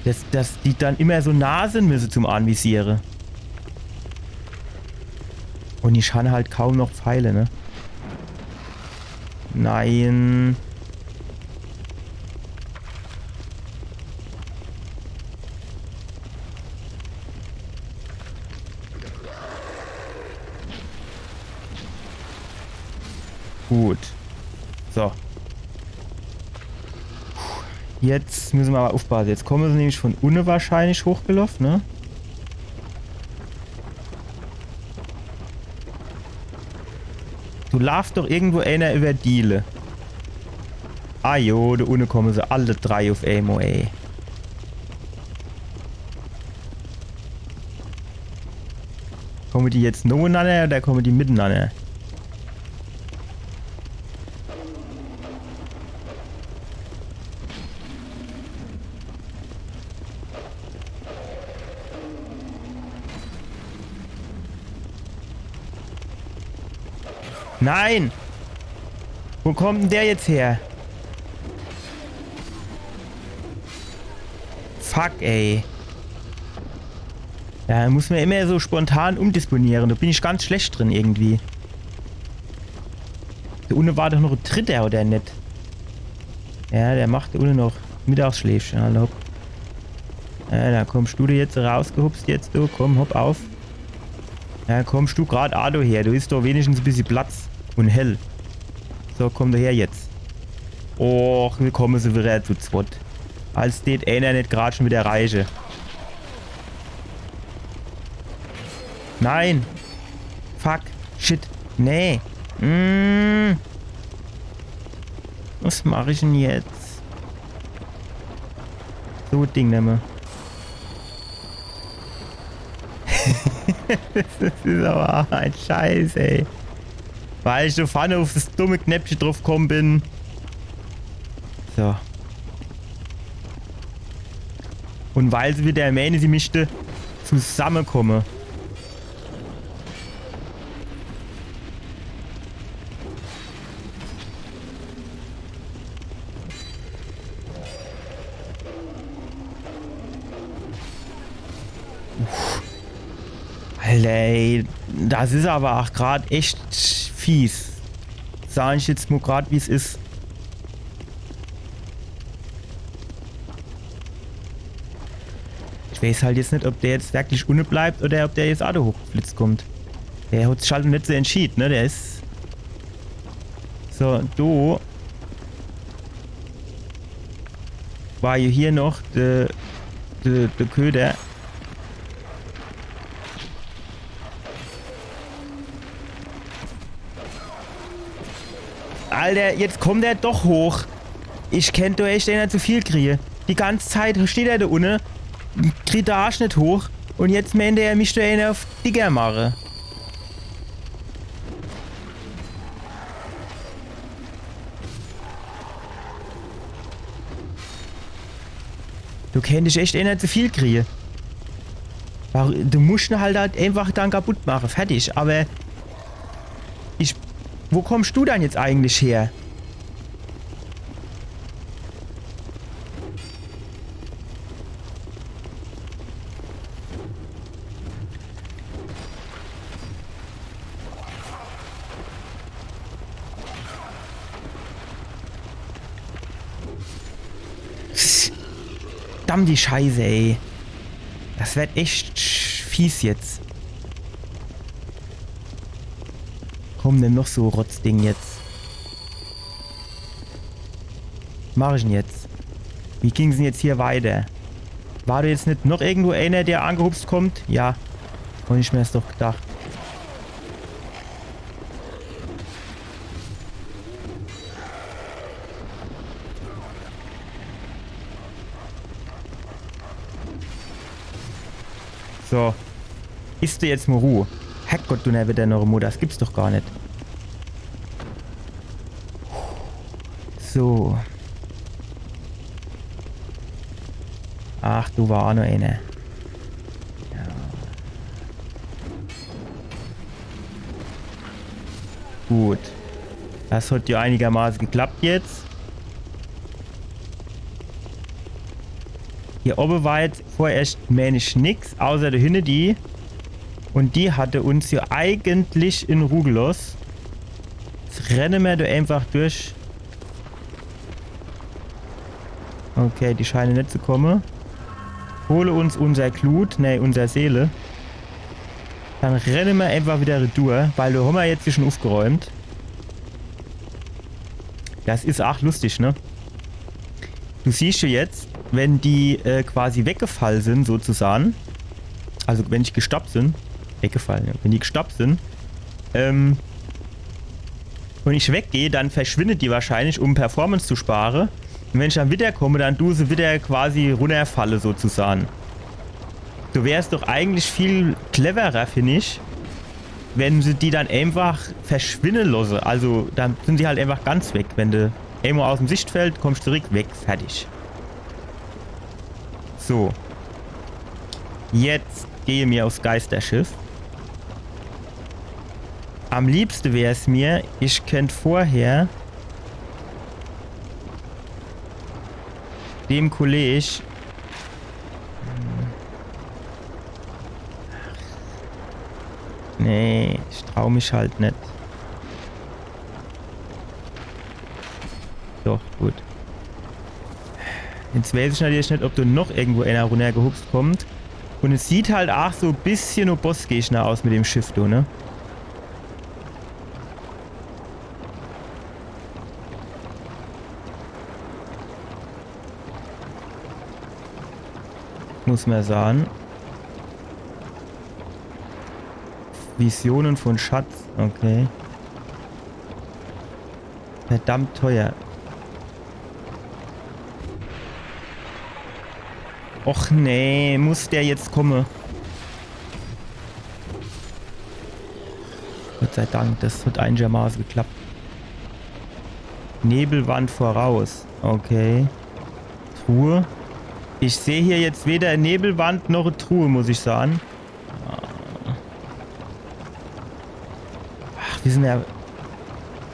Dass, dass die dann immer so nah sin müsse zum Anvisiere. Und ich han halt kaum noch Pfeile, ne? Nein. Gut. So. Jetzt müsse mer aber uffpasse. Jetzt komme se nämlich von unne wahrscheinlich hochgeloff, ne? Do laaft doch irgendwo einer über Diele. Ah jo, do unne komme se alle drei uff emol, ey. Komme die jetzt nohenanner oder komme die mitenanner? Nein! Wo kommt denn der jetzt her? Fuck, ey. Ja, do muss mer immer so spontan umdisponiere. Do bin ich ganz schlecht drin irgendwie. Do unne war doch noch e dritter, oder net? Ja, der macht do unne noch Mittagsschläfche. Hallo. Ja, do kommst du do jetzt rausgehupst jetzt, du. Komm, hopp auf. Ja, kommst du grad aa do her. Do is doch wenigstens e bissje Platz. Und hell. So, komm do her jetzt. Och, wie komme se wieder zu zwett? Als dät einer net grad schon wieder reiche. Nein! Fuck! Shit! Nee! Mm. Was mach ich denn jetzt? So Ding nemme. Das is aber ein Scheiß, ey. Weil ich so vorne uff das dumme Knäppche druffkomme bin. So. Und weil se wieder meine, se mischte zusammekomme. Alter, ey, das is aber ach grad echt fies. Sag ich jetzt mo grad, wie's is. Ich weiß halt jetzt net, ob der jetzt wirklich unne bleibt oder ob der jetzt ach do hochgeflitzt kommt. Der hat sich halt net so entschied, ne? Der is so, do war jo hier noch de, de, de Köder. Alter, jetzt kommt er doch hoch. Ich kennt doch echt ener zu viel krie. Die ganz Zeit steht er do unne, kriet de Arsch net hoch. Und jetzt meint er, er misst do ener auf dicker mache. Du kenntest echt ener zu viel krie. Wa-, du musst en halt, halt einfach dann kaputt mache. Fertig. Aber ich, wo kommst du dann jetzt eigentlich her? Verdammt die Scheiße, ey. Das werd echt fies jetzt. Komm, nimm noch so Rotzding jetzt. Mach ich'n jetzt? Wie ging's denn jetzt hier weiter? War do jetzt net noch irgendwo ener, der angehupst kommt? Ja. Hab ich mer's doch gedacht. So. Is do jetzt mo Ruh? Herrgott, du nervige Mutter, das gibt's doch gar net. So. Ach, do war ach noch ener. Ja. Gut. Das hat jo einigermaße geklappt jetzt. Hier owwe war jetzt vorerscht, mään ich, nix, außer do hinne die. Und die hatte uns jo eigentlich in Ruh geloss. Jetzt renne mer do einfach durch. Okay, die scheine net zu komme. Hole uns unser Glut, nee, unser Seele. Dann renne mer einfach wieder retour, weil do hommer jetzt hier schon ufgeräumt. Das is ach lustig, ne? Du siehst jo jetzt, wenn die, äh, quasi weggefall sin, sozusagen, also wenn die gestoppt sin, weggefall, ja, wenn die gestoppt sin, ähm, und ich weggeh, dann verschwindet die wahrscheinlich, um Performance zu spare. Und wenn ich dann wiederkomme, dann du se wieder quasi runnerfalle, sozusagen. Do wär's doch eigentlich viel cleverer, find ich, wenn se die dann einfach verschwinne losse. Also, dann sin die halt einfach ganz weg. Wenn de emol aus'm Sichtfeld, kommst zurück, weg, fertig. So. Jetzt gehe mir aufs Geisterschiff. Am liebste wär's mir, ich könnt vorher dem Kolleg. Nee, ich trau mich halt net. Doch, gut. Jetzt weiß ich natürlich net, ob do noch irgendwo ener runnergehupst kommt. Und es sieht halt ach so e bissche no Bossgegner aus mit dem Schiff do, ne? Muss mer sage. Visionen von Schatz, okay. Verdammt teuer. Och nee, muss der jetzt komme? Gott sei Dank, das hat einigermaße geklappt. Nebelwand voraus. Okay. Truhe. Ich seh hier jetzt weder Nebelwand noch Truhe, muss ich sage. Ach, wie sin mir,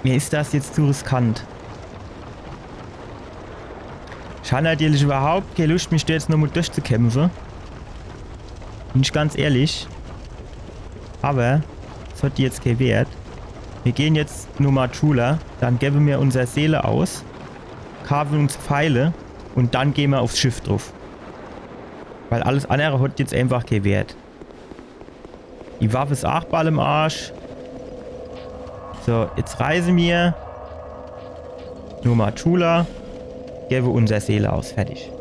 mir is das jetzt zu riskant. Ich han natürlich überhaupt kee Luscht, mich do jetzt nochmol durchzukämpfe. Bin ich ganz ehrlich. Awwer es hat jetzt kee Wert. Mir gehn jetzt no Majula, dann gewwe mir unser Seele aus, kaafe uns Pfeile un dann gehn mir uffs Schiff druff. Weil alles annere hat jetzt einfach kee Wert. Die Waff is aach ball im Arsch. So, jetzt reise mir no Majula, gewwe unser Seele aus, fertig.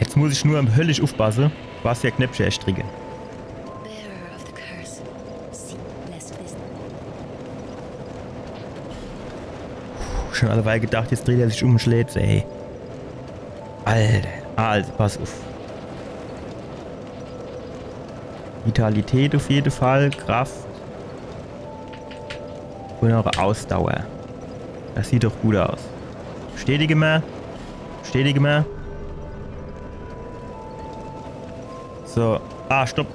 Jetzt muss ich nur höllisch uffpasse, was für Knäppche ich dricke. Bearer of the curse. Seek blessed business. Puh, schon alleweil gedacht, jetzt dreht er sich um un schlägt se, ey. Alter, also, pass uff. Vitalität uff jede Fall, Kraft. Un aach Ausdauer. Das sieht doch gut aus. Bestätige mer. Bestätige mer. So. Ah, stopp.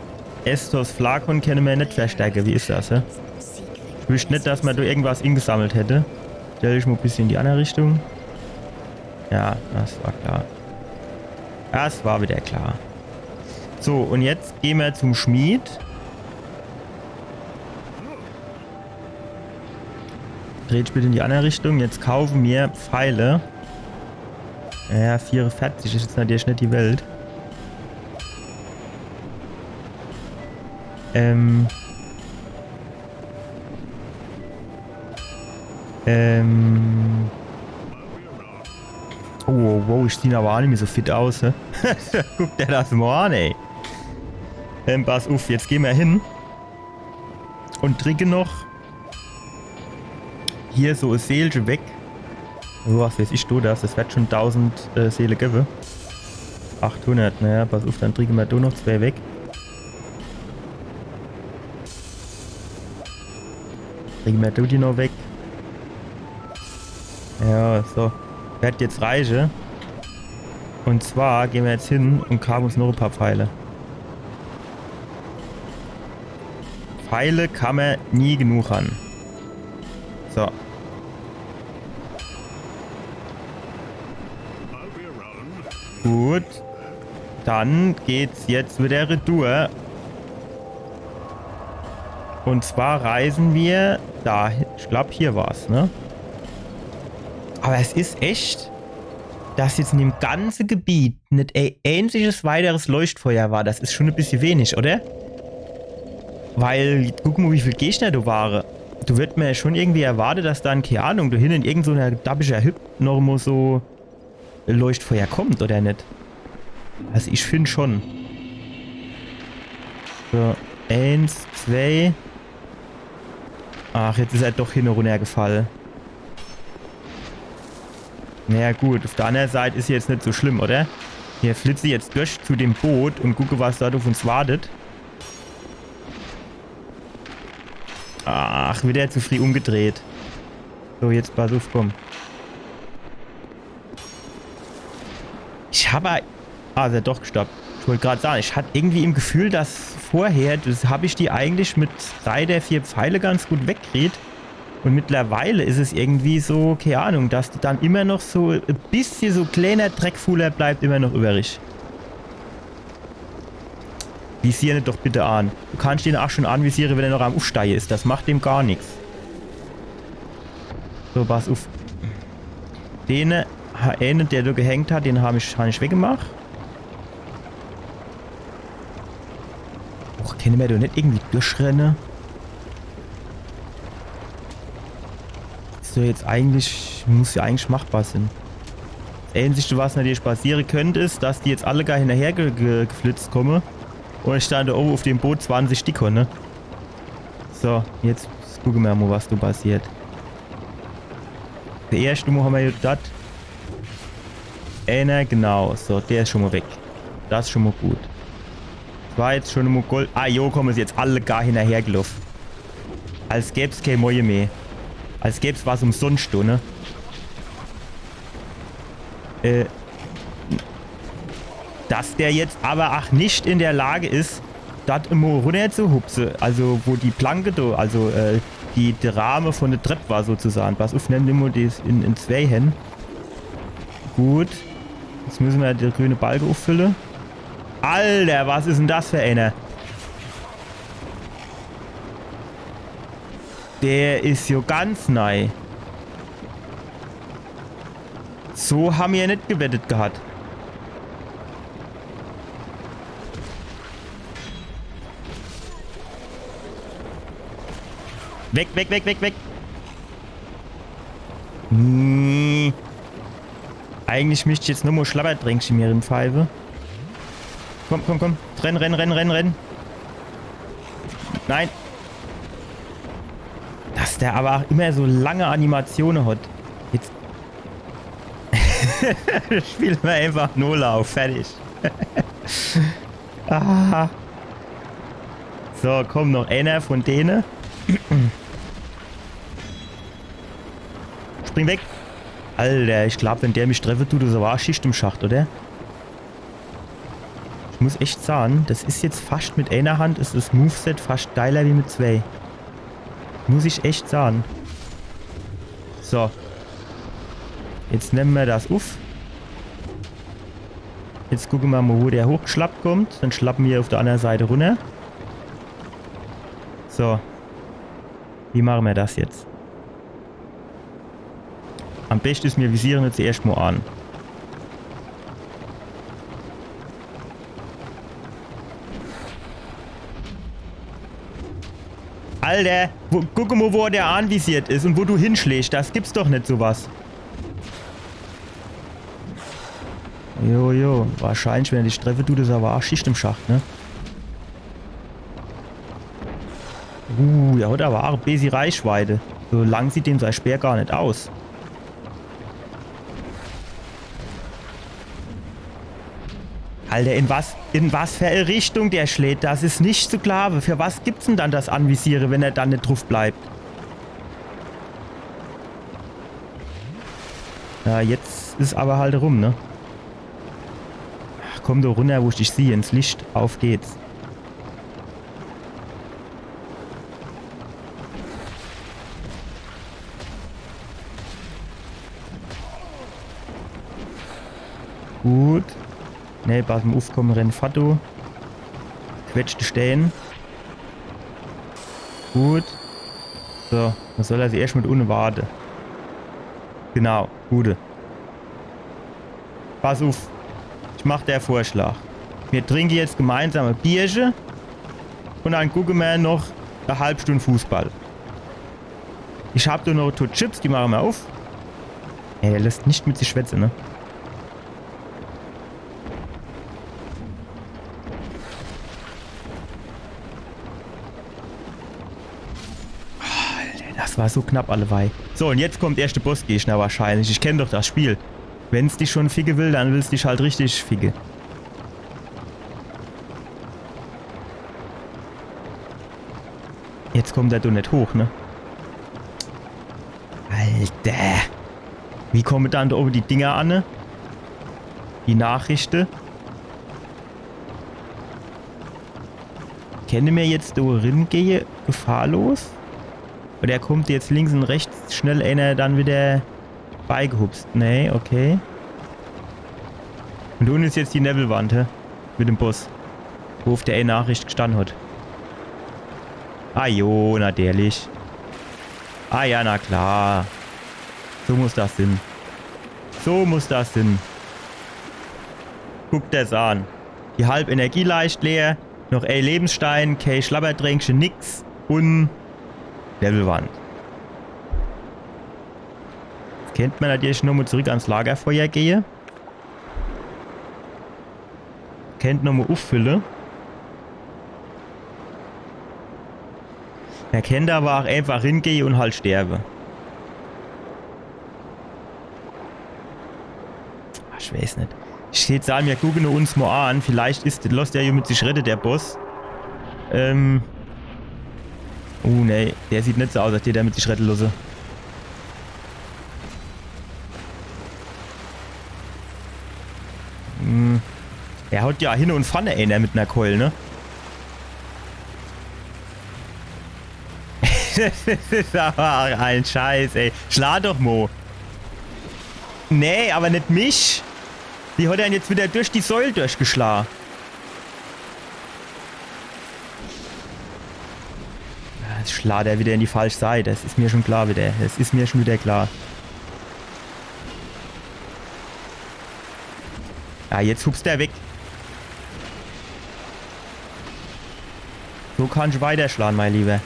Estus Flakon kenne mer net verstärke. Wie is das, hä? Ich wüsst net, dass mer do irgendwas ingesammelt hätte. Stell ich mo bissje in die anner Richtung. Ja, das war klar. Das war wieder klar. So, un jetzt gehn mer zum Schmied. Dreht bitte in die anner Richtung. Jetzt kaafe mir Pfeile. Ja, vierunverzich is jetzt natürlich net die Welt. Ähm. Ähm. Oh, wow, ich sieh awwer aach nimmi so fit aus, hä? Guck der das mo an, ey. Ähm, pass uff, jetzt gehn mer hin. Un dricke noch hier so e Seelche weg. So, was weiß ich, do das. Das werd schon tausend, äh, Seele gewwe. Achthundert, naja, pass uff, dann dricke mer do noch zwee weg. Dricke mer do die noch weg. Ja, so. Werd jetzt reiche. Un zwar gehn mer jetzt hin un kaafe uns noch e paar Pfeile. Pfeile kann mer nie genug han. So. Gut. Dann geht's jetzt wieder retour. Un zwar reise mer do hin. Ich glaab, hier war's, ne? Awwer es is echt, dass jetzt in dem ganze Gebiet net e einziges weiteres Leuchtfeuer war. Das is schon e bissje wenig, oder? Weil, guck mo, wie viel Gegner do ware. Do werd mer jo schon irgendwie erwarte, dass dann, kee Ahnung, do hinne in irgend so ner dabbischer Hütt noch mo so Leuchtfeuer kommt, oder net? Also ich find schon. So, eens, zwee. Ach, jetzt is er doch hinne runnergefall. Naja gut, uff der anner Seit is jetzt net so schlimm, oder? Mir flitze jetzt durch zu dem Boot un gucke, was do uff uns wartet. Ach, wieder zu frieh umgedreht. So, jetzt pass uff, komm. Ich hab a-, ah, is er doch gestoppt. Ich wollt grad sage, ich hatt irgendwie im Gefühl, dass vorher, das hab ich die eigentlich mit drei der vier Pfeile ganz gut wegkriet. Un mittlerweile is es irgendwie so, kee Ahnung, dass dann immer noch so e bissje so kleiner Dreckfuhler bleibt immer noch übrig. Visier ne doch bitte an. Du kannst den ach schon anvisiere, wenn er noch am Uffsteie is. Das macht dem gar nix. So, pass uff. Den, äh, ha-, ene, der do gehängt hat, den hab ich, hab ich weggemacht. Och, kenne mer do net irgendwie durchrenne? Is doch jetzt eigentlich, muss jo eigentlich machbar sin. Das Einzige, was natürlich passiere könnt, is, dass die jetzt alle gar hinnerher ge ge geflitzt komme un ich dann do owwe uff dem Boot zwanzig Stick hon, ne? So, jetzt gucke mer mo, was do passiert. Der erschte mo hammer jo dat. Eener, genau. So, der is schon mo weg. Das is schon mo gut. Das war jetzt schon mo Gold. Ah, jo, komme se jetzt alle gar hinnerher geloff. Als gäb's kee Moje mehr. Als gäb's was umsonscht, du, ne? Äh, dass der jetzt awwer ach net in der Lage is, dat emo runnerzuhupse, also wo die Planke do, also, äh, die, de Rahme vun de Trepp war sozusage. Pass uff, nemm die mol die in, in zwee Hänn. Gut. Jetzt misse mer de grüne Balke uffülle. Alter, was is dann das fer ener? Der is jo ganz nei. So ha mer jo net gewettet gehat. Weg, weg, weg, weg, weg. Hm. Eigentlich misst ich jetzt nur mo Schlabbertränkche mir rinpfeife. Komm, komm, komm. Renn, renn, renn, renn, renn. Nein. Dass der awwer ach immer so lange Animatione hat. Jetzt spiele mer einfach Nolauf. Fertig. Ah. So, komm, noch ener vun dene. Spring weg. Alter, ich glaab, wenn der mich treffe dut, is awwer ach Schicht im Schacht, oder? Ich muss echt sage, das is jetzt fascht mit ener Hand, is das Moveset fascht geiler wie mit zwee. Muss ich echt sage. So. Jetzt nemme mer das uff. Jetzt gucke mer mo, wo der hochgeschlappt kommt. Dann schlappe mer uff der anner Seit runner. So. Wie mache mer das jetzt? Am beschte is, mir visiere jetzt erscht mo an. Alter, wo, guck mo, wo der anvisiert is un wo du hinschlägst. Das gibt's doch net, so was. Jo, jo, wahrscheinlich, wenn er dich treffe dut, is awwer ach Schicht im Schacht, ne? Uh, der hat awwer ach e bissje Reichweite. So lang sieht dem sei Speer gar net aus. Alter, in was, in was fer e Richtung der schlägt, das is net zu glaawe. Fer was gibt's dann dann das Anvisiere, wenn er dann net druff bleibt? Ja, jetzt is awwer halt rum, ne? Ach, komm doch runner, wo ich dich sieh, ins Licht. Auf geht's. Gut. Nee, pass mo uff, komm, renn fort, du. Quetsch die Stää. Gut. So, dann soll er sich erscht mo unne warte. Genau, gute. Pass uff. Ich mach der Vorschlag. Mir trinke jetzt gemeinsam e Bierche un dann gucke mer noch e halb Stund Fußball. Ich hab do noch e Tut Chips, die mache mer uff. Ey, der losst net mit sich schwätze, ne? Alter, das war so knapp, alleweil. So, un jetzt kommt erscht de Bossgegner wahrscheinlich. Ich kenn doch das Spiel. Wenn's dich schon ficke will, dann will's dich halt richtig ficke. Jetzt kommt er doch net hoch, ne? Alter. Wie komme dann do owwe die Dinger an, ne? Die Nachrichte. Kenne mer jetzt do ringehe, gefahrlos? Oder kommt jetzt links un rechts schnell ener dann wieder beigehupst? Nee, okay. Un unne is jetzt die Newwelwand, hä? Mit dem Boss. Wo uff der ee Nachricht gestann hat. Ah jo, natürlich. Ah ja, na klar. So muss das sin. So muss das sin. Guck der's an. Die halb Energieleischt leer, noch ee Lebensstein, kee Schlabbertränkche, nix un Newwelwand. Jetzt kennt mer natürlich nochmo zurück ans Lagerfeuer gehe. Kennt nochmo uffülle. Mer kennt awwer ach eenfach ringehe un halt sterwe. Ah, ich weeß net. Ich deet saan, mir gucke uns mo an. Vielleicht is, losst er jo mit sich redde, der Boss. Ähm. Oh, nee. Der sieht net so aus, als deet er mit sich redde losse. Hm. Er haut jo hinne un vorne eener mit ner Keul, ne? Das is awwer ach e Scheiß, ey. Schla doch mo. Nee, awwer net mich. Die hat er jetzt widder durch die Säul durchgeschla. Ja, jetzt schlat er widder in die falsch Seit. Das is mir schun klar widder. Das is mir schun widder klar. Ja, jetzt hupst er weg. So kannsch weiterschlan, mein Liewer.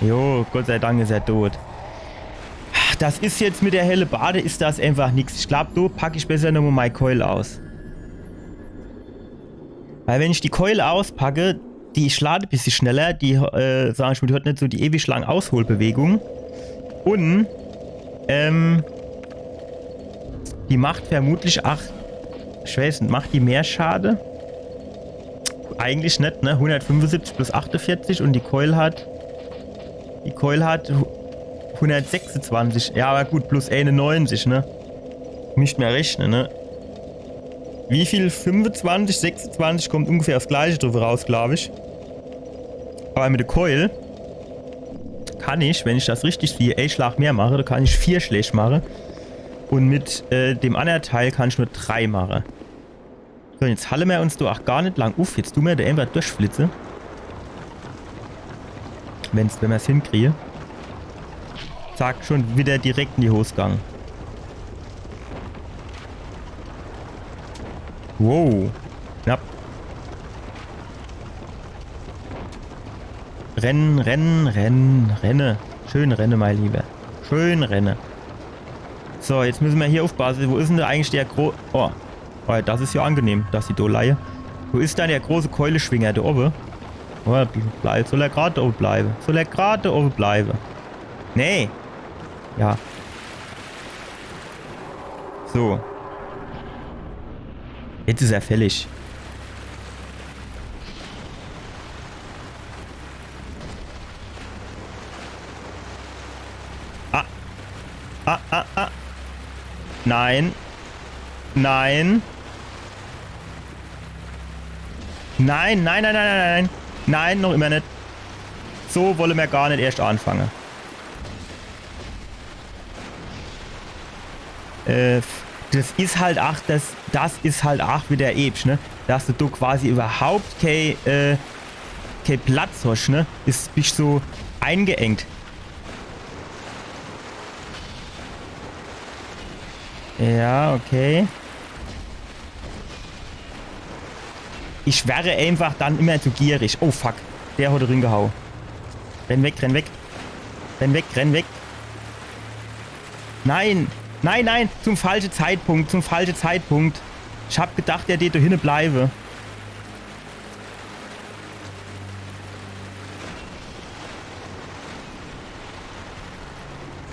Jo, Gott sei Dank is er tot. Das is jetzt mit der Hellebarde, is das einfach nix. Ich glaab, do pack ich besser nochmo mei Keul aus. Weil wenn ich die Keul auspacke, die schlaat e bissje schneller, die, äh, sag ich mo, die hat net so die ewig lang Ausholbewegung. Un, ähm, die macht vermutlich, ach, ich weiß net, macht die mehr Schade? Eigentlich net, ne? Hundertfünfundsiebzig plus achtundvierzig un die Keul hat, die Keul hat hu-, hundertsechsundzwanzig. Ja, awwer gut, plus einundneunzig, ne? Net mehr rechne, ne? Wie viel? Fünfundzwanzig, sechsundzwanzig, kommt ungefähr aufs Gleiche drüwwer raus, glaab ich. Awwer mit de Keul kann ich, wenn ich das richtig sieh, e Schlag mehr mache, do kann ich vier Schläg mache. Un mit, äh, dem annere Teil kann ich nur drei mache. So, jetzt halle mer uns do ach gar net lang uff. Jetzt du mer do einfach durchflitze. Wenn's, wenn mer's hinkrieje. Zack, schun widder direkt in die Hos gang. Wow. Knapp. Renne, renne, renne, renne. Schön renne, mein Liewer. Schön renne. So, jetzt misse mer hier uffpasse. Wo is dann do eigentlich der gro-, oh. Oh, das is jo angenehm, dass die do leie. Wo is dann der große Keuleschwinger? Do owwe? Oh, blei-, soll er grad owwe bleiwe? Soll er grad owwe bleiwe? Nee. Ja. So. Jetzt is er fällig. Ah. Ah, ah, ah. Nein. Nein. Nein, nein, nein, nein, nein, nein. Nein, noch immer net. So wolle mer gar net erscht anfange. Äh, das is halt ach, das, das is halt ach widder episch, ne? Dass du, du quasi iwwerhaupt kee, äh, kee Platz hosch, ne? Is, bisch so eingeengt. Ja, okay. Ich werre einfach dann immer zu gierig. Oh fuck. Der hat ringehau. Renn weg, renn weg. Renn weg, renn weg. Nein! Nein, nein! Zum falsche Zeitpunkt, zum falsche Zeitpunkt. Ich hab gedacht, der dät do hinne bleiwe.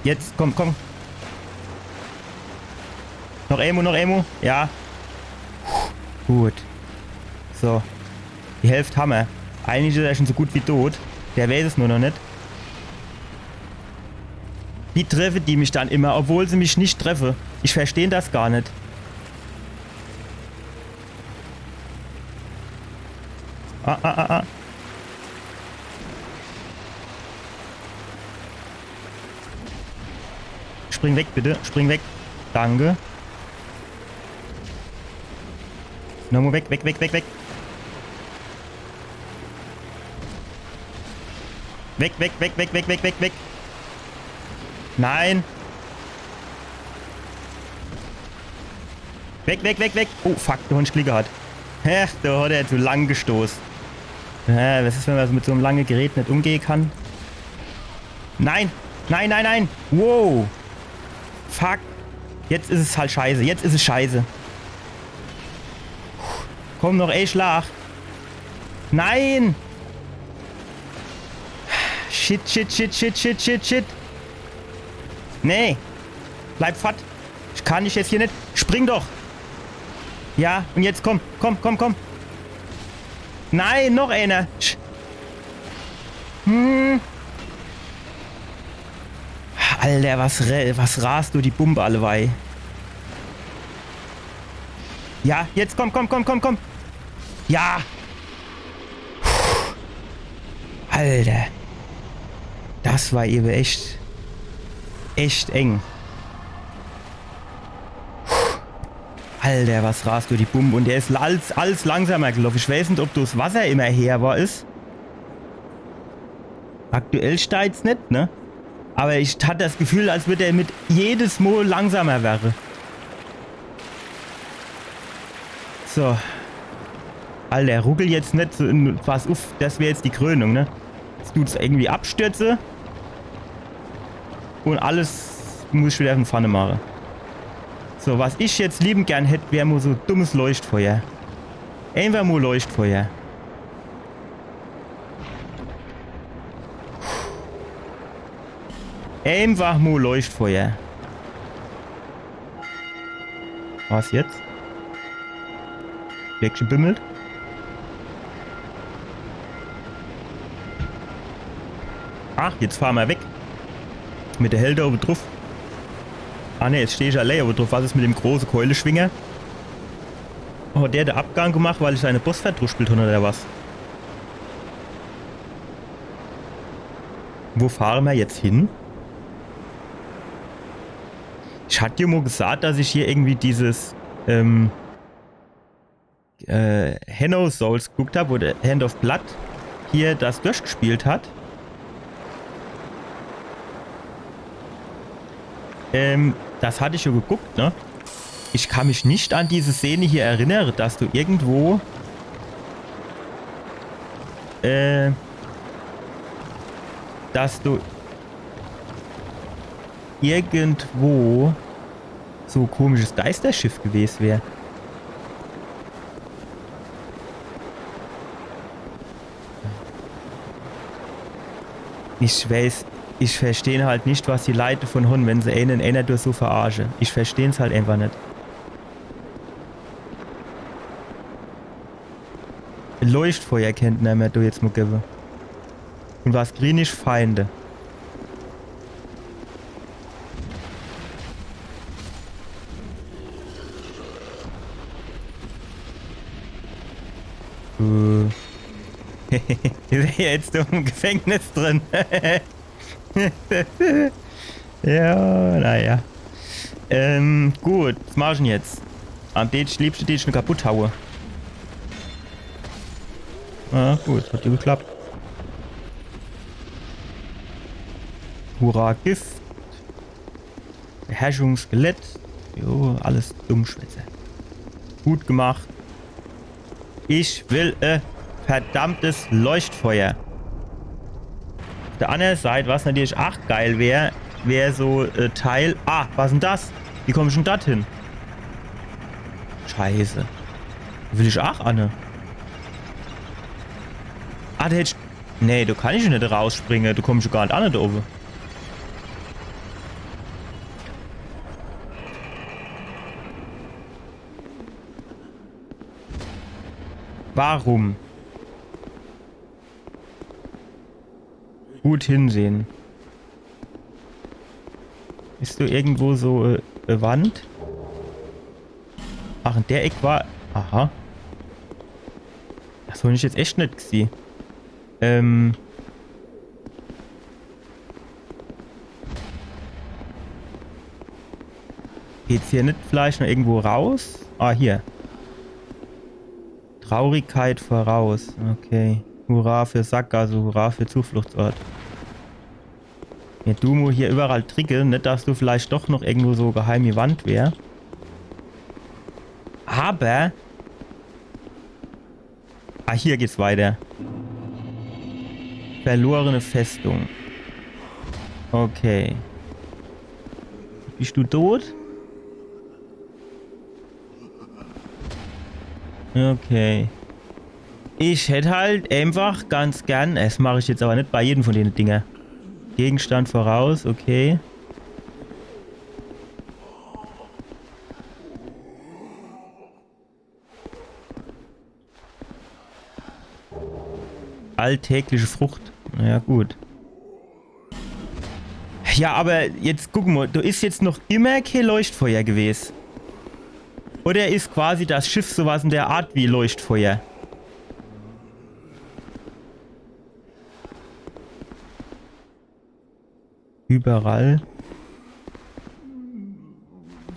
Jetzt, komm, komm. Noch emo, noch emo. Ja. Gut. So. Die Hälft hammer. Eigentlich is er schun so gut wie tot. Der weiß es nur noch net. Wie treffe die mich dann immer, obwohl se mich net treffe? Ich versteh das gar net. Ah, ah, ah, ah. Spring weg, bitte. Spring weg. Danke. Nochmo weg, weg, weg, weg, weg. Weg, weg, weg, weg, weg, weg, weg, weg. Nein. Weg, weg, weg, weg. Oh, fuck, do hab ich Glick gehat. Hä, do hat er zu lang gestoß. Hä, was is, wenn mer mit so em lange Gerät net umgehe kann? Nein, nein, nein, nein. Wow. Fuck. Jetzt is es halt scheiße. Jetzt is es scheiße. Komm, noch e Schlag. Nein. Shit, shit, shit, shit, shit, shit, shit. Nee. Bleib fort. Ich kann dich jetzt hier net. Spring doch. Ja, un jetzt komm. Komm, komm, komm. Nein, noch eener. Sch-, hm. Alter, was, re-, was rast du die Bumbe allewei? Ja, jetzt komm, komm, komm, komm, komm. Ja. Alter. Das war ewe echt, echt eng. Puh. Alter, was rast du die Bumbe. Und der is als, als langsamer geloff. Ich weiß net, ob das Wasser immer heewer is. Aktuell steigt's net, ne? Aber ich hat das Gefühl, als würd er mit jedes Mol langsamer werre. So. Alter, ruckel jetzt net so in, pass uff, das wär jetzt die Krönung, ne? Jetzt tut's irgendwie abstürze. Und alles muss ich wieder von vorne mache. So, was ich jetzt liebend gern hätt, wär mo so dummes Leuchtfeuer. Einfach mo Leuchtfeuer. Einfach mo Leuchtfeuer. Was jetzt? Glöckche bimmelt. Ach, jetzt fahr mer weg. Mit der Held owwe druff. Ah ne, jetzt steh ich allee owwe druff. Was is mit dem große Keuleschwinger? Hat der de Abgang gemacht, weil ich seine Boss verdruspelt hab, oder was? Wo fahre mer jetzt hin? Ich hat jo mo gesagt, dass ich hier irgendwie dieses, ähm, äh, Hand of Souls geguckt hab, oder Hand of Blood, hier das durchgespielt hat. Ähm, das hat ich jo geguckt, ne? Ich kann mich net an diese Szene hier erinnere, dass du irgendwo, äh, dass du irgendwo so komisches Geisterschiff gewes wär. Ich weiß, ich versteh halt net, was die Leit davon hon, wenn se eener, eener durch so verarsche. Ich versteh's halt einfach net. Leuchtfeuer kennt er mer do jetzt mo gewwe. Und was krien ich? Feinde. Äh. Is er jetzt im Gefängnis drin? Ja, naja. Ähm, gut, was mach ich denn jetzt? Am dätsch, liebschte dätsch ne kaputt haue. Ah, gut, hat jo geklappt. Hurra, Gift. Beherrschung, Skelett. Jo, alles Dummschwätze. Gut gemacht. Ich will, äh, verdammtes Leuchtfeuer. Uff der annere Seit, was natürlich ach geil wär, wär so, äh, Teil. Ah, was denn das? Wie komm ich denn dort hin? Scheiße. Will ich ach anne? Ah, der hätt. Nee, do kann ich net rausspringe. Do komm ich gar net anne do owwe. Warum? Gut hinsehen. Is do irgendwo so, äh, e Wand? Ach, in der Eck war. Aha. Das hab ich jetzt echt net gesieh. Ähm. Geht's hier net vielleicht noch irgendwo raus? Ah, hier. Traurigkeit voraus. Okay. Hurra für Sackgasse, Hurra für Zufluchtsort. Ja, du mo hier überall Tricke, net, dass do vielleicht doch noch irgendwo so geheime Wand wär. Aber ah, hier geht's weiter. Verlorene Festung. Okay. Bist du tot? Okay. Ich hätt halt einfach ganz gern, das mach ich jetzt aber net bei jedem von dene Dinger. Gegenstand voraus, okay. Alltägliche Frucht. Na ja, gut. Ja, aber jetzt guck mo, do is jetzt noch immer kee Leuchtfeuer gewes. Oder is quasi das Schiff sowas in der Art wie Leuchtfeuer? Überall.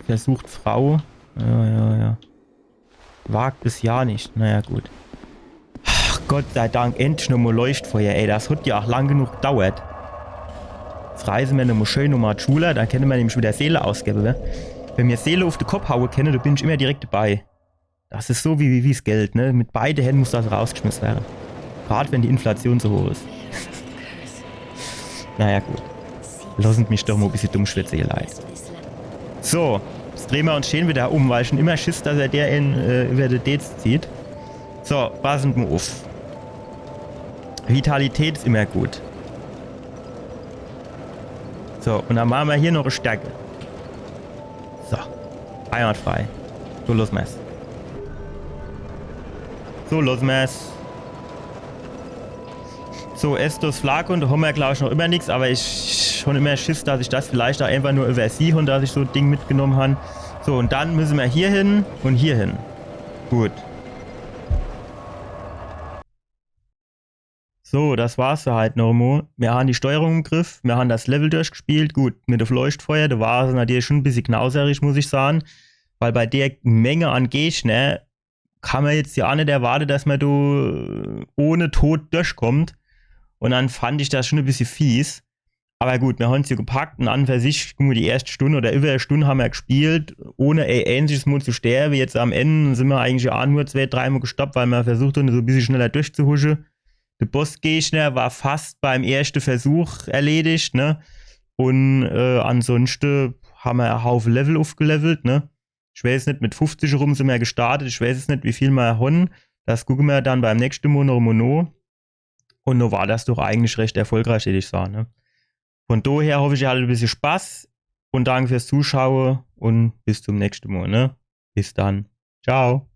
Versucht Frau. Ja, ja, ja. Wagt es ja nicht. Naja, gut. Ach, Gott sei Dank, endlich nochmal Leuchtfeuer, ey. Das hat ja auch lang genug gedauert. Jetzt reise mer nochmal schön nochmal Schule, dann kenne mer nämlich wieder Seele ausgebe, ne? Wenn mir Seele auf de Kopp haue kenne, da bin ich immer direkt dabei. Das is so wie, wie, wie's Geld, ne? Mit beide Hände muss das rausgeschmissen werden. Grad wenn die Inflation so hoch is. Naja, gut. Lossen mich doch mal e bissje dumm schwätze, ihr Leit. So, jetzt drehe mer uns schön wieder um, weil ich schon immer Schiss, dass er der in, äh, über de Dez zieht. So, passen mer auf. Vitalität is immer gut. So, und dann mache mer hier noch e Stärke. So, einwandfrei. So, los mer's. So, los mer's. So, Estus Flakon, da hommer, glaub ich, noch immer nix, aber ich schon immer Schiss, dass ich das vielleicht auch einfach nur übersieh und dass ich so e Ding mitgenommen han. So, und dann müsse mer hier hin und hier hin. Gut. So, das war's für halt nochmal. Mir han die Steuerung im Griff, mir han das Level durchgespielt. Gut, mit de Leuchtfeuer, da war es natürlich schon e bissje knauserig, muss ich sagen. Weil bei der Menge an Gegner kann mer jetzt ja auch nicht erwarte, dass mer da ohne Tod durchkommt. Und dann fand ich das schon e bissje fies. Aber gut, mir han's ja gepackt und an für sich, guck mal, die erste Stunde oder über e Stunde han mer gespielt, ohne e einziges Mal zu sterben. Jetzt am Ende sind mer eigentlich auch nur zwei, dreimal gestorben, weil mer versucht han, so e bissje schneller durchzuhuschen. De Bossgegner war fast beim ersten Versuch erledigt, ne? Und äh, ansonsten han mer e Haufe Level aufgelevelt, ne? Ich weiß nicht, mit fünfzig rum sind mer gestartet. Ich weiß jetzt nicht, wie viel mer han. Das gucke mer dann beim nächsten Mal noch mal nach. Und no war das doch eigentlich recht erfolgreich, würd ich sagen, ne? Von daher hoffe ich, ihr hattet e bissje Spaß und danke fürs Zuschauen und bis zum nächsten Mal, ne? Bis dann. Ciao.